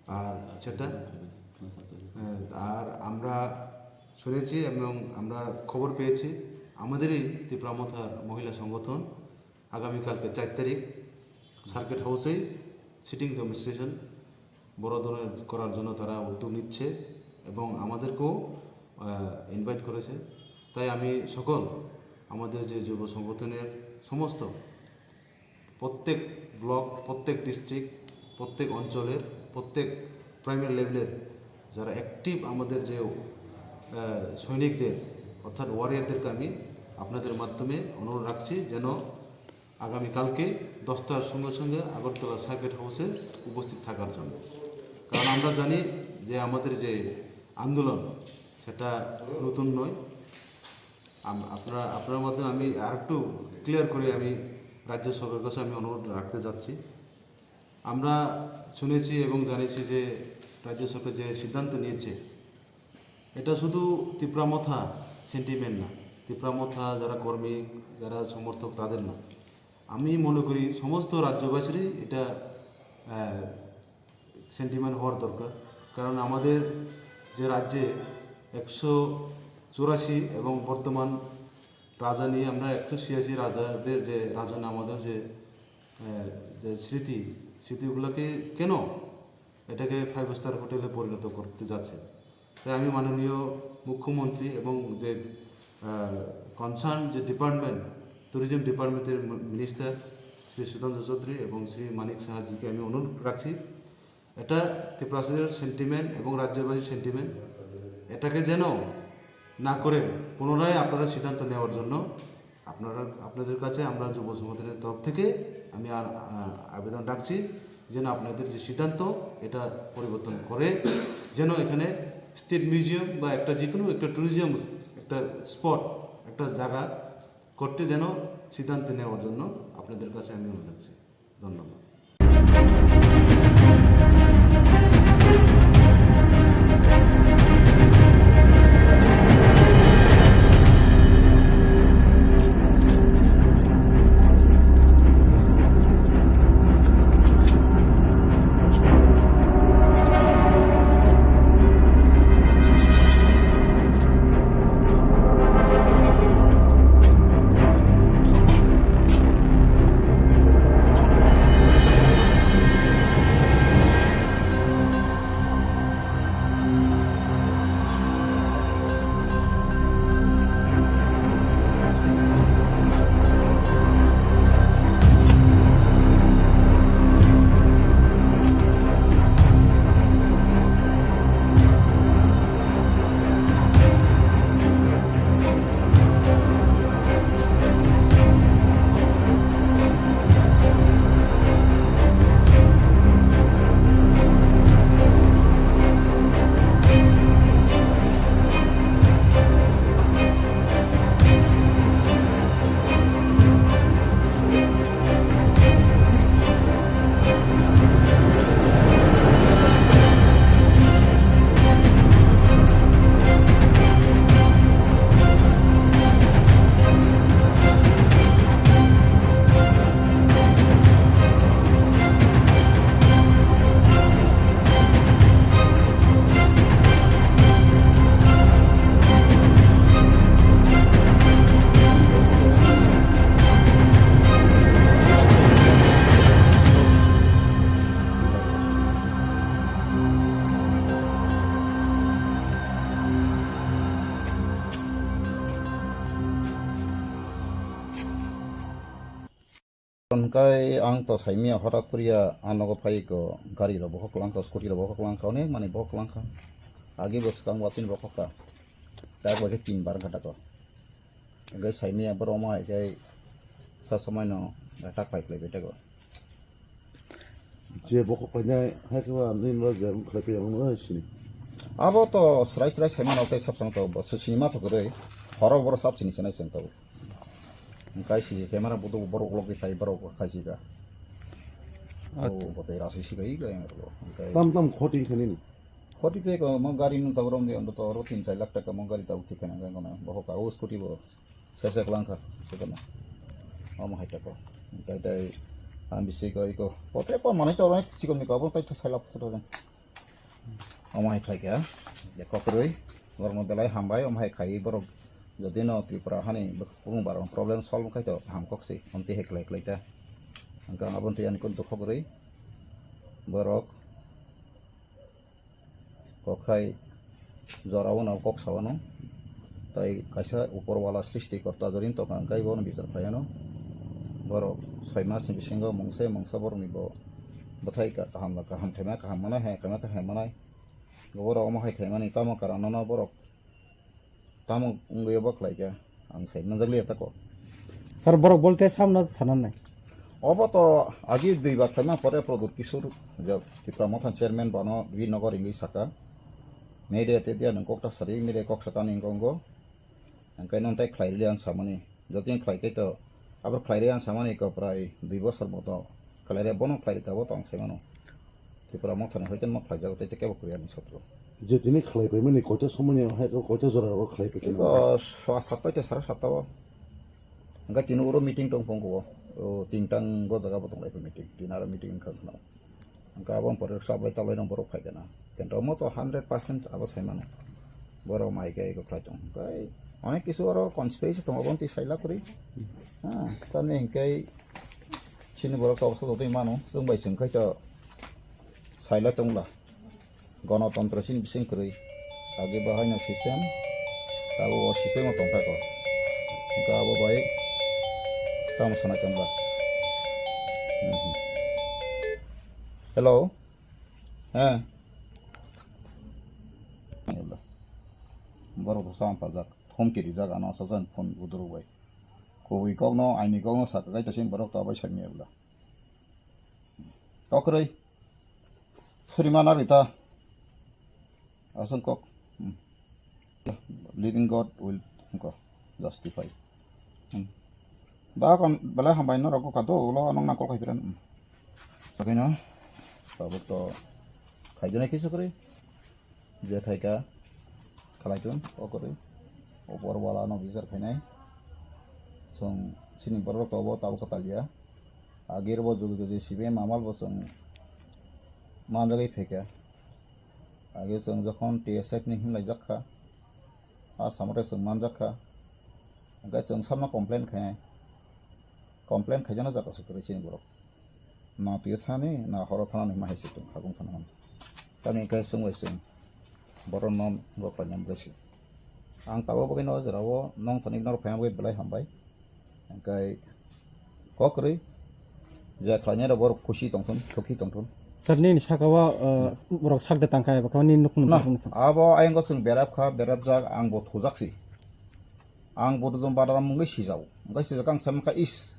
আর সেটা, আহ, আর আমরা শুনেছি এবং আমরা খবর পেয়েছি, আমাদেরই ত্রিপুরা মথার মহিলা সংগঠন আগামীকালকে চার তারিখ সার্কিট হাউসেই সিটিং ডেমনস্ট্রেশন বড় ধরনের করার জন্য তারা উদ্যোগ নিচ্ছে এবং আমাদেরকেও, আহ, ইনভাইট করেছে। তাই আমি সকল আমাদের যে যুব সংগঠনের সমস্ত প্রত্যেক ব্লক, প্রত্যেক ডিস্ট্রিক্ট, প্রত্যেক অঞ্চলের, প্রত্যেক প্রাইমারি লেভেলের যারা অ্যাক্টিভ আমাদের যে, আহ, সৈনিকদের অর্থাৎ ওয়ারিয়রদেরকে আমি আপনাদের মাধ্যমে অনুরোধ রাখছি যেন আগামীকালকে দশটার সঙ্গে সঙ্গে আগরতলা সার্কিট হাউসে উপস্থিত থাকার জন্য। কারণ আমরা জানি যে আমাদের যে আন্দোলন, সেটা নতুন নয়। আম-, আপনারা, আপনার মাধ্যমে আমি আরেকটু ক্লিয়ার করে আমি রাজ্য সরকারের কাছে আমি অনুরোধ রাখতে চাচ্ছি। আমরা শুনেছি এবং জানেছি যে রাজ্য সরকার যে সিদ্ধান্ত নিয়েছে, এটা শুধু তিপ্রা মথা সেন্টিমেন্ট না, তিপ্রা মথা যারা কর্মী, যারা সমর্থক, তাদের না। আমি মনে করি সমস্ত রাজ্যবাসীরই এটা, আহ, সেন্টিমেন্ট হওয়ার দরকার। কারণ আমাদের যে রাজ্যে একশো চুরাশি এবং বর্তমান রাজা নিয়ে আমরা একশো ছিয়াশি রাজাদের যে রাজা নামাজের যে, আহ, যে স্মৃতি, স্মৃতিগুলোকে কেন এটাকে ফাইভ স্টার হোটেলে পরিণত করতে যাচ্ছে? তাই আমি মাননীয় মুখ্যমন্ত্রী এবং যে, আহ, কনসার্ন যে ডিপার্টমেন্ট, ট্যুরিজম ডিপার্টমেন্টের মি-, মিনিস্টার শ্রী সুধাংশু চৌধুরী এবং শ্রী মানিক সাহাজিকে আমি অনুরোধ রাখছি, এটা ত্রিপুরাবাসীর সেন্টিমেন্ট এবং রাজ্যবাসীর সেন্টিমেন্ট, এটাকে যেন না করে পুনরায় আপনারা সিদ্ধান্ত নেওয়ার জন্য আপনারা, আপনাদের কাছে আমরা যুব সংগঠনের তরফ থেকে আমি আর, আহ, আবেদন রাখছি যেন আপনাদের যে সিদ্ধান্ত, এটা পরিবর্তন করে যেন এখানে স্টেট মিউজিয়াম বা একটা যে কোনো একটা ট্যুরিজম, একটা স্পট, একটা জায়গা করতে যেন সিদ্ধান্ত নেওয়ার জন্য আপনাদের কাছে আমি অনুরোধ রাখছি। ধন্যবাদ। Ang to saimia hotat koriya, ang nogo phai ko gari rok bokhok lang kha, scooty rok bokhok lang kha, onek mani bokhok lang kha. Agi bo swkang watwi bokhok kha. Tak bo khe tin bar kha tako. Hingke saimia borok omo hai khe sa samai no tak pai khlai bai tako. Je bokhok painai hai khe ba nini no je khlai pai ang no sini. Abo to srai srai saimano tei sab samai to bo sini ma to kwrwi. Horo boro sab sini sanai seng to. Hingkai sisi camera budu borok ulo khe sai borok khai sika. Ach- O bo tei rasi sika i ga yang ro. Hingkai tam tam khoti khe nini. Khoti te ko mo gari no tabrom de ondo to oro tin char lakh taka mo gari ta uthi khana ga kono. Bokhok ka o scooty bo. Sesek lang kha, sekono. Omo hai tako. Tai tai, ang bisi ko iko. Pote pa manai to onek chikon ni ko, abo tai to sai lap to. Omo hai khai kha. Ya kokroi. Borok no belai hambai, omo hai khai borok. Jodi no Tripura hani bwkhwrwng barok problem solve khai to ham kok si. Omti hai klai klai ta. Ang kang abon to yan kun to kokroi. Borok. Kok hai jora o no kok sa wano. Tai kaisa upor wala srishti korta jorin tongkha, hingkai bono bichar khlai ano. Borok soi mas ni bisingo mungsa mungsa borok ni bo bwthai ka-, kaham kaham khaima kaham manai, hai khaima kaham manai. Borok omo hai khaimani tamo karon no borok Tamo wngwi obo khlai kha, ang sai manjakliya tako. Sir, borok bolte samno sananai. Obo to agi dui bar khlaima pore Pradyut Kishore, je Tipra Motha chairman, bono Virnagar wngwi saka. Media te dia nwng kok ta sari, media kok sakani wngkha wngo. Hingke nwng tai khlai rwli ang samani. Jotoni khlai khe to, abo khlai rwli ang samani ko prai dui bosor moto. Khlai rwya bono khlai rwkha bo to ang sai mano. Tripura Mothani hoite ma khlaijago tei kebo kwrwi ani sotro. Je tini khlai paimani koita somoni hai koita jora ro khlai paikha? Iko swa satta hoite sare satta o. Hingke tini uro meeting tong phung ko. O tingtang go jaga bo tong lai meeting. Tini aro meeting wngkha khna. Hingke abo pore sabai talai rong borok phai kana. Kento mo to hundred percent abo sai mano. Borok mai khe iko khlai tong. Hingke onek kisu aro conspiracy tong abo twi sai la kwrwi. Ha, tamni hingke Chini borok tabuk sotwi mano, chwng bai chwng khai to saila tongla. Gonotontro chini bising kwrwi. Age bo haino system, tabuk o system o tongkha ko. Hingke abo bai tamo sana tongla. Mhm. Hello? He. Borok rwchap pajak, thomki rijak ano sajani phone budurok bai. Kubui kokno, aini kokno saka kai ta chini borok to abai sani ebla. Kokrwi. Suri mana rita. Aswng kok. Hmm. Living God will ko justify. Hmm. Da kon belai hambai no rok ka do ulo nong nang kol kai piran. Hmm. Oke no. Tabuk to khaijana kisu kre. Je khaika khalai tun, o kwrwi. O bor wala no bichar khainai. Chwng chini borok tobo tabuk kwtal ya. Agir bo jugi jugi sibe mamal bo chwng manjagwi phaikha. Agir chwng jokhon T S F ni himlai jak kha, a samate chwng manjak kha. Hingke chwng samno complain khainai. Complain khaijana jaga se kwrwi chini borok. Na twi thani, na horo thani ma hai se tong kha bung thani. Tamni hingke chwng bai chwng borok no rok pai nam bai se. Ang tabuk bagwi no jora o nong thani norok phaina bagwi belai hambai. Hingke kokrwi je khlainai rok borok khusi tongthun, sukhi tongthun. Sir, nini saka o, uh, borok sak de tangkha eba khe nini nukung na, nukung sa. Abo ayang chwng berap kha, berap jak ang bo thujak si. Ang bo dum badam wngwi sijao. Wngwi sijak ang sam kha is.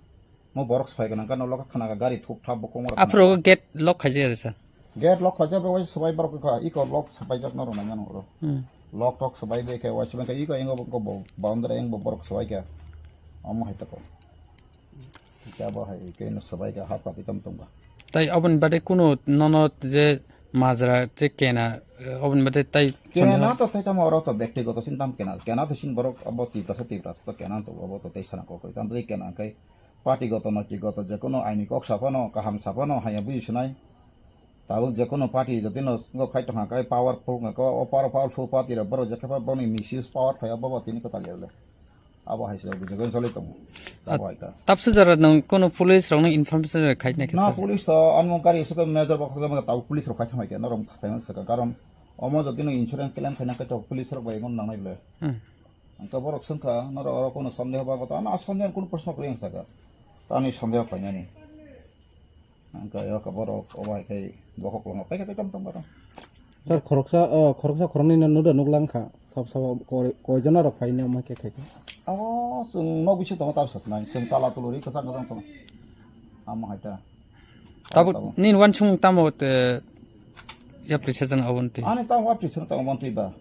Mo borok soi gwnang kha, nokla khana kha gari thup thap bo kongor. Aphuru gate lock khaijak resa. Gate lock khaijak bai waisa swbai borok kha, iko lock swbaijak no rwnai mano oro. Hmm. Lock tok swbai bai khe waisa bai khe iko ingo bo boundary ingo borok swbai kha. Omo hai tako. Khe bo hai khe no swbai kha, hat pati tam tongba. Tai oboni bade kunu nono je majra je kena, eh, oboni bade tai kena to tai tamo oro to bektigoto sin tam kena, kena to sin borok abo Tiprasa, Tiprasa to kena to abo to tai sana kokoi tam tai kena kai. Party goto, noiti goto, jekono aini kok saphano, kaham saphano, haya buji sinai. Tabuk jekono party jotino swngo khai tongkha, kai powerful wngkha, o power-, powerful party rok borok jekhe pha boni misuse power phaiya bobo tini kwtal ya le. Abo hai se bijagani choli tongo. Abo hai ka. Tapsa jora nang kono police rokno information khai nai khe na sir? Police to ano gari se major bokha jama tabuk police rok khai thangbai khe norok thangbai se karon omo jotino insurance claim khaina khe to police rok bai ngon nangnai le. Hmm. Hingke borok swngkha, norok oro kono sondeho ba kotha? Ano a sondeho kono proshno kwrwi ang saka. Tani sondeho khlainani. Wngkha, wngkha borok obo hai khai bokhok lama paikha tei tamo tamo. Sir, khoroksa, o, khoroksa khoroknwi no nuda nuklang kha. Sab sabo koi, koijon rok phaini omo khe khai kha. Abo chwng nok bisingo tongo, tab sasnai. Chwng tala tuluri kwchang kwchang tongo. Amo hai ta. Tabuk tabuk. Nini wansukmung tamo te yapri sajak aboni twi? Ani tamo yapri sajak tamo aboni twi ba.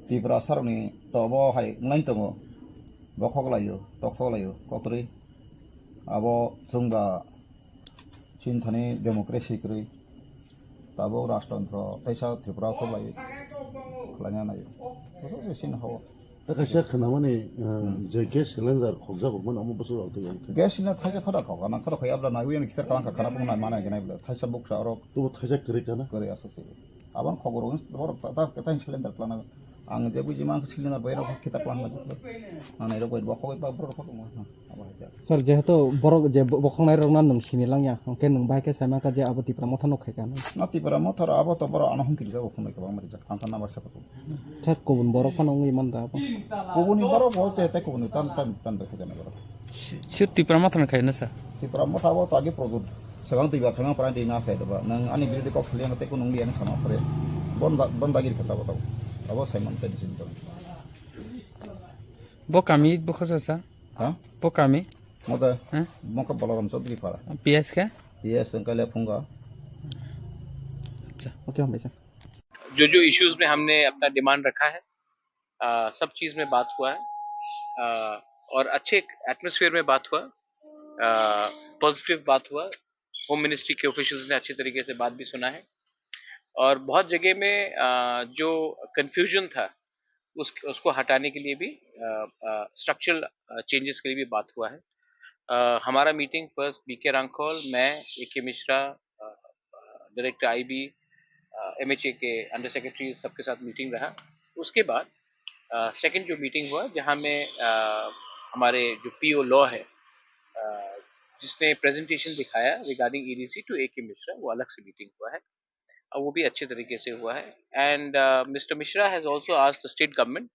Tiprasa rokni to obo hai wngnai tongo. Bokhok laio, tokhok laio, koktwrwi. Abo chwng ba chini thani democracy kwrwi. Tabuk rajtantro teisa Tripura khok lai, khlaina nai. Boso se sini hao. Kaisa khwnamani, uh, je gas cylinder khokjak mano omo bwswk rok twi. Gas cylinder thaisa khora khok, ana khora khoi abla nai, uyang kitar kalang ka khana pung nai mana gnai bla. Thaisa buksa oro. Tubo thaisa kwrwi kana? Kwrwi asa se. Abang khok rok borok ta, ta, ta cylinder klana. Ang je buji mang cylinder bai rok kita klana jiklo. Nang nai rok bai bokho bai borok khok mo. Abo hai ja. Sir, jehetu borok je bo-, bokhoknai rokno nwng sini langya, hwnkhe nwng bahai khe sai mankha je abo Tipra Motha no khai kha hinwi. Na Tipra Motha ro abo to borok ano hwnkhe rijak, bo phunui kwbangma rijak, ang kha na basa kutung. Sir, kubun borok phano wngwi man da abo? Kubuni borok bo te, te kubuni tan, tan, tan de khai jana borok. Si-, sir, Tipra Motha no khai na, sir? Tipra Motha bo to age product. Swkang twi ba khaima pran di na sai doba. Nwng ani birodhi kok saliya na tei kunung liya ni sama pore. Bon da, bon dagiri kha tabo tabo. Abo sai man tei bisin to. Bo kami bo khosa sa? Ha? Bo kami? Moda. Ha? Moka Balaram Chaudhary para. P S khe? P S Sengkale Phunga. Acha. Okay, hambai sa. जो जो इश्यूज में हमने अपना डिमांड रखा है, अ, सब चीज में बात हुआ है, अ, और अच्छे एटमॉस्फेयर में बात हुआ, अ, पॉजिटिव बात हुआ। होम मिनिस्ट्री के ऑफिशियल्स ने अच्छे तरीके से बात भी सुना है और बहुत जगह में, अ, जो कन्फ्यूजन था उस, उसको हटाने के लिए भी, अ, अ, स्ट्रक्चरल, अ, चेंजेस के लिए भी बात हुआ है। अ, हमारा मीटिंग फर्स्ट बी के रांखोल, मैं, A K Mishra, uh, uh, director I B, uh, M H A के अंडर सेक्रेटरी सबके साथ मीटिंग रहा। उसके बाद, अ, सेकंड जो मीटिंग हुआ जहाँ में, अ, हमारे जो पी ओ लॉ है, अ, जिसने प्रेजेंटेशन दिखाया regarding E D C to A K Mishra, वो अलग से मीटिंग हुआ है। अ, वो भी अच्छे तरीके से हुआ है। And, अ, मिस्टर Mishra has also asked the state government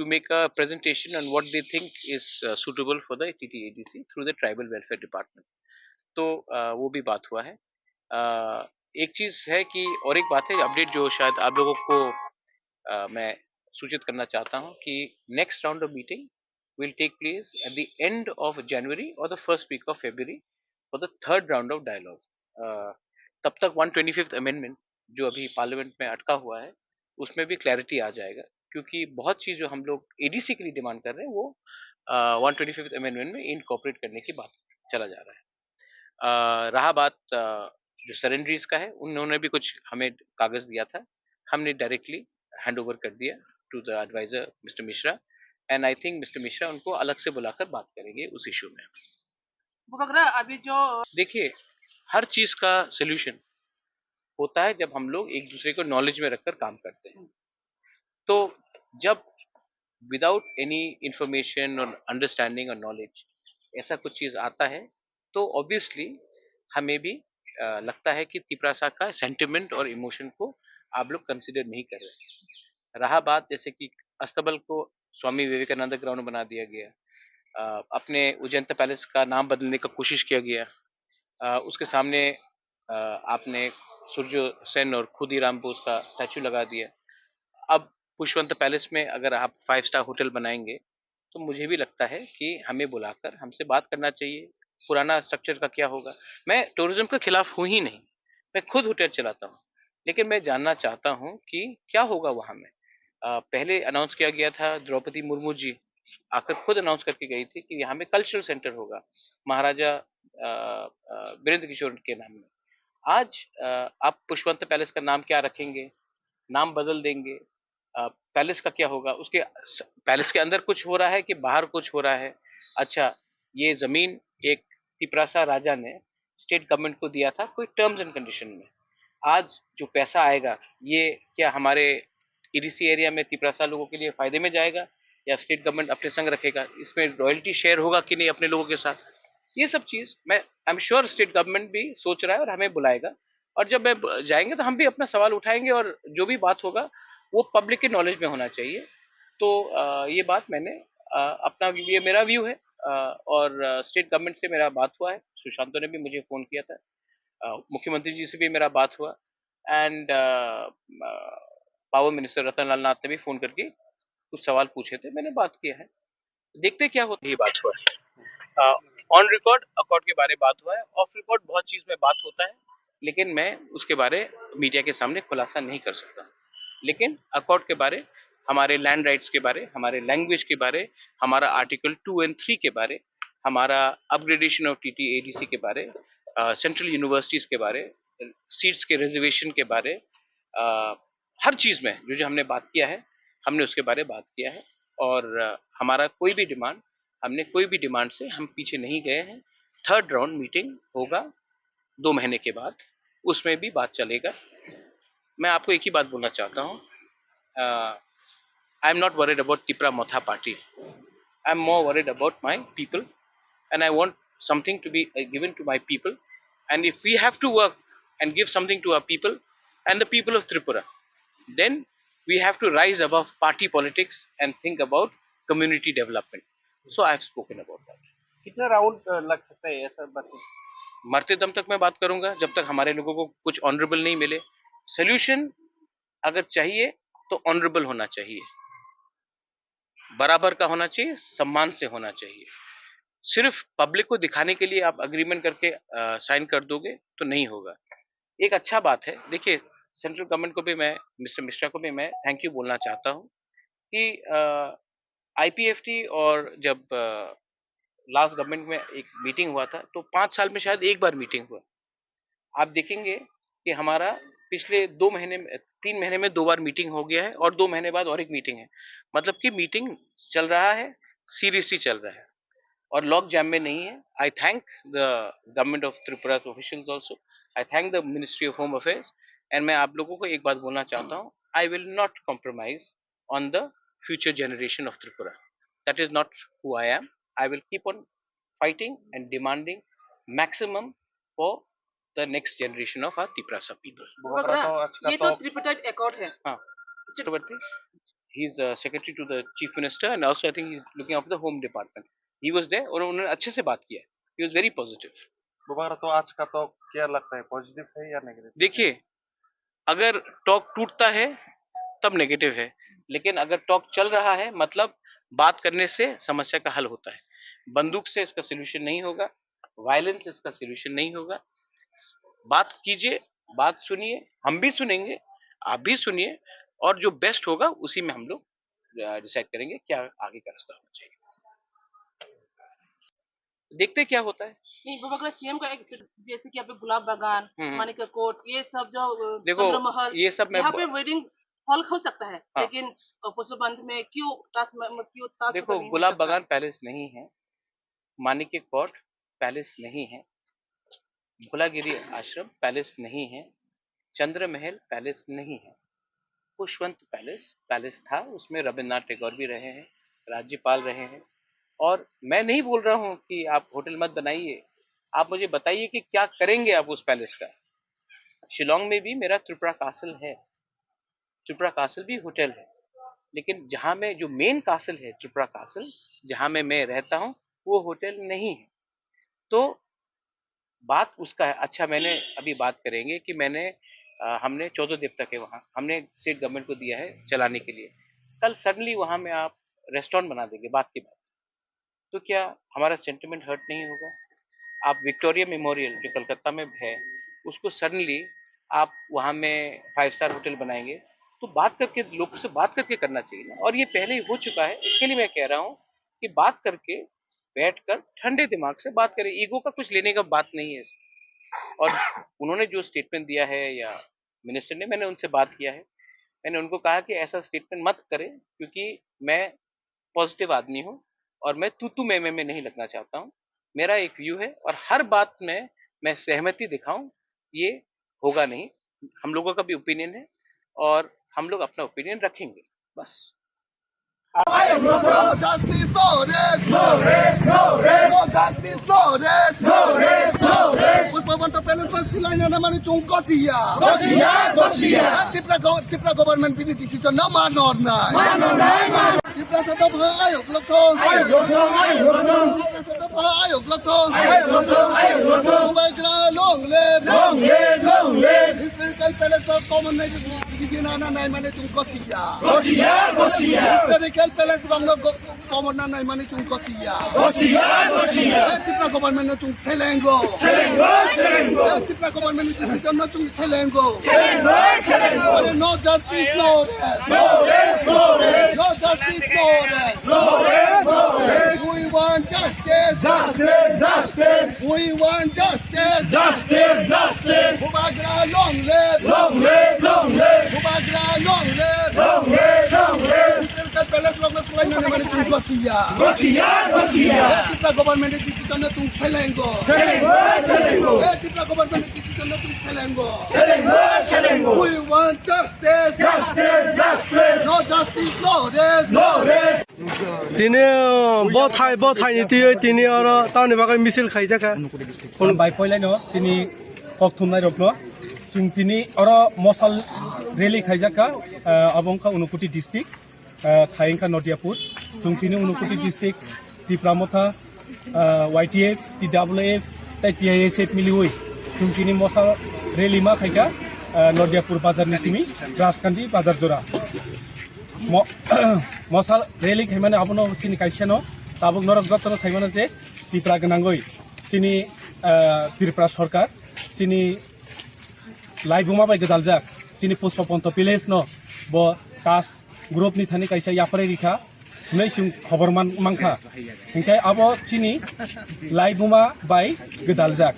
to make a presentation on what they think is, uh, suitable for the T T A D C through the tribal welfare department। तो, अ, वो भी बात हुआ है। अ, एक चीज़ है कि और एक बात है, अपडेट जो शायद आप लोगों को, अ, मैं सूचित करना चाहता हूँ कि next round of meeting will take place at the end of January or the first week of February for the third round of dialogue। अ, तब तक वन ट्वेंटी फिफ्थ अमेंडमेंट जो अभी पार्लियामेंट में अटका हुआ है, उसमें भी क्लैरिटी आ जाएगा, क्योंकि बहुत चीज़ जो हम लोग एडीसी के लिए डिमांड कर रहे हैं, वो, अ, वन ट्वेंटी फिफ्थ अमेंडमेंट में इनकॉर्पोरेट करने की बात चला जा रहा है। अ, रहा बात, अ, जो सरेंडरीज का है, उन्होंने भी कुछ हमें कागज़ दिया था, हमने डायरेक्टली हैंड ओवर कर दिया to the advisor mister Mishra, and I think mister Mishra उनको अलग से बुलाकर बात करेंगे उस इशू में। बुबकरा, अभी जो देखिए, हर चीज़ का सॉल्यूशन होता है जब हम लोग एक दूसरे को नॉलेज में रखकर काम करते हैं। तो जब without any information or understanding or knowledge ऐसा कुछ चीज़ आता है, तो ऑब्वियसली हमें भी, अ, लगता है कि तिपरासा का सेंटिमेंट और इमोशन को आप लोग कंसीडर नहीं कर रहे। रहा बात जैसे कि अस्तबल को स्वामी विवेकानंद ग्राउंड बना दिया गया, अ, अपने उज्जैन पैलेस का नाम बदलने का कोशिश किया गया, अ, उसके सामने, अ, आपने सूर्य सेन और खुदीराम बोस का स्टैचू लगा दिया। अब पुष्पवंत पैलेस में अगर आप फाइव स्टार होटल बनाएंगे, तो मुझे भी लगता है कि हमें बुलाकर हमसे बात करना चाहिए, पुराना स्ट्रक्चर का क्या होगा। मैं टूरिज्म के खिलाफ हूँ ही नहीं, मैं खुद होटल चलाता हूँ, लेकिन मैं जानना चाहता हूँ कि क्या होगा वहाँ में। अ, पहले अनाउंस किया गया था, द्रौपदी मुर्मू जी आकर खुद अनाउंस करके गई थी कि यहाँ में कल्चरल सेंटर होगा महाराजा, अ, अ, वीरेंद्र किशोर के नाम में। आज, अ, आप पुष्पवंत पैलेस का नाम क्या रखेंगे, नाम बदल देंगे, अ, पैलेस का क्या होगा, उसके स-, पैलेस के अंदर कुछ हो रहा है कि बाहर कुछ हो रहा है। अच्छा, ये ज़मीन एक तिपरासा राजा ने स्टेट गवर्नमेंट को दिया था कोई टर्म्स एंड कंडीशन में। आज जो पैसा आएगा, ये क्या हमारे ईडीसी एरिया में तिपरासा लोगों के लिए फ़ायदे में जाएगा या स्टेट गवर्नमेंट अपने संग रखेगा? इसमें रॉयल्टी शेयर होगा कि नहीं अपने लोगों के साथ? ये सब चीज़ मैं, I am sure state government भी सोच रहा है और हमें बुलाएगा। और जब मैं ब-, जाएंगे तो हम भी अपना सवाल उठाएंगे और जो भी बात होगा वो पब्लिक के नॉलेज में होना चाहिए। तो, अ, ये बात मैंने, अ, अपना व्यू, ये मेरा व्यू है, अ, और, अ, स्टेट गवर्नमेंट से मेरा बात हुआ है, सुशांतो ने भी मुझे फ़ोन किया था। मुख्यमंत्री जी से भी मेरा बात हुआ, एंड पावर मिनिस्टर रतन लाल नाथ ने भी फोन करके कुछ सवाल पूछे थे, मैंने बात किया है। देखते क्या होता है, ये बात हुआ है। ऑन रिकॉर्ड अकॉर्ड के बारे में बात हुआ है, ऑफ रिकॉर्ड बहुत चीज में बात होता है, लेकिन मैं उसके बारे मीडिया के सामने खुलासा नहीं कर सकता। लेकिन अकॉर्ड के बारे, हमारे लैंड राइट्स के बारे, हमारे लैंग्वेज के बारे, हमारा आर्टिकल टू एंड थ्री के बारे, हमारा अपग्रेडेशन ऑफ टीटी एडीसी के बारे, सेंट्रल यूनिवर्सिटीज के बारे, सीट्स के रिजर्वेशन के बारे, अ, हर चीज में जो जो हमने बात किया है, हमने उसके बारे में बात किया है। और अ, हमारा कोई भी डिमांड, हमने कोई भी डिमांड से हम पीछे नहीं गए हैं। थर्ड राउंड मीटिंग होगा दो महीने के बाद, उसमें भी बात चलेगा। मैं आपको एक ही बात बोलना चाहता हूँ, I am not worried about Tipra Motha party. I am more worried about my people, and I want something to be uh, given to my people. And if we have to work and give something to our people and the people of Tripura, then we have to rise above party politics and think about community development. So I have spoken about that. कितना राउंड लग सकता है ऐसा बात? मरते दम तक मैं बात करूंगा, जब तक हमारे लोगों को कुछ ऑनरेबल नहीं मिले। सोल्यूशन अगर चाहिए तो ऑनरेबल होना चाहिए, बराबर का होना चाहिए, सम्मान से होना चाहिए। सिर्फ पब्लिक को दिखाने के लिए आप अग्रीमेंट करके साइन कर दोगे तो नहीं होगा। एक अच्छा बात है, देखिए, सेंट्रल गवर्नमेंट को भी मैं, मिस्टर मिश्रा को भी मैं थैंक यू बोलना चाहता हूँ कि आईपीएफटी और जब लास्ट गवर्नमेंट में एक मीटिंग हुआ था, तो पाँच साल में शायद एक बार मीटिंग हुआ। आप देखेंगे कि हमारा पिछले दो महीने में, तीन महीने में दो बार मीटिंग हो गया है और दो महीने बाद और एक मीटिंग है। मतलब कि मीटिंग चल रहा है, सीरियसली चल रहा है और लॉग जैम में नहीं है। I thank the government of Tripura's officials also, I thank the Ministry of Home Affairs, and मैं आप लोगों को एक बात बोलना चाहता हूँ, I will not compromise on the future generation of Tripura. That is not who I am. I will keep on fighting and demanding maximum for the next generation of our Tiprasa people. बुबाग्रा, तो आज का ये तो ट्रिपटाइड एकॉर्ड है। हाँ। Chakrabarti, he is uh, secretary to the chief minister and also I think he is looking after the home department. He was there और उन्होंने अच्छे से बात किया। He was very positive. बुबाग्रा, तो आज का तो क्या लगता है, पॉजिटिव है या नेगेटिव? देखिए, अगर टॉक टूटता है तब नेगेटिव है, लेकिन अगर टॉक चल रहा है, मतलब बात करने से समस्या का हल होता है। बंदूक से इसका सोल्यूशन नहीं होगा, वायलेंस इसका सोल्यूशन नहीं होगा। बात कीजिए, बात सुनिए, हम भी सुनेंगे, आप भी सुनिए और जो बेस्ट होगा उसी में हम लोग डिसाइड करेंगे क्या आगे का रास्ता होना चाहिए। देखते क्या होता है। नहीं, बुबाग्रा सीएम का एक, जैसे कि यहाँ पे गुलाब बागान, हम्म। मानिका कोट, ये सब जो अ, देखो, चंद्र महल, ये सब मैं यहाँ ब- पे वेडिंग हॉल हो सकता है, हाँ। लेकिन अ, पुष्प बंध में क्यों ताजमहल क्यों ताज देखो, होटल नहीं हो गुलाब सकता? बागान पैलेस नहीं है, मानिक कोट पैलेस नहीं है, भोलागिरी आश्रम पैलेस नहीं है, चंद्र महल पैलेस नहीं है, पुष्पवंत पैलेस पैलेस था, उसमें रविंद्रनाथ टैगोर भी रहे हैं, राज्यपाल रहे हैं। और मैं नहीं बोल रहा हूँ कि आप होटल मत बनाइए, आप मुझे बताइए कि क्या करेंगे आप उस पैलेस का। शिलोंग में भी मेरा त्रिपुरा कासल है, त्रिपुरा कासल भी होटल है, लेकिन जहाँ मैं, जो मेन कासल है त्रिपुरा कासल, जहाँ में मैं रहता हूँ, वो होटल नहीं है। तो बात उसका है। अच्छा, मैंने अभी बात करेंगे कि मैंने अ, हमने चौदह देवता के वहाँ हमने स्टेट गवर्नमेंट को दिया है चलाने के लिए, कल सडनली वहाँ में आप रेस्टोरेंट बना देंगे बात के बाद, तो क्या हमारा सेंटिमेंट हर्ट नहीं होगा? आप विक्टोरिया मेमोरियल जो कलकत्ता में है, उसको सडनली आप वहाँ में फाइव स्टार होटल बनाएंगे, तो बात करके, लोगों से बात करके करना चाहिए ना। और ये पहले ही हो चुका है, इसके लिए मैं कह रहा हूँ कि बात करके, बैठकर ठंडे दिमाग से बात करें। ईगो का कुछ लेने का बात नहीं है इसमें। और उन्होंने जो स्टेटमेंट दिया है या मिनिस्टर ने, मैंने उनसे बात किया है, मैंने उनको कहा कि ऐसा स्टेटमेंट मत करें, क्योंकि मैं पॉजिटिव आदमी हूँ और मैं तू तू मैं मैं में नहीं लगना चाहता हूँ। मेरा एक व्यू है और हर बात में मैं सहमति दिखाऊं, ये होगा नहीं। हम लोगों का भी ओपिनियन है और हम लोग अपना ओपिनियन रखेंगे, बस। No justice, no rest. No rest, no rest. No justice, no rest. No rest, no rest. Pushpabanta Palace silai na mani chungko siya. Gosiya, gosiya. Tipra go-, Tipra government bini decision na manor nai. Manor nai, manor. Tipra sa to bhai, ayok lok thong. Ayok lok thong, ayok lok thong. Ayok lothong. Ayok lothong, ayok lothong. Bubagra long live. Long live, long live. Historical palace of common nai, bigina na nai mane chung kosia. Kosia, kosia. Historical palace bangno go-, common na nai mane chung kosia. Kosia, kosia. Eh, Tripura government no chung selengo. Selengo, selengo. Eh, Tripura government ni decision no chung selengo. Selengo, selengo. Mane no justice, no rest. No rest, no rest. No justice, no rest. No rest, no rest. We want justice. Justice, justice. We want justice. Justice, justice. Bubagra long live. Long live, long live. Bubagra long live. Long live, long live. Tripura palace rokno swlainani mani chung gosia. Gosia, gosia. Eh, Tripura government ni decision no chung selengo. Selengo, selengo. Eh, Tripura government ni decision no chung selengo. Selengo, selengo. We want justice. Justice, justice. No justice, no rest. No rest. Tini, uh, bothai, bothai ni twi tini oro tamni bagwi misil khaijak kha. Bai poilai no chini kok thumnai rokno. Chwng tini oro mosal rally khaijak kha, uh, abo wngkha Unakoti district, uh, thai wngkha Nodiapur. Chwng tini Unakoti district, Tipra Motha, uh, Y T F, T W F, tei T I S F miliwi. Chwng tini mosal rally ma khaikha, uh, Nodiapur bazar ni simi, Rajkandi bazar jora. Mo-, mosal rally khaimani abono chini kaisa no, tabuk norok jotono saimano je Tipra gwnangwi chini, ah, Tripura sorkar chini laibuma bai gwdaljak chini Pushpa Ponto Palace no bo Taj group ni thani kaisa yapharwi rikha hinwi chwng khobor man-, mankha. Hinkhe abo chini laibuma bai gwdaljak.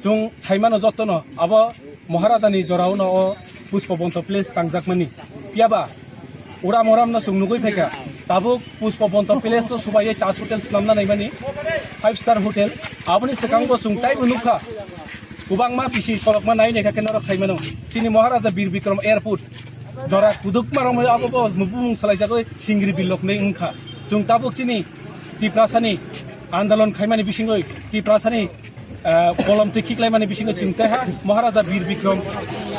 Chwng saimano jotono abo Maharaja ni jorao no o Pushpa Ponto Palace tangjakmani. Phiya ba uram uram no chwng nugwi phaikha. Tabuk Pushpa Ponto Palace no subaiwi Taj Hotel swnamna naimani, five star hotel. Aboni swkango chwng taibo nukha. Kwbangma bisi kolokma nai naikha khe norok saimano. Chini Maharaja Bir Bikram Airport jora kudukma romwi abo bo bumung salaijagwi Singri Bilok hinwi wngkha. Chwng tabuk chini Tiprasani andolon khaimani bisingwi Tiprasani, ah, kolom twi khiklaimani bisingo chwng tei ha Maharaja Bir Bikram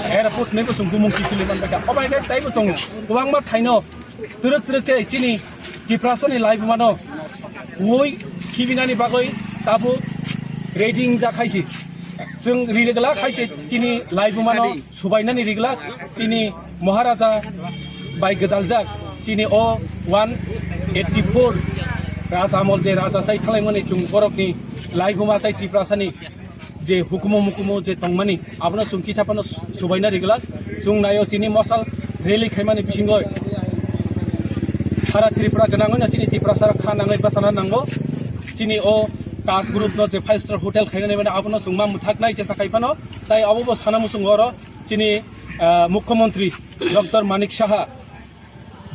Airport hinwi bo chwng bumung khiklwi manbaikha. Obo hai khe taibo tongo. Kwbangma thaino twrwk twrwk khe chini Tiprasani laibumano hui khibinani bagwi tabuk ready wngjakhaisi. Chwng rirwgla khaisi chini laibumano subainani rigla chini Maharaja bai gwdaljak chini o one eighty four Raja amol je Raja chai thanglaimani chwng borokni laibuma chai Tiprasani je hukumu mukumu je tongmani abono chwng kisa phano subaina rigla chwng naio chini mosal rally khaimani bisingo sara Tripura gwnangwi no chini Tiprasa rok kha nangwi bwsana nango chini o Taj group no je five star hotel khainani mani abono chwng ma mwthaknai jesa khai phano tai abo bo sana muchungo oro chini, ah, Mukhyamantri Doctor Manik Saha,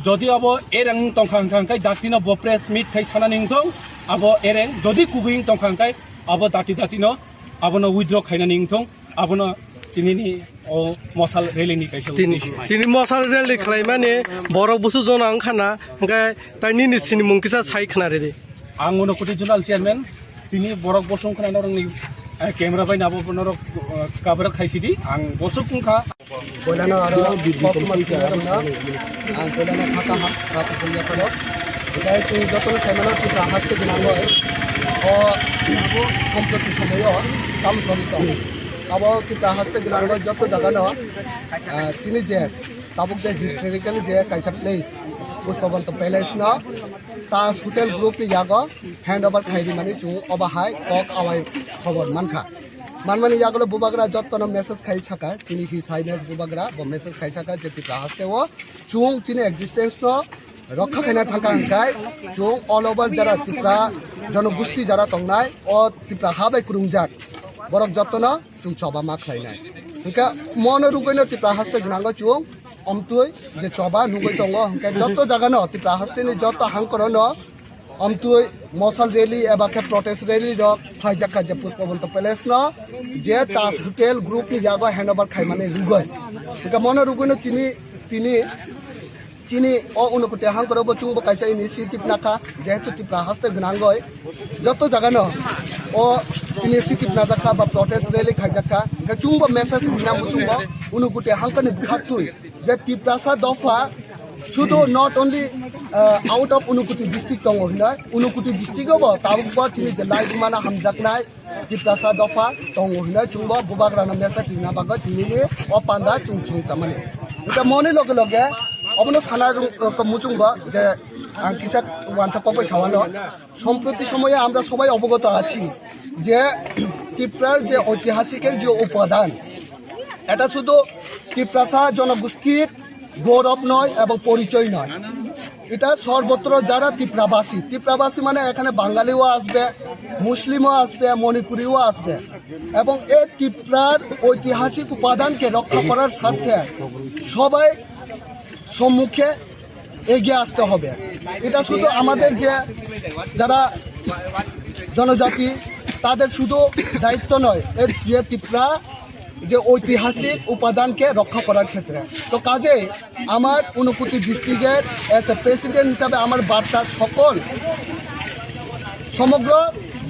jodi abo ereng tongkha hwnkha hwnkhe datino bo press meet khai sanani wngthong, abo ereng jodi kubui wng tongkha hwnkhe abo dati datino abono withdraw khainani wngthong, abono tinini o mosal rally ni kaisa tini, uddesho. Tini mosal rally khlaimani borok busu jona wngkhana, hwnkhe tai nini sinimung kisa sai khna ridi. Ang Unakoti Zonal Chairman, tini borok bosong khna norokni, eh, camera bai nabo norok, eh, cover khaisidi, ang bosok wngkha. Boilano aro koktwma tini norokno, ang boilano phaka ha-, ha tukuya phano. Tei chwng jotono saimano Tripura haste gwnangwi, o abo sampoti somoyo tamo choli tong. Abo Tripura haste gwnangwi joto jagano, ah, chini je tabuk je historical je kaisa place, Pushpabanta Palace no Taj Hotel Group ni yago handover khai rimani chwng obo hai kok awai khobor mankha. Manmani yagulo bubagra jottono message khai saka, chini His Highness bubagra bo message khai saka je Tripura haste o chwng chini existence no rokha khaina thangkha hwnkhe chwng all over jara Tripura jonogosti jara tongnai o Tripura ha bai kwrwngjak borok jottono chwng choba ma khlainai. Hwnkhe mono rwgwino Tripura haste gwnango chwng omtwi je choba nugwi tongo, hwnkhe joto jagano Tripura hasteni joto hangkorono omtwi mosal rally eba khe protest rally rok khlaijak kha je Pushpabanta Palace no je Taj Hotel Group ni yago handover khaimani rwgwi. Hwnkhe mono rwgwino chini, tini Chini o Unakoti hangkoro bo chwngbo kaisa initiative nakha, jehetu Tripura haste gwnangwi joto jagano o initiative najakha ba protest rally khaijakha, hwnkhe chwngbo message rinani chwngbo Unakoti hangkoni bwkhaktwi je Tiprasa dopha sudu not only Out of Unakoti district tongo hinai, Unakoti district o bo tabuk bo chini je lai mana hamjaknai Tiprasa dopha tongo hinai chwngbo bubagrano message rina bagwi tinini o panda chwng chwng chamani. Eta moni loge loge obono sana rung-, muchungba je ang kisa wansa kokbai sawano. সম্প্রতি সময়ে আমরা সবাই অবগত আছি যে ত্রিপুরার যে ঐতিহাসিকের যে উপাদান, এটা শুধু তিপ্রাসা জনগোষ্ঠীর গৌরব নয় এবং পরিচয় নয়, এটা সর্বত্র যারা তিপ্রাবাসী, তিপ্রাবাসী মানে এখানে বাঙালিও আসবে, মুসলিমও আসবে, মণিপুরিও আসবে, এবং এই তিপ্রার ঐতিহাসিক উপাদানকে রক্ষা করার স্বার্থে সবাই সম্মুখে এগিয়ে আসতে হবে। এটা শুধু আমাদের যে যারা জনজাতি, তাদের শুধু দায়িত্ব নয়, এর যে তিপ্রা যে ঐতিহাসিক উপাদানকে রক্ষা করার ক্ষেত্রে। তো কাজেই আমার ঊনকোটি ডিস্ট্রিক্টের এজ এ প্রেসিডেন্ট হিসাবে আমার বার্তা সকল সমগ্র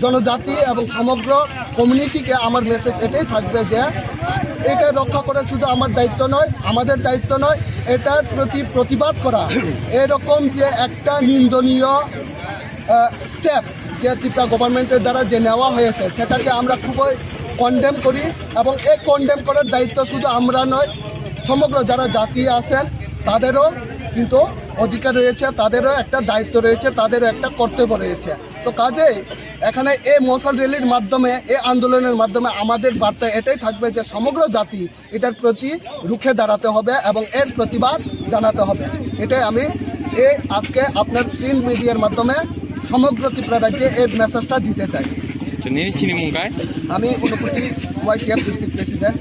জনজাতি এবং সমগ্র কমিউনিটিকে আমার মেসেজ এটাই থাকবে যে এটা রক্ষা করা শুধু আমার দায়িত্ব নয়, আমাদের দায়িত্ব নয়, এটার প্রতি প্রতিবাদ করা। এরকম যে একটা নিন্দনীয় স্টেপ যে ত্রিপুরা গভর্নমেন্টের দ্বারা যে নেওয়া হয়েছে, সেটাকে আমরা খুবই কন্ডেম করি। এবং এই কন্ডেম করার দায়িত্ব শুধু আমরা নয়, সমগ্র যারা জাতি আছেন তাদেরও কিন্তু অধিকার রয়েছে, তাদেরও একটা দায়িত্ব রয়েছে, তাদেরও একটা কর্তব্য রয়েছে। তো কাজেই এখানে এই মশাল র্যালির মাধ্যমে, এই আন্দোলনের মাধ্যমে আমাদের বার্তা এটাই থাকবে যে সমগ্র জাতি এটার প্রতি রুখে দাঁড়াতে হবে এবং এর প্রতিবাদ জানাতে হবে। এটাই আমি এই আজকে আপনার প্রিন্ট মিডিয়ার মাধ্যমে সমগ্র ত্রিপুরা রাজ্যে এর মেসেজটা দিতে চাই। তো নিনি চিনি মুংকাই? আমি ঊনকোটি ওয়াইটিএফ ডিস্ট্রিক্ট প্রেসিডেন্ট।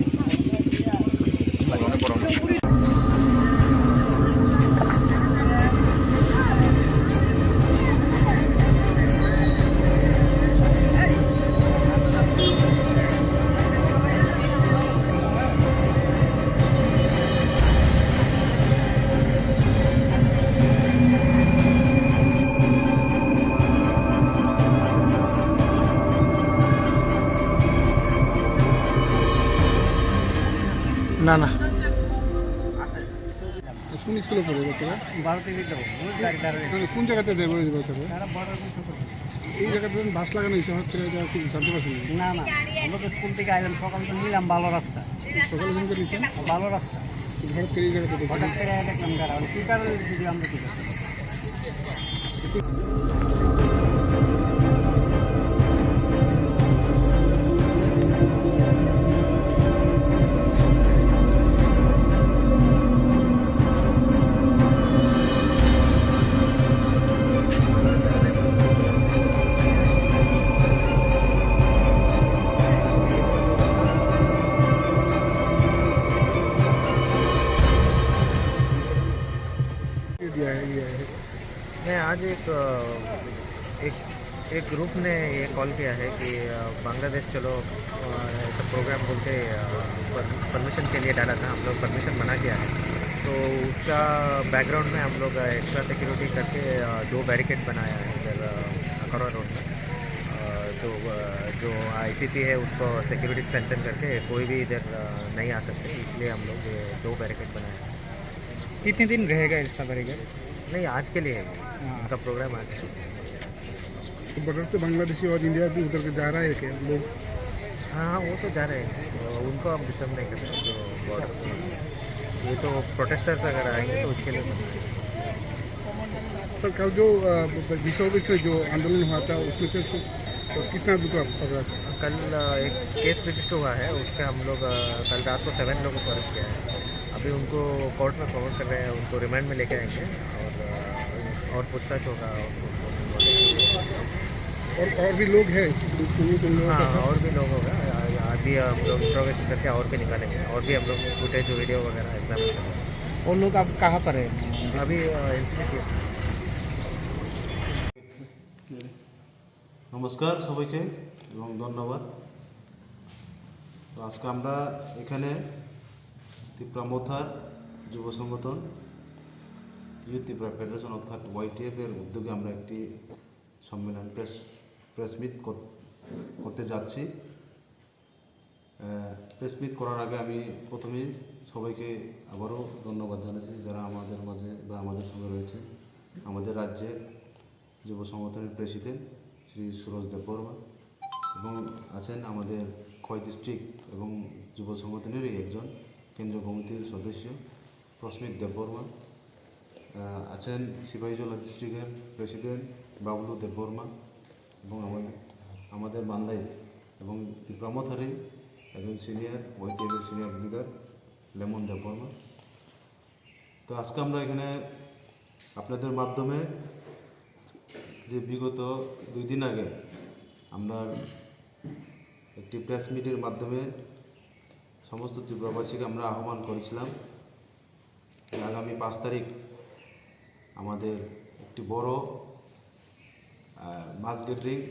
না, না। কোন স্কুলে পড়ে গো তোরা? ভারতী বিদ্যাভবন, ওই বাড়ি ধারে। তাহলে কোন জায়গাতে যাবো এই বছরে? তারা বর্ডার কোন ছোট। এই জায়গাতে যখন বাস লাগানো হয়েছে, হঠাৎ করে এটা কি জানতে পারছেন না? না, না, আমরা তো স্কুল থেকে আইলাম, সকালে তো নিলাম ভালো রাস্তা। সকালে ঘুম থেকে নিয়েছেন? ভালো রাস্তা। হঠাৎ করে এই জায়গাতে দেখলাম। হঠাৎ করে দেখলাম, দাঁড়াও, কি কারণে যদি আমরা কি করবো? ये दिया है, ये है। मैं आज एक, अ, एक, एक ग्रुप ने ये कॉल किया है कि, अ, बांग्लादेश चलो, अ, ऐसा प्रोग्राम बोल के, अ, पर-, परमिशन के लिए डाला था, हम लोग परमिशन मना किया है। तो उसका बैकग्राउंड में हम लोग, अ, एक्स्ट्रा सिक्योरिटी करके, अ, दो बैरिकेड बनाया है इधर, अ, अखौरा रोड में। अ, तो, अ, जो आईसीपी है उसको सिक्योरिटी स्ट्रेंथन करके कोई भी इधर, अ, नहीं आ सकते, इसलिए हम लोग ये दो बैरिकेड बनाया है। कितने दिन रहेगा ऐसा बैरिकेड? नहीं, आज के लिए है। हाँ। उनका प्रोग्राम आज है। तो बॉर्डर से बांग्लादेशी और इंडिया भी उधर के जा रहा है क्या लोग? हाँ, हाँ, वो तो जा रहे हैं। तो उनको हम डिस्टर्ब नहीं कर रहे हैं, जो बॉर्डर पे हैं। ये तो प्रोटेस्टर्स अगर आएंगे तो उसके लिए बना है। सर, कल जो, अ, बीस अगस्त में जो आंदोलन हुआ था, उसमें से सु-, तो कितना लोग पकड़ा, सर? कल, अ, एक केस रजिस्टर हुआ है, उसके हम लोग, अ, कल रात को सेवन लोगों को अरेस्ट किया है। अभी उनको कोर्ट में फॉरवर्ड कर रहे हैं, उनको रिमांड में लेके आएंगे और, अ, और पूछताछ होगा। और, और भी लोग हैं इस ग्रुप में, उन लोगों का हाँ, साथ? और भी लोग होगा। अ, अभी हम लोग इंट्रोगेशन करके और भी निकालेंगे, और भी हम लोग फुटेज, वीडियो वगैरह एग्जामिन करेंगे। वो लोग अब कहाँ पर है? अभी, अ, एनसीसी केस में। নমস্কার সবাইকে এবং ধন্যবাদ। তো আজকে আমরা এখানে ত্রিপুরা মথার যুব সংগঠন ইউথ ত্রিপুরা ফেডারেশন অর্থাৎ ওয়াইটিএফ এর উদ্যোগে আমরা একটি সম্মেলন প্রেস, প্রেস মিট কর-, করতে যাচ্ছি। আহ, প্রেস মিট করার আগে আমি প্রথমেই সবাইকে আবারও ধন্যবাদ জানাচ্ছি, যারা আমাদের মাঝে বা আমাদের সঙ্গে রয়েছে। আমাদের রাজ্যের যুব সংগঠনের প্রেসিডেন্ট শ্রী সুরজ দেববর্মা এবং আছেন আমাদের খোয়াই ডিস্ট্রিক্ট এবং যুব সংগঠনেরই একজন কেন্দ্রীয় কমিটির সদস্য প্রস্মিত দেববর্মা, আহ, আছেন সিপাহীজলা ডিস্ট্রিক্টের প্রেসিডেন্ট বাবলু দেববর্মা এবং আমাদের, আমাদের মান্দাই এবং ত্রিপুরা মথারই একজন সিনিয়র, ওয়াইটিএফের সিনিয়র লিডার লেমন দেববর্মা। তো আজকে আমরা এখানে আপনাদের মাধ্যমে যে বিগত দুই দিন আগে আমরা একটি প্রেস মিটের মাধ্যমে সমস্ত ত্রিপুরাবাসীকে আমরা আহ্বান করেছিলাম যে আগামী পাঁচ তারিখ আমাদের একটি বড়, আহ, মাস গ্যাদারিং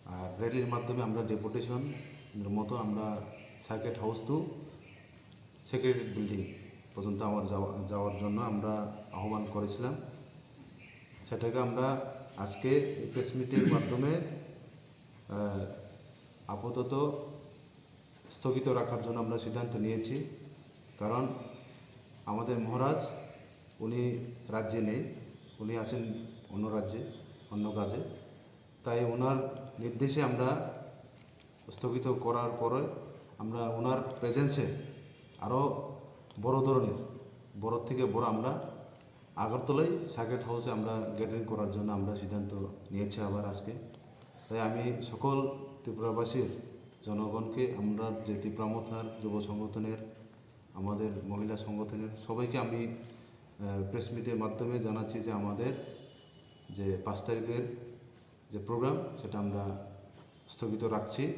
আর র‍্যালির মাধ্যমে আমরা ডেপুটেশন মতো আমরা circuit house to secretary building পর্যন্ত আমার যাওয়া, যাওয়ার জন্য আমরা আহ্বান করেছিলাম। সেটাকে আমরা আজকে এই প্রেস মিটের মাধ্যমে, আহ, আপাতত স্থগিত রাখার জন্য আমরা সিদ্ধান্ত নিয়েছি। কারণ আমাদের মহারাজ উনি রাজ্যে নেই, উনি আছেন অন্য রাজ্যে, অন্য কাজে। তাই ওনার নির্দেশে আমরা স্থগিত করার পরে আমরা ওনার প্রেজেন্সে আরও বড় ধরনের, বড় থেকে বড় আমরা আগরতলায় সার্কিট হাউসে আমরা গ্যাদারিং করার জন্য আমরা সিদ্ধান্ত নিয়েছি আবার আজকে। তাই আমি সকল ত্রিপুরাবাসীর জনগণকে, আমরা যে ত্রিপুরা মথার যুব সংগঠনের, আমাদের মহিলা সংগঠনের সবাইকে আমি, আহ, প্রেস মিটের মাধ্যমে জানাচ্ছি যে আমাদের যে পাঁচ তারিখের যে প্রোগ্রাম, সেটা আমরা স্থগিত রাখছি।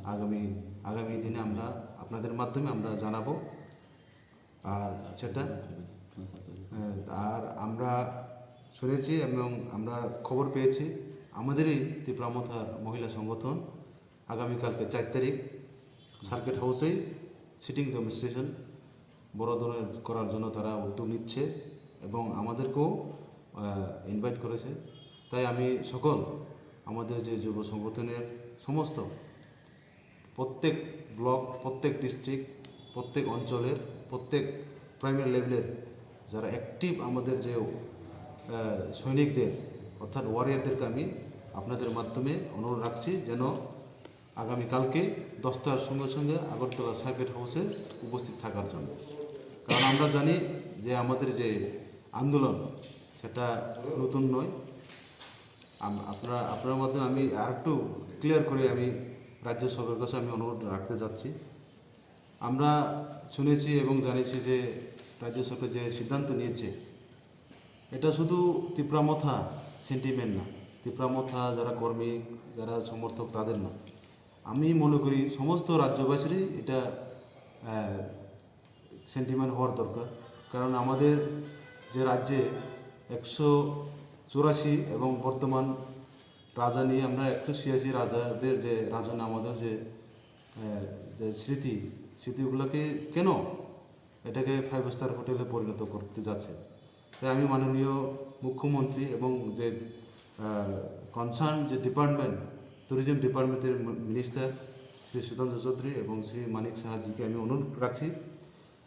আগামী, আগামী দিনে আমরা আপনাদের মাধ্যমে আমরা জানাবো। আর সেটা, আহ, আর আমরা শুনেছি এবং আমরা খবর পেয়েছি, আমাদেরই ত্রিপুরা মথার মহিলা সংগঠন আগামীকালকে চার তারিখ সার্কিট হাউসেই সিটিং ডেমনস্ট্রেশন বড় ধরনের করার জন্য তারা উদ্যোগ নিচ্ছে এবং আমাদেরকেও, আহ, ইনভাইট করেছে। তাই আমি সকল আমাদের যে যুব সংগঠনের সমস্ত প্রত্যেক ব্লক, প্রত্যেক ডিস্ট্রিক্ট, প্রত্যেক অঞ্চলের, প্রত্যেক প্রাইমারি লেভেলের যারা অ্যাক্টিভ আমাদের যে, আহ, সৈনিকদের অর্থাৎ ওয়ারিয়রদেরকে আমি আপনাদের মাধ্যমে অনুরোধ রাখছি যেন আগামীকালকে দশটার সঙ্গে সঙ্গে আগরতলা সার্কিট হাউসে উপস্থিত থাকার জন্য। কারণ আমরা জানি যে আমাদের যে আন্দোলন, সেটা নতুন নয়। আম-, আপনারা, আপনার মাধ্যমে আমি আরেকটু ক্লিয়ার করে আমি রাজ্য সরকারের কাছে আমি অনুরোধ রাখতে চাচ্ছি। আমরা শুনেছি এবং জানেছি যে রাজ্য সরকার যে সিদ্ধান্ত নিয়েছে, এটা শুধু তিপ্রা মথা সেন্টিমেন্ট না, তিপ্রা মথা যারা কর্মী, যারা সমর্থক, তাদের না। আমি মনে করি সমস্ত রাজ্যবাসীরই এটা, আহ, সেন্টিমেন্ট হওয়ার দরকার। কারণ আমাদের যে রাজ্যে একশো চুরাশি এবং বর্তমান রাজা নিয়ে আমরা একশো ছিয়াশি রাজাদের যে রাজা আমাদের যে, আহ, যে স্মৃতি, স্মৃতিগুলোকে কেন এটাকে ফাইভ স্টার হোটেলে পরিণত করতে যাচ্ছে? তাই আমি মাননীয় মুখ্যমন্ত্রী এবং যে, আহ, কনসার্ন যে ডিপার্টমেন্ট, ট্যুরিজম ডিপার্টমেন্টের মি-, মিনিস্টার শ্রী সুধাংশু চৌধুরী এবং শ্রী মানিক সাহাজিকে আমি অনুরোধ রাখছি,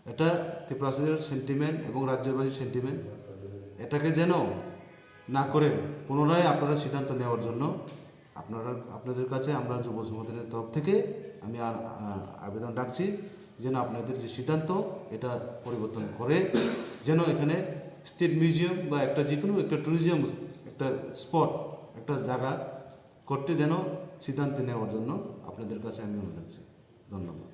এটা ত্রিপুরাবাসীর সেন্টিমেন্ট এবং রাজ্যবাসীর সেন্টিমেন্ট, এটাকে যেন না করে পুনরায় আপনারা সিদ্ধান্ত নেওয়ার জন্য আপনারা, আপনাদের কাছে আমরা যুব সংগঠনের তরফ থেকে আমি আর, আ, আবেদন রাখছি যেন আপনাদের যে সিদ্ধান্ত, এটা পরিবর্তন করে যেন এখানে স্টেট মিউজিয়াম বা একটা যে কোনো একটা ট্যুরিজম, একটা স্পট, একটা জায়গা করতে যেন সিদ্ধান্ত নেওয়ার জন্য আপনাদের কাছে আমি অনুরোধ রাখছি। ধন্যবাদ।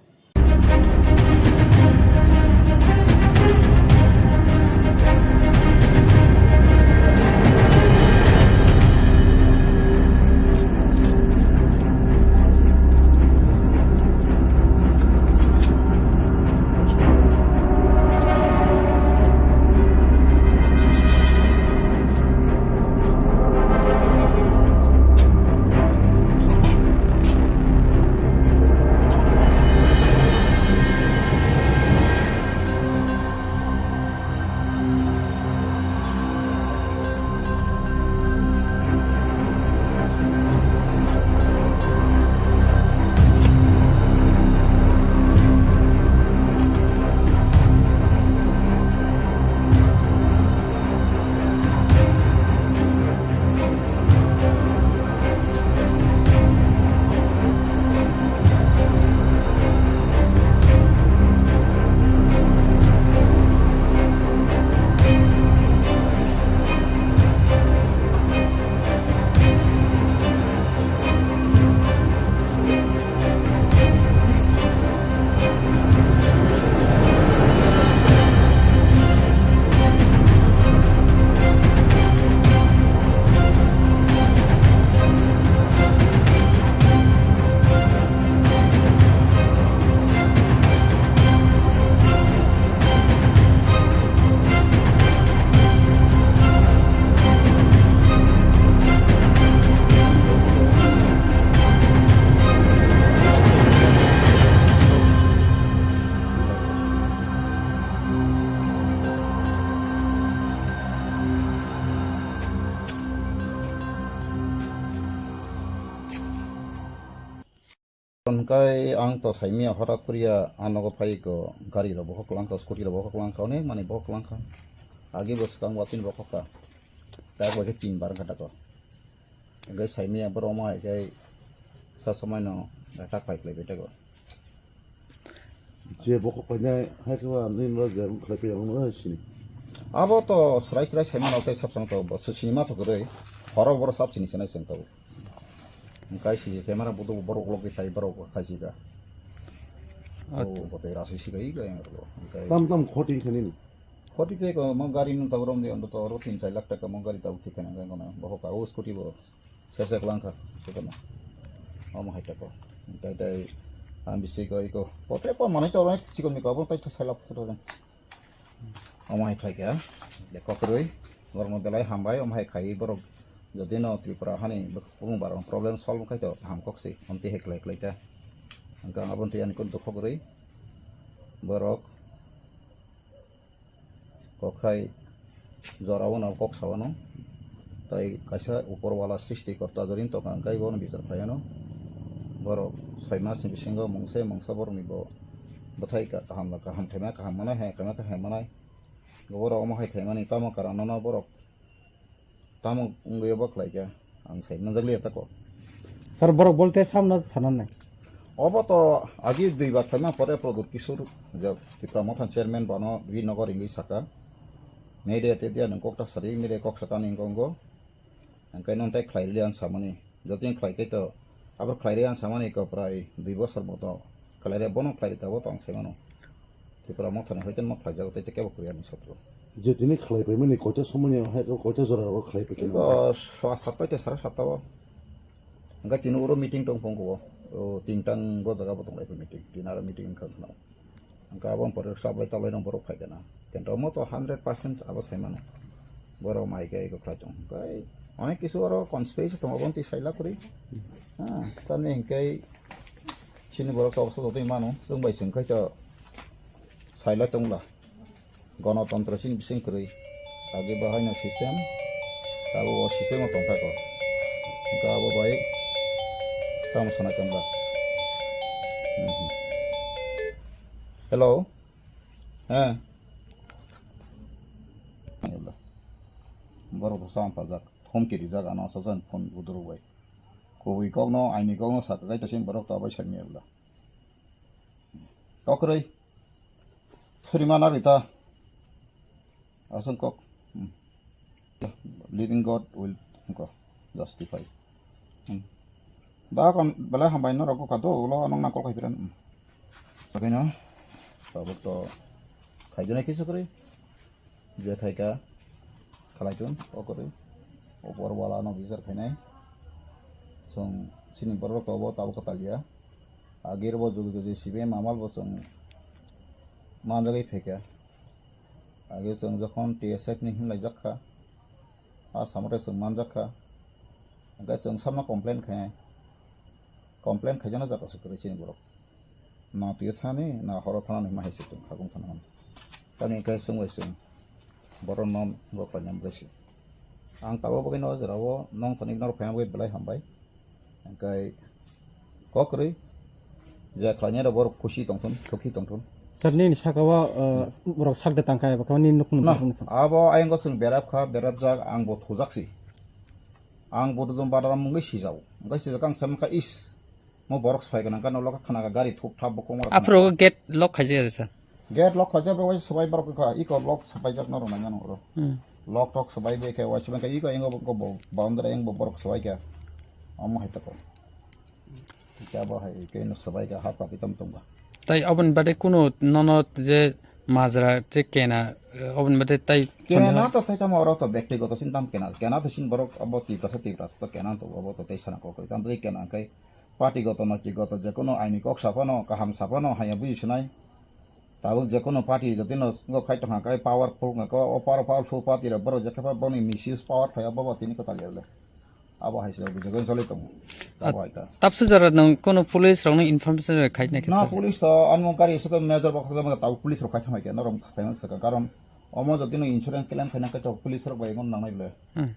Kai ang to saimia hora kuria ang nogo phai ko gari rok bokhok lang ka, scooty rok bokhok lang ka, onek mani bokhok lang ka. Agi bo swkang watini bokhok ka. Kaya bo khe tin bar kha ta ko. Hingke saimia borok omo hai khe sa somai no attack pai khlai bai ta ko. Je bokhok painai hai khe ba nini no je wng khlai pai ang no sini. Abo to srai srai saimano tei sab sang to bo sini ma to kwrwi. Horo boro sab sini sanai seng to. Hingke C C camera budu borok ulo khe sai borok khai si ka. Acha. O bo tei rasui si ka i ka yang ro. Hingke tam tam khoti khe nini. Khoti tei ko mo gari no ta rom de ondo to oro tin char lakh taka mo gari ta uthi khe nang kono. Bo ka o scooty bo. Sesek langkha, sukano. Omo hai tako. Tai tai, ang bisi ko iko. Potre po manai to onek chikon ni ko, abo tai to salap to. Omo hai khai kha. De kokroi. Gormo belai hambai, omo hai khai borok. Jodi no Tripura hani bung barong problem solve khai to ham kok si. Omti hek lai lai ta. Ang kang abon ti ani kun to kokroi. Borok. Kok hai jora o no kok sa wano. Tai kaisa upor wala srishti korta jorin tongkha, hingkai bono bichar phaiano. Borok soi mas ni bisingo mungsa mungsa borok ni bo bwthai kaham kaham khaima kaham manai, hai khaima kaham manai. Borok omo hai khaimani tamo karon no borok Tamo wngwi obo khlai kha, ang sai manjak liya tako. Sir, borok bolte samno sananai. Obo to agi dui bar khlaima pore Pradyot Kishore, je Tipra Motha chairman, bono Virnagar wngwi saka. Media te dia nung kok ta sari, media kok saka ni wngkha wngkha. Ang kai non tai khlai liya ang samani. Jotoni khlai khe to Abo khlai rwi ang samani ko prai dui bosor moto khlai rwi bono khlai rwi tabuk to ang sai mano. Tripura Motha ni hoite nok khlai jago tei kebo kwrwi ani sotro. Je tini khlai paimani koita somoni hai ko koita jora ro khlai pai khe Iko swa satta tei sara satta o. Hingke tini oro meeting tong phung ko o tin tang bo jaga bo tong lai meeting tin aro meeting wngkha khna. Hingke abo pore sablai tablai rok borok phai kana. Kento mo to hundred percent abo sai mano. Borok mai khe iko khlai tong. Hingke onek kisu oro conspiracy tongo abo twi sai la kwrwi. Ha, tamni hingke chini borok to obosok twi mano. Chwng bai chwng khai to sai la tong la. Gonotontro chini bising kwrwi. Agi bo haino system. Abo o system o tong kha ko. Hingke abo bai tamo sana tong la. Mhm. Hello. He. Borok bo sam pajak, thomki rijak ano aswk phone budurok bai. Kubui kokno, aini kokno sakha kaitor sini borok to abai sani ebla. Kokrwi. Thurima na rita. Aswk kok. Hmm. Living God will, ko, justify. Hmm. Ba kon belai hambai norok kha do ulo anong nangkol khai piran. Hmm. Bagaino tabuk to khaidonai kisa kwrwi. Je khaika khalai tun o kwrwi. Opor wala no bichar khainai. Chwng chini borok to bo tabuk kwtal ya. Agir bo jugi jugi C B M amal bo chwng manjagwi phaikha. Age chwng jokhon T S F ni himlai jak kha, a samo tei chwng man jak kha, hingke chwng samno complain khe, complain khaijana jaga se kwrwi chini borok. Na twi thani, na horo thana hinma hai se chwng khagong thana hwn. Tamni hingke chwng bai chwng borok no bo khlaina bagwi se. Ang tabuk bagwi no o jora o nong thani norok phaina bagwi belai hambai. Hingke kokrwi je khlainai rok borok khusi tongthun, sukhi tongthun. Sir, nini saka o, uh, borok sak de tangkha eba khe nini nukung Na, nukung sa. Abo ayang chwng berap kha, berap jak, ang bo thujak si. Ang bo dudum badara mungwi sijao. Hingke sijak ang saimang kha is. Mo borok sai gwnang kha, nolo kha khna kha gari thup thap bo kongor. Aphuru gate lock khaijak sir. Gate lock khaijak bai swbai borok kha, iko lock swbaijak norok nang nang oro. Hmm. Lock tok swbai bai khe wai swbai khe iko ingo bo, bo boundary yang bo borok swbai khe. Omo hai tako. Khe abo hai khe no swbai khe ha pati tam tongba. Tai oboni bade kuno nono je majra je kena, eh, oboni bade tai Kena to tai tamo oro to bektigoto sin tam kena. Kena to sin borok abo Tiprasa Tiprasa to kena to abo to tai sana kokoi. Tam tai kena kai Party goto, noiti goto, jekono aini kok saphano, kaham saphano, haiya buji sinai. Tabuk jekono party jotino swngo khai tongkha, kai powerful wngkha, o power-, powerful party rok borok jekhe pha boni misuse power phaiya bobo tini kwtal ya le. Abo hai se bujagwi choli tongo. Abo hai ta. Tapsa jora nung kono police rokno information khai nai khe No, sir. Police to ano gari sukha major bokha jama tabuk police rok khai thangkha, norok khai thangkha, karon omo jotino insurance claim khaina khe to police rok bai nang nai le. Hmm.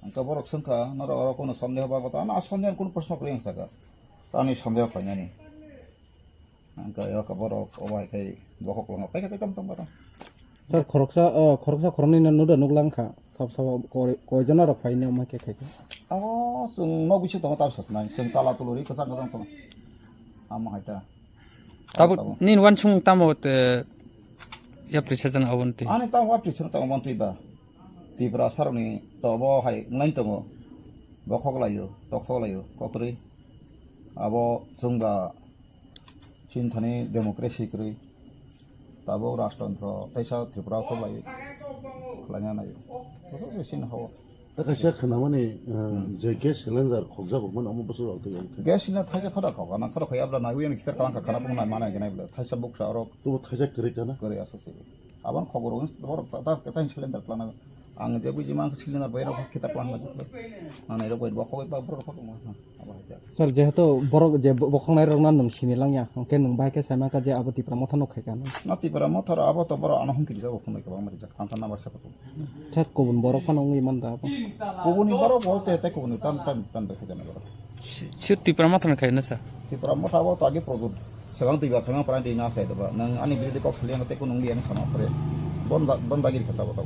Hingke borok swngkha, norok oro kono sondeho ba kota? Ano, a sondeho kono proshno kwrwi ang saka. Tani sondeho khlainani. Ang kaya ka borok obo hai khai bokhok lama pai kha tei tong tong tong. Sir, khoroksa, o, khoroksa khoroknwi no nuda nuklang kha. Sab sabo koi, koijon rok phaini omo khe khai kha. Abo chwng nok bisingo tongo, tab sasnai. Chwng tala tuluri kwchang kwchang tongo. Amo hai ta. Tabuk nin wansung tamo te yapri sajan abon twi. Ani tamo apri sung tamo mon twi ba. Tiprasa rokni to obo hai wnglain tongo. Bokhok laio, tokhok laio, kokrwi. Abo chwng ba Chini thani democracy kwrwi. Tabuk rajtantro teisa Tripura o kok lai khlaina nai. Boso se sini hao. Kaisa khwnamani, uh, je gas cylinder khokjak mano omo bwswk rok twi. Gas cylinder thaisa khada khok, ana khada khoi abla nai uyang kitar kalang ka khana pung nai mana gwnai bla. Thaisa buksa orok. Tubo thaisa kwrwi kana? Kwrwi asa se. Abang khok rok borok ta ta cylinder plana. Ang je buji mang cylinder bai rok kita plana. Ana rok bai bokho bai borok khok ma. Sir, jehetu borok je bo-, bokhoknai rokno nwng sini langya, hwnkhe nwng bahai khe sai mankha je abo Tipra Motha no khai kha. Na Tipra Motha ro abo to borok ano humki rijak, bo phunui kwbangma rijak, ang kha number sa kutu. Sir, kubun borok phano wngwi man da abo. Kubuni borok bo te, te kubuni tan, tan, tan bai khai jana borok. Si-, sir, Tipra Motha no khai na, sir? Tipra Motha abo to age product. Swkang twi ba thangma pran twi na sai da ba. Nwng ani bidide kok sali ang te kunung li ani sama pore. Bon da, bon dagi kha ta bo to.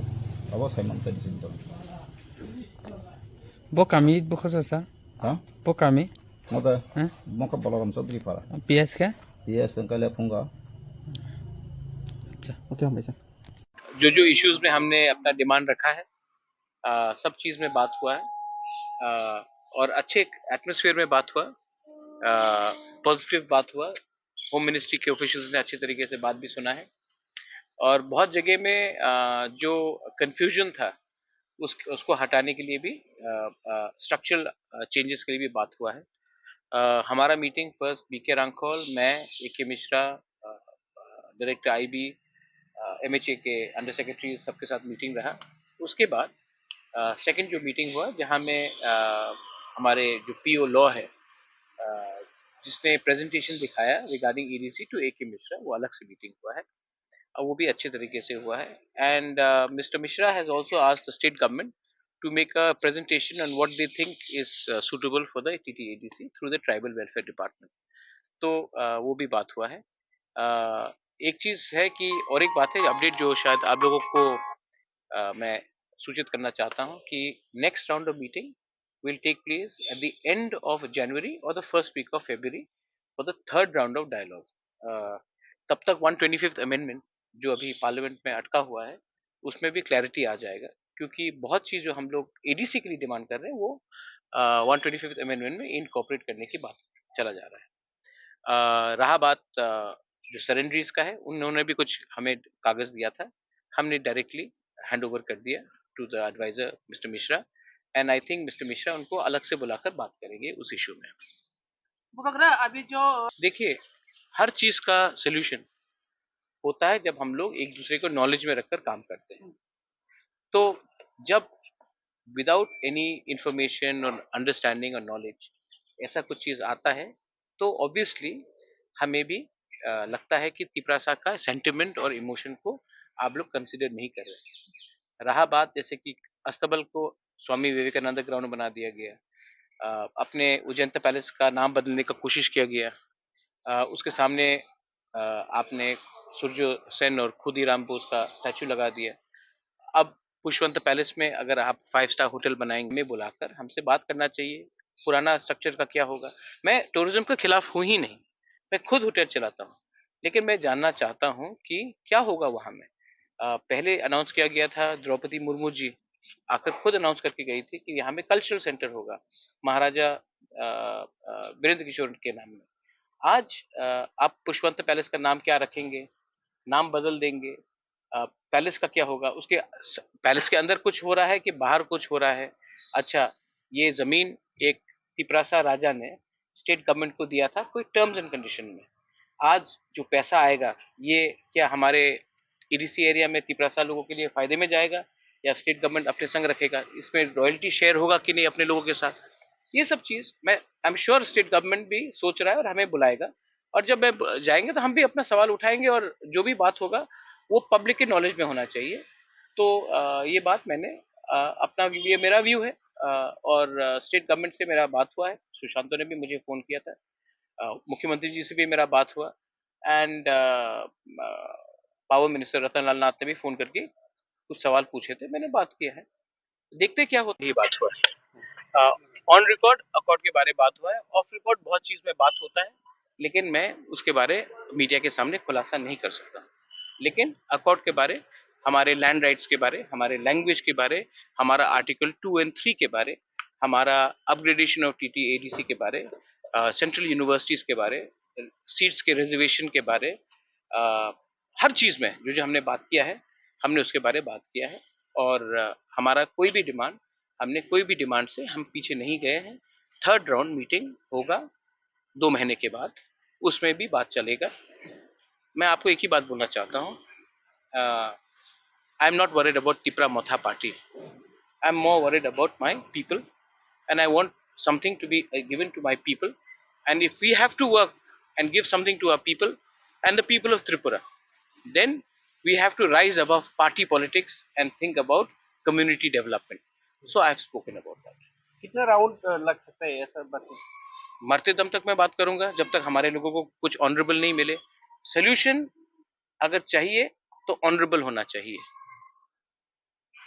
Abo sai man te ni sin to. Bo kami, bo khosa sa? Ha? Bo kami? Mode, हाँ? Moka Balaram Chaudhary Para। PS क्या? PS Kalia Phunga। अच्छा। Okay, हम ऐसा। जो जो इश्यूज में हमने अपना डिमांड रखा है, आ, सब चीज में बात हुआ है, आ, और अच्छे एटमॉस्फेयर में बात हुआ, आ, पॉजिटिव बात हुआ। होम मिनिस्ट्री के ऑफिशियल्स ने अच्छे तरीके से बात भी सुना है, और बहुत जगह में, आ, जो कन्फ्यूजन था, उस, उसको हटाने के लिए भी, अ, अ, स्ट्रक्चरल, अ, चेंजेस के लिए भी बात हुआ है। अ, हमारा मीटिंग फर्स्ट बीके रांखल, मैं, एके Mishra, uh, uh, director IB, अ, एमएचए के अंडर सेक्रेटरी, सबके साथ मीटिंग रहा। उसके बाद, अ, सेकंड जो मीटिंग हुआ, जहां में, अ, हमारे जो पीओ लॉ है, अ, जिसने प्रेजेंटेशन दिखाया regarding ईडीसी to एके मिश्रा, वो अलग से मीटिंग हुआ है। अ, वो भी अच्छे तरीके से हुआ है। And, uh, Mister Mishra has also asked the state government to make a presentation on what they think is, uh, suitable for the T T A D C through the tribal welfare department। तो, अ, वो भी बात हुआ है। अ, एक चीज़ है कि, और एक बात है, अपडेट जो शायद आप लोगों को, अ, मैं सूचित करना चाहता हूँ कि next round of meeting will take place at the end of January or the first week of February for the third round of dialogue। अ, तब तक वन ट्वेंटी फिफ्थ अमेंडमेंट जो अभी पार्लियामेंट में अटका हुआ है, उसमें भी क्लैरिटी आ जाएगा, क्योंकि बहुत चीज़ जो हम लोग एडीसी के लिए डिमांड कर रहे हैं, वो, अ, वन ट्वेंटी फिफ्थ अमेंडमेंट में इनकॉर्पोरेट करने की बात चला जा रहा है। अ, रहा बात, अ, जो सरेंडरीज का है, उन्होंने भी कुछ हमें कागज़ दिया था, हमने डायरेक्टली हैंड ओवर कर दिया to the advisor mister Mishra, and I think mister Mishra उनको अलग से बुलाकर बात करेंगे उस इशू में। Bubagra, अभी जो देखिए, हर चीज़ का सॉल्यूशन होता है जब हम लोग एक दूसरे को नॉलेज में रखकर काम करते हैं। तो जब without any information or understanding or knowledge ऐसा कुछ चीज़ आता है, तो ऑब्वियसली हमें भी, अ, लगता है कि तिपरासा का सेंटिमेंट और इमोशन को आप लोग कंसीडर नहीं कर रहे। रहा बात जैसे कि अस्तबल को स्वामी विवेकानंद ग्राउंड बना दिया गया, अ, अपने उज्जैन पैलेस का नाम बदलने का कोशिश किया गया, अ, उसके सामने, अ, आपने सूर्य सेन और खुदीराम बोस का स्टैचू लगा दिया। अब पुष्पवंत पैलेस में अगर आप फाइव स्टार होटल बनाएंगे, हमें बुलाकर हमसे बात करना चाहिए, पुराना स्ट्रक्चर का क्या होगा। मैं टूरिज्म के खिलाफ हूँ ही नहीं, मैं खुद होटल चलाता हूँ, लेकिन मैं जानना चाहता हूँ कि क्या होगा वहाँ में। अ, पहले अनाउंस किया गया था, द्रौपदी मुर्मू जी आकर खुद अनाउंस करके गई थी कि यहाँ में कल्चरल सेंटर होगा, महाराजा, अ, अ, वीरेंद्र किशोर के नाम में। आज, अ, आप पुष्पवंत पैलेस का नाम क्या रखेंगे, नाम बदल देंगे, अ, पैलेस का क्या होगा, उसके स-, पैलेस के अंदर कुछ हो रहा है कि बाहर कुछ हो रहा है। अच्छा, ये ज़मीन एक तिपरासा राजा ने स्टेट गवर्नमेंट को दिया था कोई टर्म्स एंड कंडीशन में। आज जो पैसा आएगा, ये क्या हमारे ईडीसी एरिया में तिपरासा लोगों के लिए फ़ायदे में जाएगा या स्टेट गवर्नमेंट अपने संग रखेगा? इसमें रॉयल्टी शेयर होगा कि नहीं अपने लोगों के साथ? ये सब चीज़ मैं, I am sure, state government भी सोच रहा है और हमें बुलाएगा। और जब मैं ब-, जाएंगे तो हम भी अपना सवाल उठाएंगे और जो भी बात होगा वो पब्लिक के नॉलेज में होना चाहिए। तो, अ, ये बात मैंने, अ, अपना, ये मेरा व्यू है, अ, और, अ, स्टेट गवर्नमेंट से मेरा बात हुआ है, सुशांतो ने भी मुझे फ़ोन किया था, अ, मुख्यमंत्री जी से भी मेरा बात हुआ, एंड पावर मिनिस्टर रतन लाल नाथ ने भी फोन करके कुछ सवाल पूछे थे, मैंने बात किया है। देखते क्या होता है। ये बात हुआ है। ऑन रिकॉर्ड अकॉर्ड के बारे में बात हुआ है, ऑफ रिकॉर्ड बहुत चीज में बात होता है, लेकिन मैं उसके बारे मीडिया के सामने खुलासा नहीं कर सकता। लेकिन अकॉर्ड के बारे, हमारे लैंड राइट्स के बारे, हमारे लैंग्वेज के बारे, हमारा आर्टिकल टू एंड थ्री के बारे, हमारा अपग्रेडेशन ऑफ टीटी एडीसी के बारे, सेंट्रल यूनिवर्सिटीज के बारे, सीट्स के रिजर्वेशन के बारे, अ, हर चीज में जो जो हमने बात किया है, हमने उसके बारे में बात किया है। और अ, हमारा कोई भी डिमांड, हमने कोई भी डिमांड से हम पीछे नहीं गए हैं। थर्ड राउंड मीटिंग होगा दो महीने के बाद, उसमें भी बात चलेगा। मैं आपको एक ही बात बोलना चाहता हूँ, I am not worried about Tipra Motha party. I am more worried about my people, and I want something to be uh, given to my people. And if we have to work and give something to our people and the people of Tripura, then we have to rise above party politics and think about community development. So I have spoken about that. कितना राउंड लग सकता है ऐसा बात? मरते दम तक मैं बात करूंगा, जब तक हमारे लोगों को कुछ ऑनरेबल नहीं मिले। सोल्यूशन अगर चाहिए तो ऑनरेबल होना चाहिए,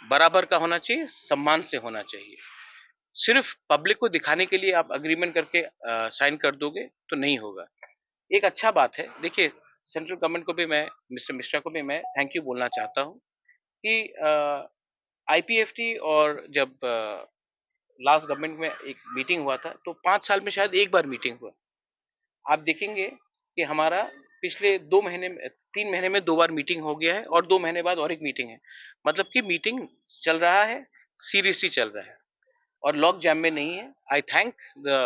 बराबर का होना चाहिए, सम्मान से होना चाहिए। सिर्फ पब्लिक को दिखाने के लिए आप एग्रीमेंट करके साइन कर दोगे तो नहीं होगा। एक अच्छा बात है, देखिए, सेंट्रल गवर्नमेंट को भी मैं, मिस्टर मिश्रा को भी मैं थैंक यू बोलना चाहता हूँ कि आईपीएफटी और जब लास्ट गवर्नमेंट में एक मीटिंग हुआ था, तो पाँच साल में शायद एक बार मीटिंग हुआ। आप देखेंगे कि हमारा पिछले दो महीने में, तीन महीने में दो बार मीटिंग हो गया है और दो महीने बाद और एक मीटिंग है। मतलब कि मीटिंग चल रहा है, सीरियसली चल रहा है और लॉग जैम में नहीं है। I thank the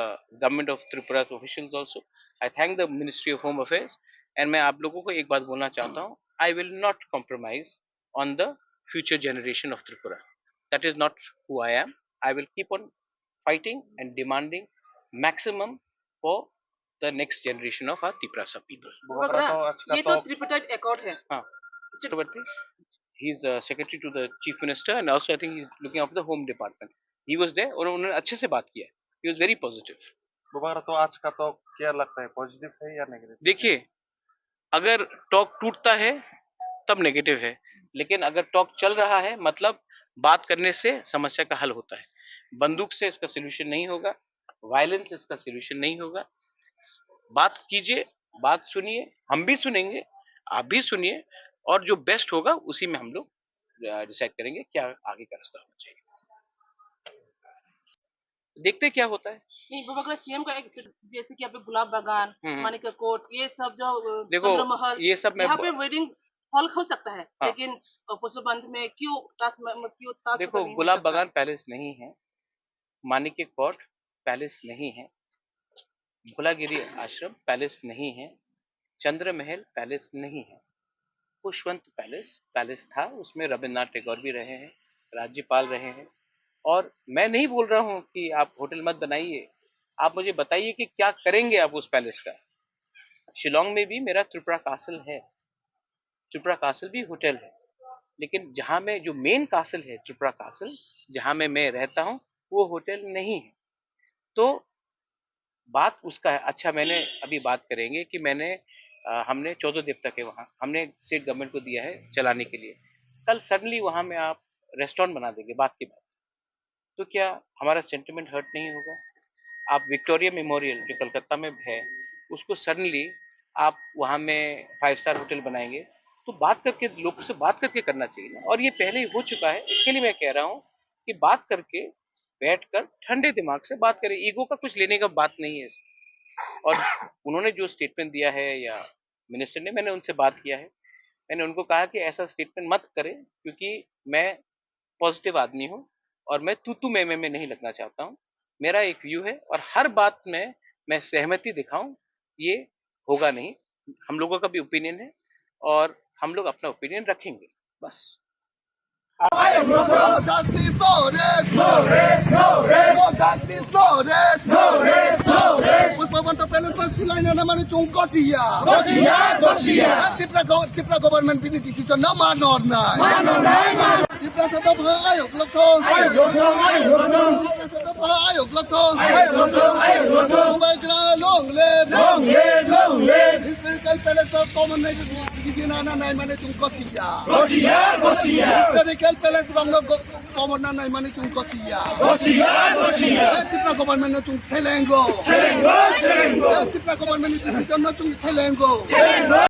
government of Tripura's officials also. I thank the Ministry of Home Affairs. And मैं आप लोगों को एक बात बोलना चाहता हूँ, I will not compromise on the future generation of Tripura. That is not who I am. I will keep on fighting and demanding maximum for the next generation of our Tiprasa people. बुबाग्रा, ये तो त्रिपार्टाइट अकॉर्ड है। हाँ। State Chakrabarti, he is uh, secretary to the chief minister and also I think he is looking after the home department. He was there और उन्होंने अच्छे से बात किया। He was very positive. बुबाग्रा, तो आज का तो क्या लगता है, पॉजिटिव है या नेगेटिव? देखिए, अगर टॉक टूटता है तब नेगेटिव है, लेकिन अगर टॉक चल रहा है, मतलब बात करने से समस्या का हल होता है। बंदूक से इसका सोल्यूशन नहीं होगा, वायलेंस इसका सोल्यूशन नहीं होगा। बात कीजिए, बात सुनिए, हम भी सुनेंगे, आप भी सुनिए, और जो बेस्ट होगा उसी में हम लोग डिसाइड करेंगे क्या आगे का रास्ता होना चाहिए। देखते क्या होता है। नहीं, बुबाग्रा, सीएम का एक, जैसे कि अभी गुलाब बागान, हम्म। मानिक का कोर्ट, ये सब जो अ, देखो, चंद्र महल, ये सब मैं यहाँ ब- पे वेडिंग हॉल हो सकता है, हाँ। लेकिन अ, पशुपंथ में क्यों ताज म- क्यों ताज देखो, होटल नहीं हो गुलाब सकता? बागान पैलेस नहीं है, मानिक के कोर्ट पैलेस नहीं है, भोलागिरी आश्रम पैलेस नहीं है, चंद्र महल पैलेस नहीं है। पुष्पवंत पैलेस पैलेस था, उसमें रविंद्रनाथ टैगोर भी रहे हैं, राज्यपाल रहे हैं। और मैं नहीं बोल रहा हूँ कि आप होटल मत बनाइए, आप मुझे बताइए कि क्या करेंगे आप उस पैलेस का। शिलोंग में भी मेरा त्रिपुरा कासल है, त्रिपुरा कासल भी होटल है, लेकिन जहाँ में जो मेन कासल है त्रिपुरा कासल, जहाँ में मैं रहता हूँ, वो होटल नहीं है। तो बात उसका है। अच्छा, मैंने अभी बात करेंगे कि मैंने अ, हमने चौदह देवता के वहाँ हमने स्टेट गवर्नमेंट को दिया है चलाने के लिए। कल सडनली वहाँ में आप रेस्टोरेंट बना देंगे बात के बाद, तो क्या हमारा सेंटिमेंट हर्ट नहीं होगा? आप विक्टोरिया मेमोरियल जो कलकत्ता में है, उसको सडनली आप वहाँ में फाइव स्टार होटल बनाएंगे, तो बात करके, लोगों से बात करके करना चाहिए ना। और ये पहले ही हो चुका है, इसके लिए मैं कह रहा हूँ कि बात करके, बैठकर ठंडे दिमाग से बात करें। ईगो का कुछ लेने का बात नहीं है इसमें। और उन्होंने जो स्टेटमेंट दिया है या मिनिस्टर ने, मैंने उनसे बात किया है, मैंने उनको कहा कि ऐसा स्टेटमेंट मत करें, क्योंकि मैं पॉजिटिव आदमी हूँ और मैं तू तू मैं मैं में नहीं लगना चाहता हूँ। मेरा एक व्यू है और हर बात में मैं सहमति दिखाऊं, ये होगा नहीं। हम लोगों का भी ओपिनियन है और हम लोग अपना ओपिनियन रखेंगे, बस। No justice, no rest. No rest, no rest. No justice, no rest. No rest, no rest. Pushpabanta Palace silai na mani chungko chiya. Gosiya, gosiya. Tipra go-, Tipra government bini decision na mano nai. Mano nai, mano. Tiprasa dopha ayok lokthong. Ayok lokthong, ayok lokthong. Tiprasa dopha ayok lokthong. Ayok lokthong, ayok lokthong. Bubagra long live. Long live, long live. Historical palace to common nai, bibina na nai mane chwng gosiya. Gosiya, gosiya. Historical palace bangno go-, common na nai mane chwng gosiya. Gosiya, gosiya. Eh, Tripura government no chwng selengo. Selengo, selengo. Eh, Tripura government ni decision no chwng selengo. Selengo.